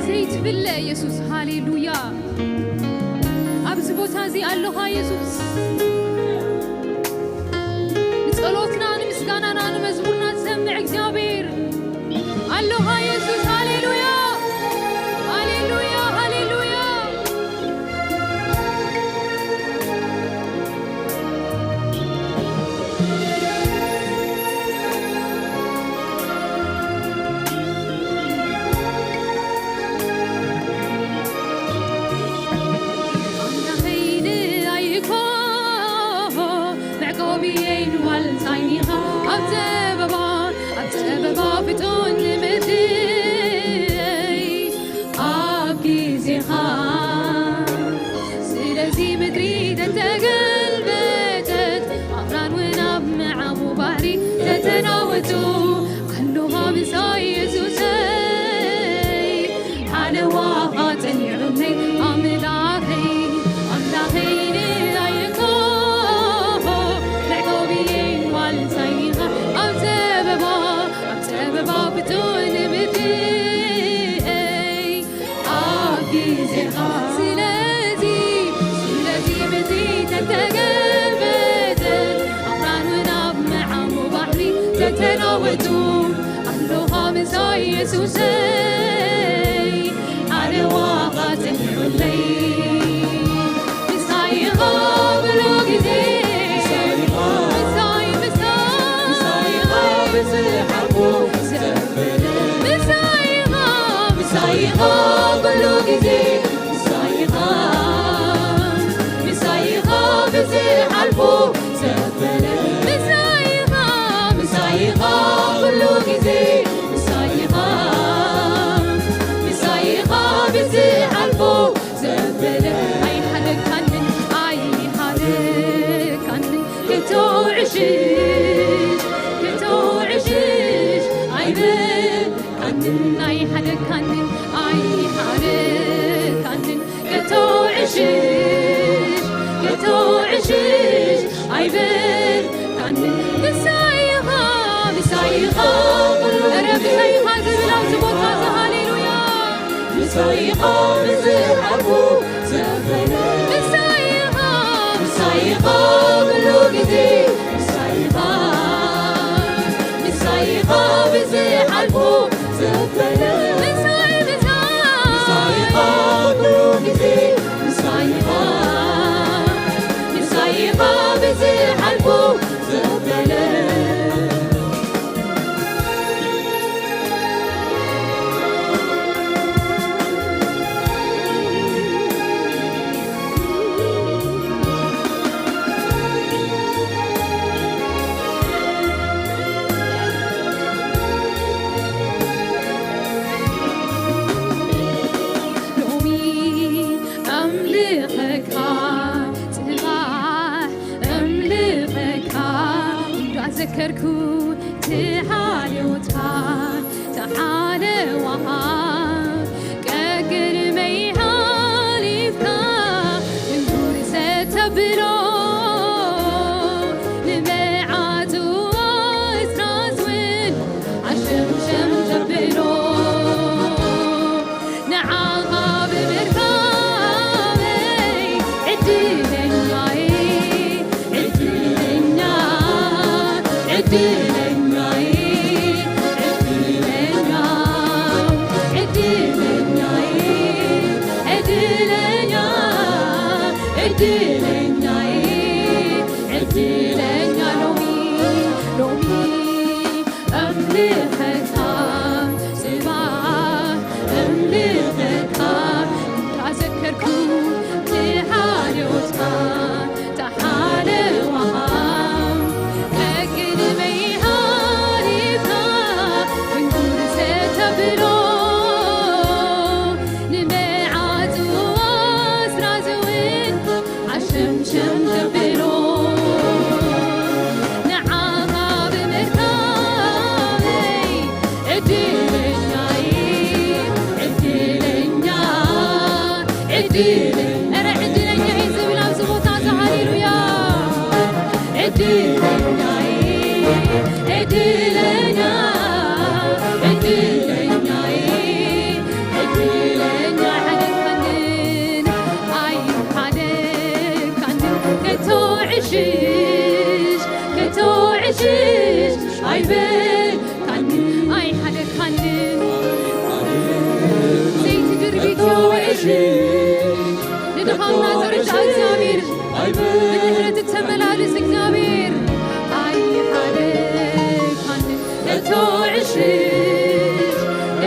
ዘይትፍለ የሱስ። ሃሌሉያ። ኣብዚ ቦታ እዚ ኣለኻ የሱስ። ንጸሎትና፣ ንምስጋናና፣ ንመዝሙርና ዝሰምዕ እግዚኣብሔር ኣለኻ የሱስ። ሃሌሉያ፣ ሃሌሉያ፣ ሃሌሉያ። ኣምላኸይ ንኣይኮ መዕቆቢየይ ንዋልንሳይኒኻ ኣብ ጸበባ፣ ኣብ ጸበባ ፍጡን ንምድረይ ኣብ ግዜኻ። ስለዚ ምድሪ ተተገልበጠት፣ ኣኽራን እውን ኣብ መዓሙ ባሕሪ ተተናወጡ። ኣለኻ ምሳይ የሱሰይ፣ ሓለዋኻ ጸኒዑለይ ኣምላኸይ፣ ኣምላኸይ ንኣይኮ መዕቆቢየይ ዋልንሳይኒኻ ኣብ ጸበባ፣ ኣብ ጸበባ ፍጡን ንምድረይ ኣብ ግዜኻ። ስለዚ፣ ስለዚ ምድሪ ተተገልበጠት፣ ኣኽራን እውን ኣብ መዓሙ ባሕሪ ተተናወጡ። ኣለኻ ምሳይ የሱሰይ፣ ሓለዋኻ ጸኒዑለይ። ምሳይኻ ኩሉ ግዜ፣ ምሳይ፣ ምሳይ፣ ምሳይኻ ብዝሓልፎ ዘበለ። ምሳይኻ፣ ምሳይኻ ኩሉ ግዜ፣ ምሳይኻ፣ ምሳይኻ ብዝሓልፎ ዘበለ። ምሳይኻ፣ ምሳይኻ ኩሉ ግዜ፣ ምሳይኻ፣ ምሳይኻ ብዝሓልፎ ዘበለ። ኣይሓደግካንን፣ ኣይሓደግካንን፣ ከቶ ዕሽሽ፣ ከቶ ዕሽሽ ኣይበልካንን፣ ኣይሓደግካንን፣ ኣይሓደግካንን፣ ከቶ ዕሽሽ፣ ከቶ ዕሽሽ ኣይበልካንን። ምሳይኻ፣ ምሳይኻ ኩሉ፣ ኧረ ምሳይኻ ዝብል ኣብዚ ቦታ እዚ፣ ሃሌሉያ። ምሳይኻ ብዝሓልፉ ዘበነ። ምሳይኻ፣ ምሳይኻ ኩሉ ግዜ፣ ምሳይኻ፣ ምሳይኻ ብዝሓልፉ ዘበነ። ምሳይ፣ ምሳይ፣ ምሳይኻ ኩሉ ግዜ፣ ምሳይኻ፣ ምሳይኻ ብዝሓልፉ ዘበነ። ሎሚ ኣምልኸካ፣ ጽባሕ ኣምልኸካ፣ እንዳዘከርኩ ትሓልዮትካ፣ ተሓለዋኻ ቀቅድመይ ሓሊፍካ፣ እንጉር ሰተብሎ፣ ንመዓቱ ኣስናስውን ኣሸምሸም ተብሎ። ንዓኻ ብምርካበይ ዕድለኛይ፣ ዕድለኛ፣ ዕድለኛይ፣ ዕድለኛ፣ ዕድለኛይ፣ ዕድለኛ፣ ዕድለኛይ፣ ዕድለኛ ሎሚ፣ ሎሚ ኣምልኸካ ጽባሕ ዕድለኛ፣ ኧረ ዕድለኛ እየ ዝብል ኣብዚ ቦታ እዚ፣ ሃሌሉያ። ዕድለኛ እየ፣ ዕድለኛ፣ ዕድለኛ እየ፣ ዕድለኛ። ኣይሓደግካንን፣ ኣይሓደግካንን፣ ከቶ ዕሽሽ፣ ከቶ ዕሽሽ ኣይበልካንን፣ ኣይሓደግካንን። ዘይትድርቢት ንድኻምና ዘርድኣ እግዚኣብሔር፣ ብምሕረት እተመላለስ እግዚኣብሔር፣ ኣይሓደግካንን። እቶ ዕሽሽ፣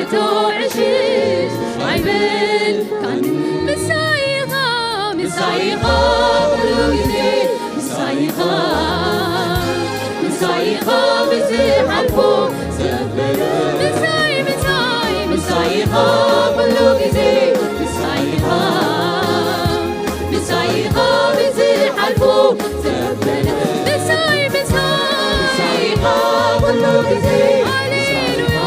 እቶ ዕሽሽ ኣይበልካን። ምሳይኻ፣ ምሳይኻ ኩሉ ግዜ፣ ምሳይኻ፣ ምሳይኻ ብዝሓልፎ ዘበለ። ምሳይ፣ ምሳይ፣ ምሳይኻ ኩሉ ግዜ፣ ምሳይኻ፣ ምሳይኻ ብዝሓልፎ ዘበለ። ምሳይ፣ ምሳይ፣ ምሳይኻ ኩሉ ግዜ፣ ሃሌሉያ።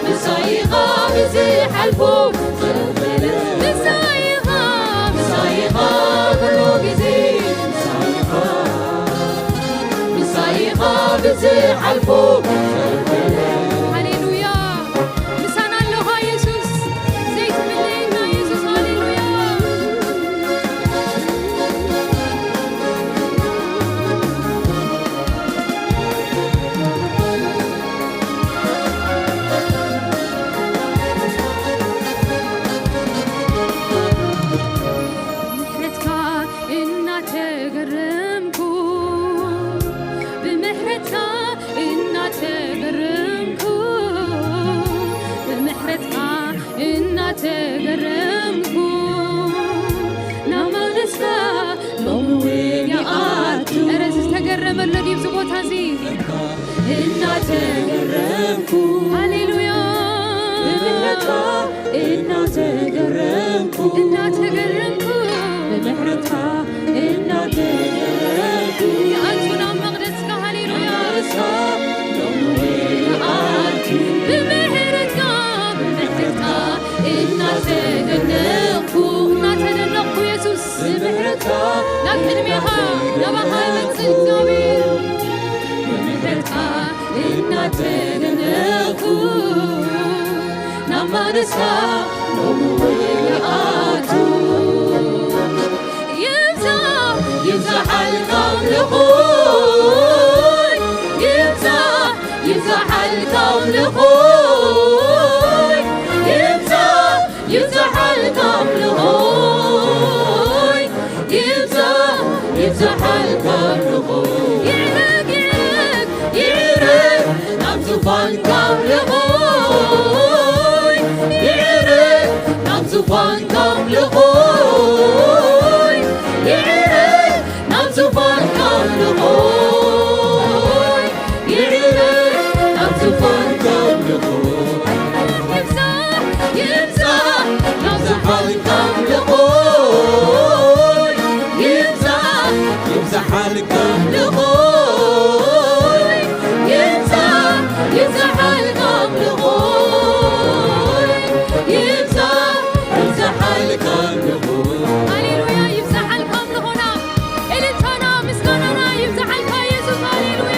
ምሳይኻ ብዝሓልፎ ዘበለ። ምሳይኻ፣ ምሳይኻ ኩሉ ግዜ፣ ምሳይኻ፣ ምሳይኻ ብዝሓልፎ ዘበለ። ሃሌሉያ። ምሳና ኣለኻ የሱስ፣ ዘይትምለየና የሱስ፣ ሃሌሉያ። ምሕረትካ እናተገረምኩ፣ ብምሕረትካ እናተገረምኩ፣ ብምሕረትካ እናተገረምኩ፣ ናብ መቕደስካ ሎሚ እውን ይኣቱ። ኧረ ዝተገረመ ኣሎ ድዩ ኣብዚ ቦታ እዚ? እናተገረምኩ፣ ሃሌሉያ። ብምሕረትካ እናተገረምኩ፣ እናተገረምኩ፣ ብምሕረትካ እናተገረምኩ፣ ይኣቱ ናብ መቕደስካ፣ ሃሌሉያ። ይኣቱ ብምሕረትካ፣ ብምሕረትካ እናተደነቕኩ፣ እናተደነቕኩ የሱስ፣ ብምሕረትካ ናብ ቅድሜኻ ናባኻ ይመጽእ እግዚኣብሔር። ብምሕረትካ እናተደነቕኩ፣ ናብ መቕደስካ ሎሚ እውን ይኣቱ። ይብዛሕ፣ ይብዛሕ ኣልካ ኣምልኾይ፣ ይብዛሕ፣ ይብዛሕ ኣልካ ኣምልኾይ፣ ይብዛሕ፣ ይብዛሕ ኣልካ ኣምልኾይ፣ ይብዛሕ፣ ይብዛሕ ኣልካ ኣምልኾይ። ይዕረግ፣ ይዕረግ፣ ይዕረግ ናብ ዙፋንካ ኣምልኾይ፣ ይዕረግ ናብ ዙፋንካ ኣምልኾይ፣ ይዕረግ ናብ ዙፋንካ ኣምልኾይ፣ ይዕረግ ናብ ዙፋንካ ኣምልኾይ። ይብዛሕ፣ ይብዛሕ ናብ ዙፋንካ ኣምልኾይ፣ ይብዛሕ፣ ይብዛሕ ኣልካ ኣምልኾይ፣ ይብዛሕ፣ ይብዛሕ ኣልካ ኣምልኾይ፣ ይብዛሕ፣ ይብዛሕ ኣልካ ኣምልኾይ። ሃሌሉያ፣ ይብዛሕ ኣልካ ኣምልኾና፣ እልልታና፣ ምስጋናና ይብዛሕ ኣልካ የሱስ። ሃሌሉያ።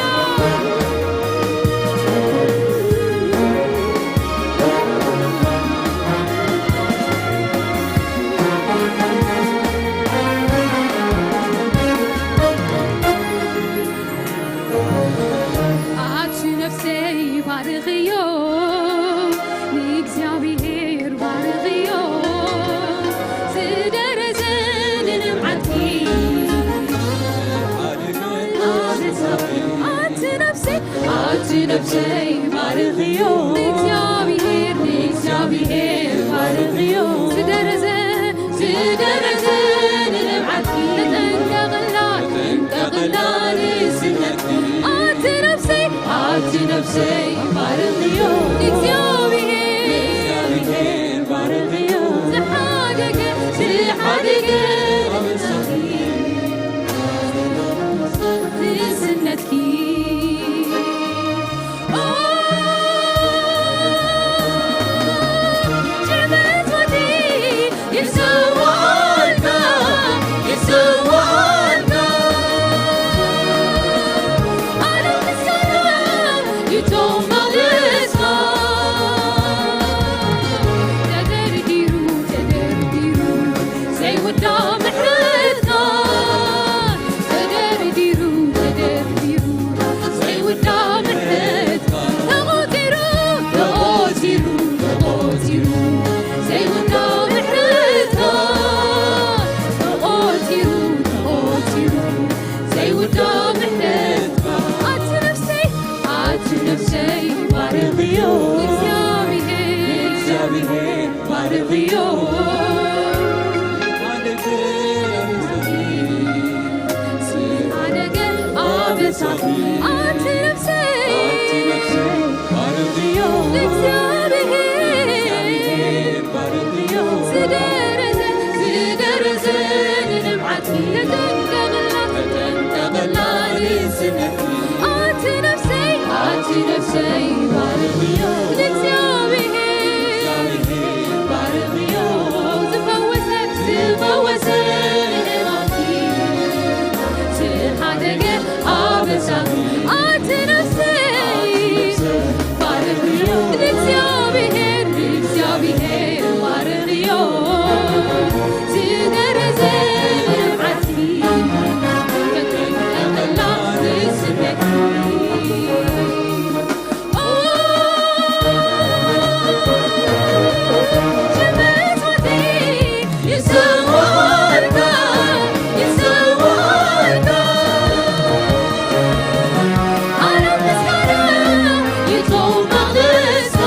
ኣቲ ነፍሰይ ባርኽዮ፣ ንእግዚኣብሔር ባርኽዮ፣ ዝደረዘ ንንብዓትኪ። ኣቲ ነፍሰይ፣ ኣቲ ነፍሰይ ባርኽዮ፣ ንእግዚኣብሔር፣ ንእግዚኣብሔር ባርኽዮ፣ ዝደረዘ ዝደረዘ ንንብዓትኪ ተጠንቀቕላ፣ ተጠንቀቕላ ንስነትኪ። ኣቲ ነፍሰይ፣ ኣቲ ነፍሰይ ባርኽዮ፣ ንእግዚኣብሔር፣ ንእግዚኣብሔር ባርኽዮ፣ ዝሓደገ፣ ዝሓደገ ኣበሳኺ ንስነትኪ። ኦ፣ ጭብጥ ወዲ ዘይውዳእ ምሕረትካ ተቖጺሩ፣ ተቖጺሩ፣ ዘይውዳእ ምሕረትካ። ኣቲ ነፍሰይ፣ ኣቲ ነፍሰይ፣ ባርኽዮ። እግዚኣብሔር፣ እግዚኣብሔር፣ ባርኽዮ። ዝሓደገ ኣበሳኺ። ኣቲ ነፍሰይ፣ ኣቲ ነፍሰይ፣ ባርኽዮ። ንእግዚኣብሔር ዝገረዘ፣ ዝገረዘ ንልምዓት ተጠንቀቕላ፣ ተጠንቀቕላ ንስነኪ። ኣቲ ነፍሰይ፣ ኣቲ ነፍሰይ፣ ባርኽዮ። ንእግዚኣብሔር ባርኽዮ። ዝፈወሰ፣ ዝፈወሰ ንሕማምኪ። ዝሓደገ ኣበሳኺ። ኣቲ ነፍሰይ፣ ባርኽዮ። ንእግዚኣብሔር፣ ንእግዚኣብሔር ባርኽዮ። ዝገረዘ ልምዓትኪ፣ ተጠንቀቕላ ንስነኪ። ኦ፣ ሸመትወተይ ይሰዋእልካ፣ ይሰዋእልካ። ዓለም ምስጋና ይጸውዕ መቕደስካ።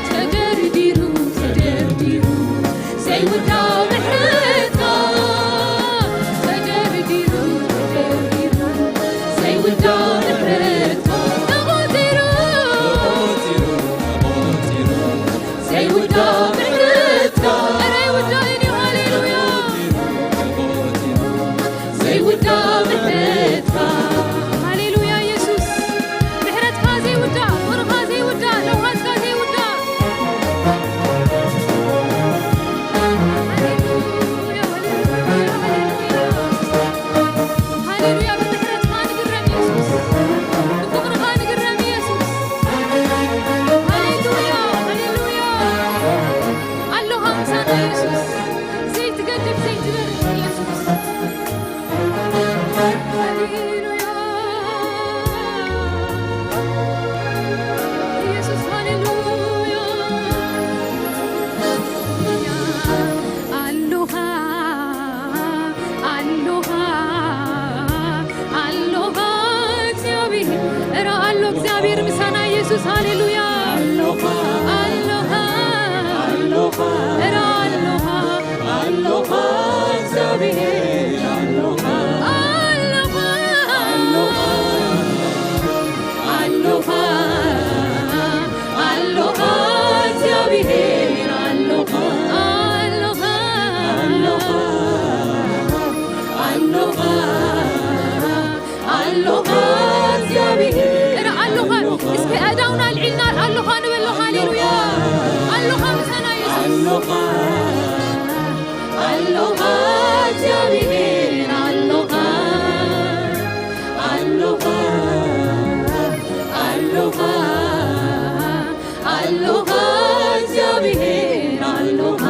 ተደርዲሩ፣ ተደርዲሩ ዘይውዳእ ምሕረትካ። ተደርዲሩ፣ ተደርዲሩ ዘይውዳእ ምሕረትካ። ተቖጺሩ፣ ተቖጺሩ፣ ተቖጺሩ ዘይውዳእ ምሕረትካ። ኧረ ኣይውዳእን እዩ። ሃሌሉያ። ዘይውዳእ ምሕረትካ። ሃሌሉያ ኢየሱስ። ምሕረትካ ዘይውዳእ፣ ፍቕርኻ ዘይውዳእ፣ ለውሃትካ ዘይውዳእ። ሃሌሉያ፣ ሃሌሉያ፣ ሃሌሉያ። ሃሌሉያ፣ ብምሕረትካ ንግረም ኢየሱስ፣ ብፍቕርኻ ንግረም ኢየሱስ። ሃሌሉያ፣ ሃሌሉያ። ኣሎኻ ምሳና ኢየሱስ፣ ዘይትገድፍ ዘይትበርቕ ኢየሱስ። ሃሌሉያ፣ ኢየሱስ ሃሌሉያ። ኣሎኻ፣ ኣሎኻ፣ ኣሎኻ እግዚኣብሔር። እረ ኣሎ እግዚኣብሔር ምሳና ኢየሱስ፣ ሃሌሉያ። ኣሎኻ፣ ኣሎኻ፣ ኣሎኻ፣ እረ ኣሎኻ፣ ኣሎኻ እግዚኣብሔር፣ ኣሎኻ፣ ኣሎኻ፣ ኣሎኻ፣ ኣሎኻ፣ ኣሎኻ እግዚኣብሔር፣ ኣሎኻ፣ ኣሎኻ፣ ኣሎኻ፣ ኣሎኻ፣ ኣሎኻ እግዚኣብሔር። እረ ኣሎኻ። እስከ ኣእዳውና ኣልዒልና ኣሎኻ ንበሎ። ሃሌሉያ። ኣሎኻ ምሳና ኢየሱስ። ኣሎኻ፣ ኣሎኻ እግዚኣብሔር፣ ኣሎኻ፣ ኣሎኻ፣ ኣሎኻ፣ ኣሎኻ እግዚኣብሔር፣ ኣሎኻ።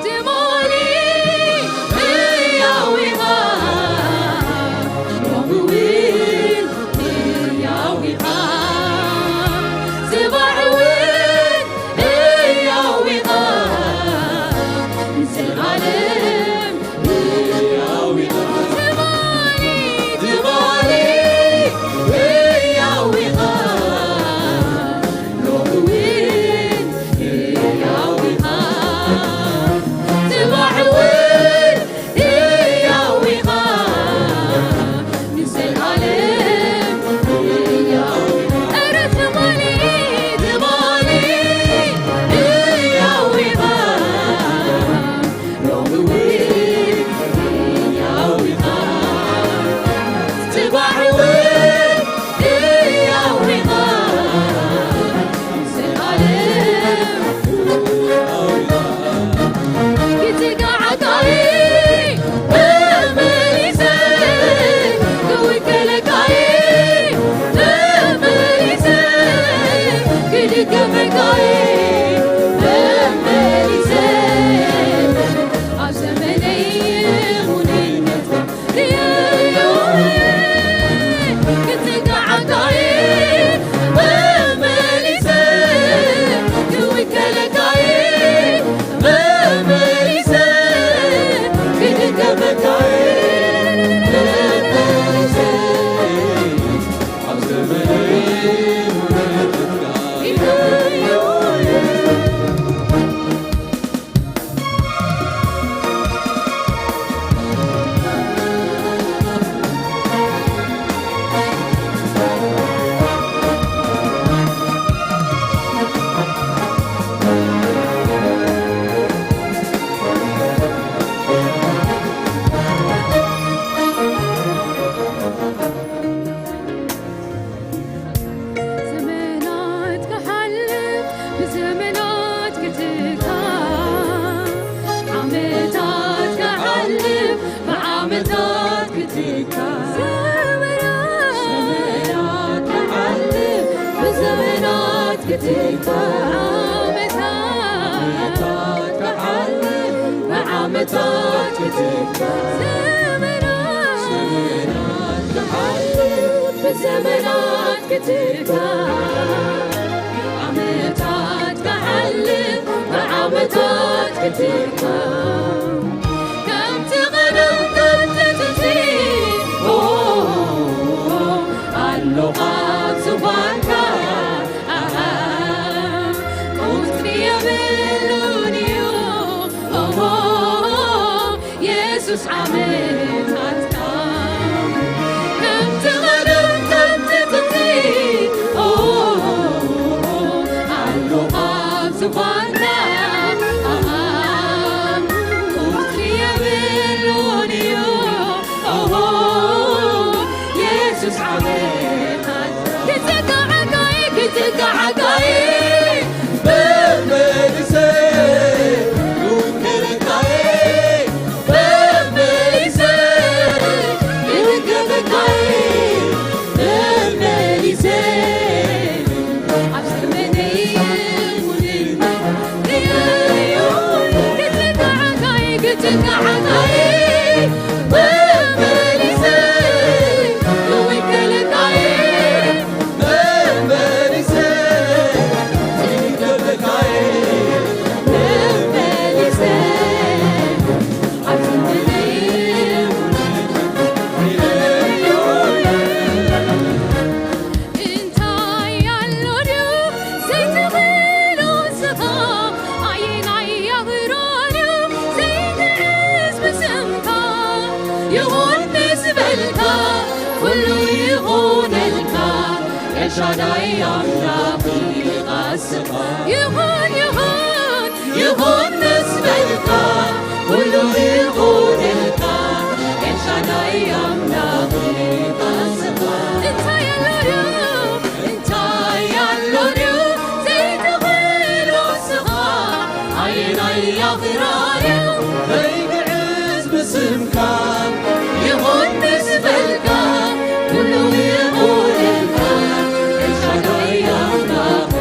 ትማሊ ህያው ኢኻ፣ ሎሚ እውን ህያው ኢኻ፣ ጽባሕ እውን ህያው ኢኻ፣ ንዘለኣለም ህያው ኢኻ። ትማሊ፣ ትማሊ ህያው ኢኻ፣ ሎሚ እውን ህያው ኢኻ፣ ጽባሕ እውን ህያው ኢኻ፣ ንዘለኣለም ህያው ኢኻ። እረ ትማሊ፣ ትማሊ ህያው ኢኻ፣ ሎሚ እውን ህያው ኢኻ፣ ጽባሕ እውን ህያው ኢኻ፣ ንዘለኣለም ህያው ኢኻ። ክትጋዓካ እየ መመሊሰ፣ ክውክለካ እየ መመሊሰ፣ ክድግፈካ እየ መመሊሰ። ኣብ ዘመነይ እሙንነትካ ርእየዮ እየ፣ ክትጋዓካ እየ መመሊሰ። ዓመታት ክትካ ዘመናት ክሓልፍ ብዘመናት ክትካ ዓመታት ክሓልፍ ብዓመታት ክትካ ዘመናት ክሓልፍ ብዘመናት ክትካ ዓመታት ክሓልፍ ብዓመታት ክትካ ከምቲ ቀደም ከምቲ ጥንቲ ኣሎኻ ኣብ ዝባንካ ቁጽሪ የብሉን እዩ የሱስ ዓመታትካ ከምቲ ቀደም ከምቲ ጥንቲ ኣሎኻ ኣብ ዝባንካ ቁጽሪ የብሉን እዩ የሱስ ዓመታት ክትጋዓጋይ ክትጋዓጋይ መመልሰ ውክልካይ መመልሰ ውክልካይ መመልሰ ኣብ ዘመነይ ክትጋዓጋይ ክትጋዓጋይ መመልሰ ውክልካይ እንታይ ኣሎ ድዩ ዘይትኽእሎ ንስኻ ኣየናይ ኣኽራን እዩ ዘይንእስ ብስምካ ይኹን ምስ በልካ ኩሉ ይኹነልካ ኤልሻዳይ ኣምላኽ ኢኻ ስኻ ይኹን ይኹን ይኹን ምስ በልካ ኩሉ ይኹነልካ ኤልሻዳይ ኣምላኽ ኢኻ ስኻ እንታይ ኣሎ ድዩ እንታይ ኣሎ ድዩ ዘይትኽእሎ ስኻ ኣየናይ ኣኽራን እዩ ዘይንእስ ብስምካ ይኹን ምስ በልካ ኩሉ ይኹነልካ ኤልሻዳይ ኣምላኽ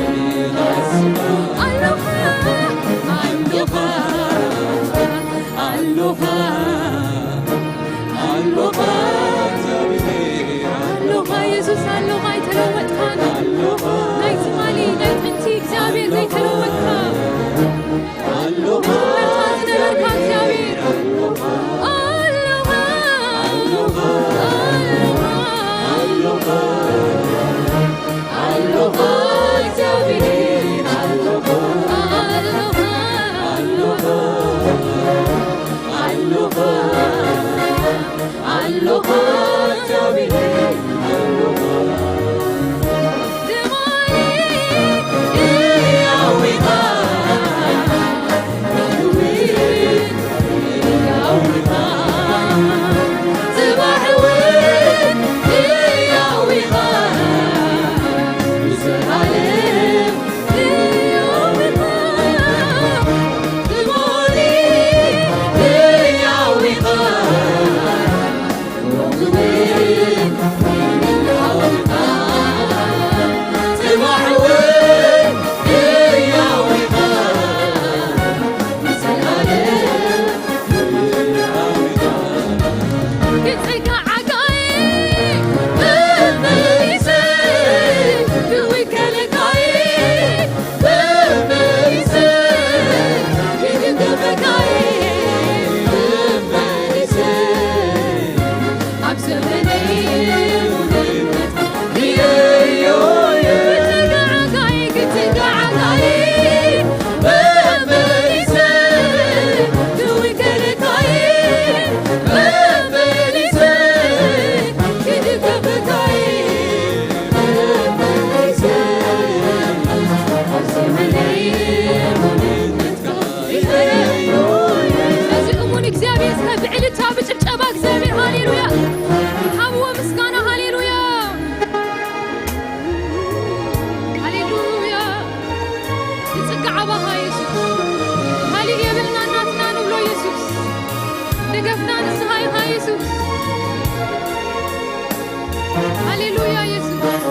ሃሌሉያ የሱስ።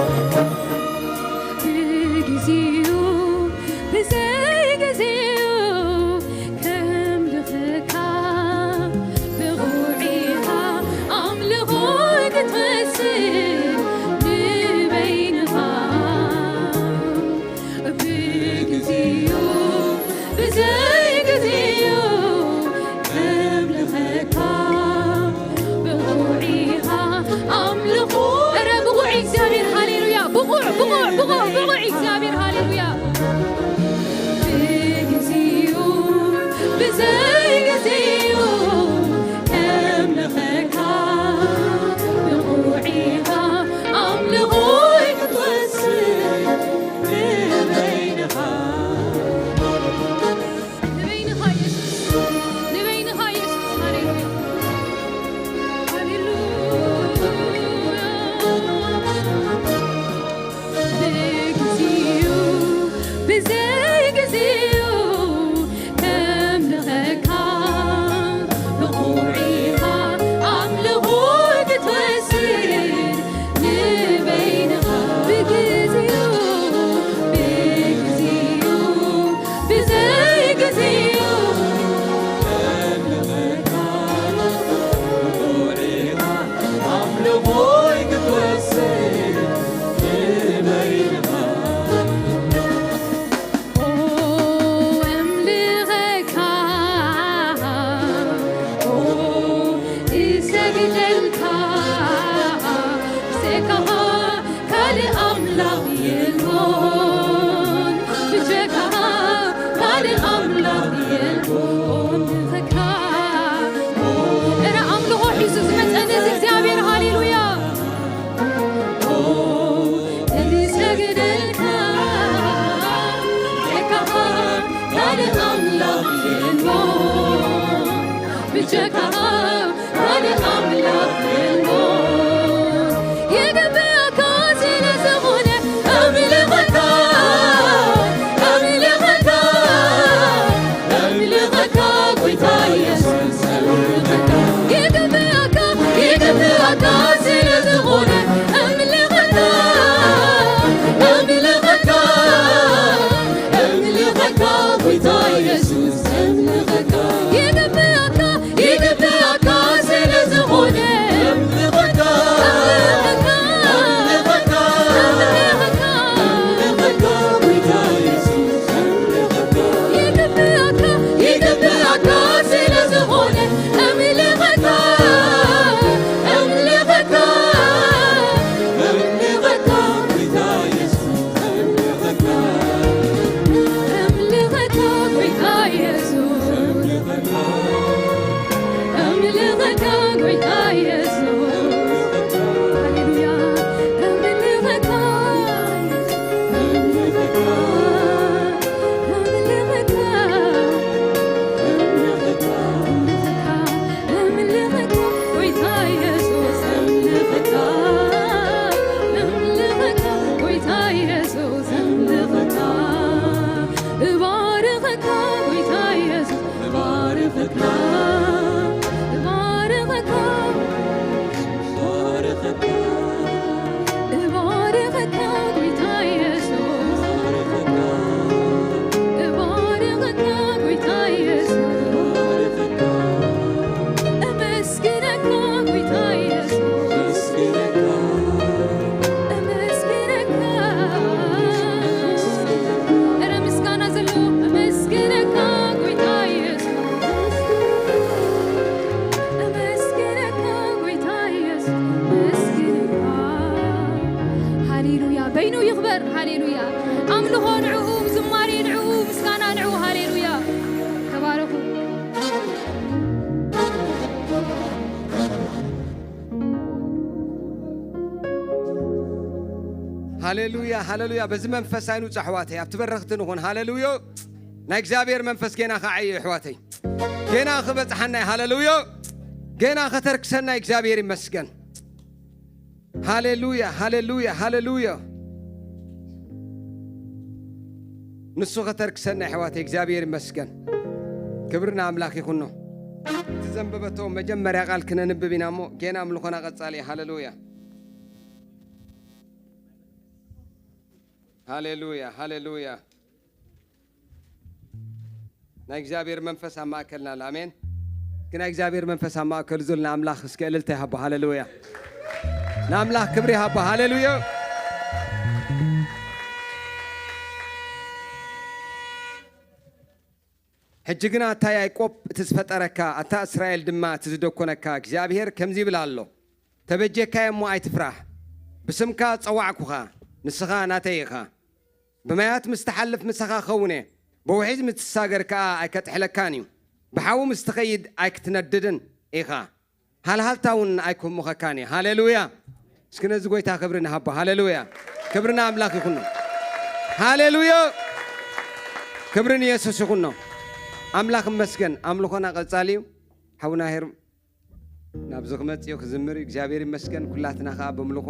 ብግዚኡ ብዘይግዚኡ ከምልኸካ ብቑዕ ኢኻ ኣምልኾ ክትወስድ ንበይንኻ። ብግዚኡ ብዘይግዚኡ ከምልኸካ ብቑዕ ኢኻ ኣምልኾ። ኧረ ብቑዕ እግዚኣብሔር፣ ሃሌሉያ። ብቑዕ፣ ብቑዕ፣ ብቑዕ፣ ብቑዕ እግዚኣብሔር፣ ሃሌሉያ። ብግዚኡ ብዘይግዚኡ ከምልኸካ ብቑዕ ኢኻ ኣምልኾይ ክትወስድ ንበይንኻ። ንበይንኻ የሱስ፣ ንበይንኻ የሱስ። ሃሌሉያ፣ ሃሌሉያ። ብግዚኡ ብዘይግዚኡ ከምልኸካ ብቑዕ ኢኻ ኣምልኾ ክትወስድ ንበይንኻ። ብግዚኡ ብግዚኡ ብዘይግዚኡ ከምልኸካ ብቑዕ ኢኻ ኣምልኾይ ክትወስድ ንበይንኻ። ኦ፣ እምልኸካ፣ ኦ፣ እሰግደልካ፣ ብዘይካኻ ካልእ ኣምላኽ የልቦን፣ ብጀካኻ ካልእ ኣምላኽ የልቦን። እምልኸካ፣ ኦ፣ እረ ኣምልኾ ሒዙ ዝመጸ ነዚ እግዚኣብሔር፣ ሃሌሉያ። እሰግደልካ፣ ብጀካኻ ካልእ ኣምላኽ የልቦን፣ ብጀካኻ ካልእ ኣምላኽ የልቦን። ይግብኣካ ስለ ዝኾነ ኣምልኸካ፣ ኣምልኸካ፣ ኣምልኸካ ጎይታ የሱስ ኣምልኸካ። ይግብኣካ፣ ይግብኣካ ስለ ዝኾነ ኣምልኸካ፣ ኣምልኸካ፣ ኣምልኸካ ጎይታ የሱስ ኣምልኸካ። ይግብኣካ፣ ይግብኣካ ስለ ዝኾነ ኣምልኸካ፣ ኣምልኸካ፣ ኣምልኸካ፣ ኣምልኸካ ጎይታ የሱስ ኣምልኸካ። ይግብኣካ፣ ይግብኣካ ስለ ዝኾነ ኣምልኸካ፣ ኣምልኸካ፣ ኣምልኸካ ጎይታ የሱስ ኣምልኸካ። ኣምልኸካ ጎይታ የሱስ ኣምልኸካ። ኣምልኸካ ጎይታ የሱስ። ሃሌሉያ። ኣምልኸካ፣ ኣምልኸካ፣ ኣምልኸካ፣ ኣምልኸካ፣ ኣምልኸካ ጎይታ የሱስ። ኣምልኸካ፣ ኣምልኸካ ጎይታ የሱስ። ኣምልኸካ፣ እባርኸካ ጎይታ የሱስ። እባርኸካ፣ እባርኸካ፣ እባርኸካ፣ እባርኸካ ጎይታ የሱስ። እባርኸካ ጎይታ የሱስ። እባርኸካ፣ እመስግነካ ጎይታ የሱስ። እመስግነካ፣ እመስግነካ። እረ ምስጋና ዘለዎ እመስግነካ ጎይታ የሱስ። እመስግነካ ጎይታ የሱስ። እመስግነካ። ሃሌሉያ። በይኑ ይኽበር። ሃሌሉያ። ኣምልኾ ንዕኡ፣ ዝማሬ ንዕኡ፣ ምስጋና ንዕኡ። ሃሌሉያ። ተባረኹ። ሃሌሉያ፣ ሃሌሉያ። በዚ መንፈስ ኣይንውጻ ኣሕዋተይ፣ ኣብቲ በረኽቲ ንኹን። ሃሌሉያ። ናይ እግዚኣብሔር መንፈስ ጌና ክዓዮ ኣሕዋተይ፣ ጌና ክበጽሓና እዩ። ሃሌሉያ። ጌና ከተርክሰና እግዚኣብሔር ይመስገን። ሃሌሉያ፣ ሃሌሉያ፣ ሃሌሉያ። ንሱ ከተርክሰና ኣሕዋተይ እግዚኣብሔር ይመስገን። ክብሪ ንኣምላኽ ይኹኖ። እቲ ዘንበበቶ መጀመርያ ቃል ክነንብብ ኢና እሞ ጌና ኣምልኾና ቀጻሊ እዩ። ሃሌሉያ። ሃሌሉያ፣ ሃሌሉያ። ናይ እግዚኣብሔር መንፈስ ኣብ ማእከልና ኣሎ። ኣሜን። ግን ናይ እግዚኣብሔር መንፈስ ኣብ ማእከሉ ዘሎ ንኣምላኽ እስከ እልልታ ይሃቦ። ሃሌሉያ። ንኣምላኽ ክብሪ ይሃቦ። ሃሌሉያ። ሕጂ ግና ኣታ ያዕቆብ እቲ ዝፈጠረካ፣ ኣታ እስራኤል ድማ እቲ ዝደኮነካ እግዚኣብሔር ከምዚ ይብል ኣሎ፣ ተበጀካዮ እሞ ኣይትፍራህ። ብስምካ ጸዋዕኩኻ፣ ንስኻ ናተይ ኢኻ። ብማያት ምስ ትሓልፍ ምሳኻ ክኸውን እየ፣ ብውሒዝ ምስ ትሳገር ከኣ ኣይከጥሕለካን እዩ። ብሓዊ ምስ ትኸይድ ኣይክትነድድን ኢኻ፣ ሃልሃልታ እውን ኣይክህምኸካን እዩ። ሃሌሉያ! እስኪ ነዚ ጐይታ ክብሪ ንሃቦ። ሃሌሉያ! ክብሪ ንኣምላኽ ይኹኖ። ሃሌሉያ! ክብሪ ንየሱስ ይኹኖ። ኣምላኽ ይመስገን። ኣምልኾና ቀጻሊ እዩ። ሓውና ሄር ናብዚ ክመጽእ እዩ ክዝምር እዩ። እግዚኣብሔር ይመስገን። ኩላትና ኸኣ በምልኾ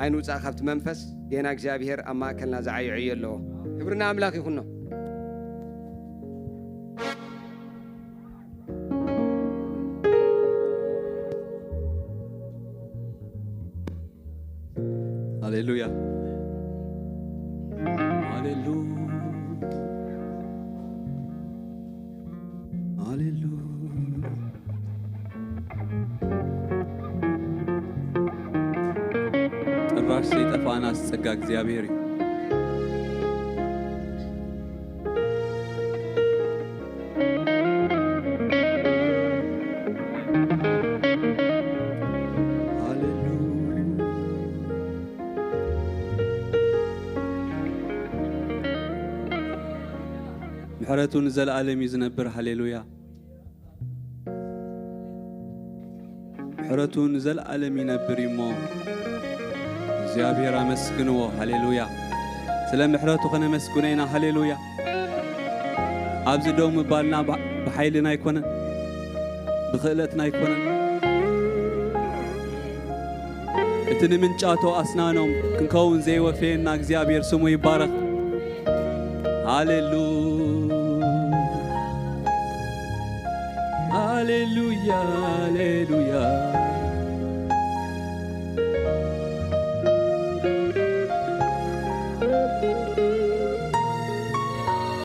ኣይንውጻእ ካብቲ መንፈስ። ጌና እግዚኣብሔር ኣብ ማእከልና ዝዓይዕዮ ኣለዎ። ክብሪ ንኣምላኽ ይኹኖ። ሃሌሉያ። ሃሌሉያ። ሃሌሉያ። ጭራሽ ዘይጠፋእናስ ጸጋ እግዚኣብሔር እዩ። ሃሌሉያ። ምሕረቱ ንዘለኣለም እዩ ዝነብር። ሃሌሉያ። ምሕረቱ ንዘለኣለም ይነብር እዩ እሞ እግዚኣብሔር ኣመስግንዎ። ሃሌሉያ። ስለ ምሕረቱ ከነመስግኖ ኢና። ሃሌሉያ። ኣብዚ ደው ምባልና ብ-፣ ብሓይልና ኣይኮነን፣ ብኽእለትና ኣይኮነን። እቲ ንምንጫቶ ኣስናኖም ክንከውን ዘይወፈየና እግዚኣብሔር ስሙ ይባረኽ። ሃሌሉያ። ሃሌሉያ፣ ሃሌሉያ።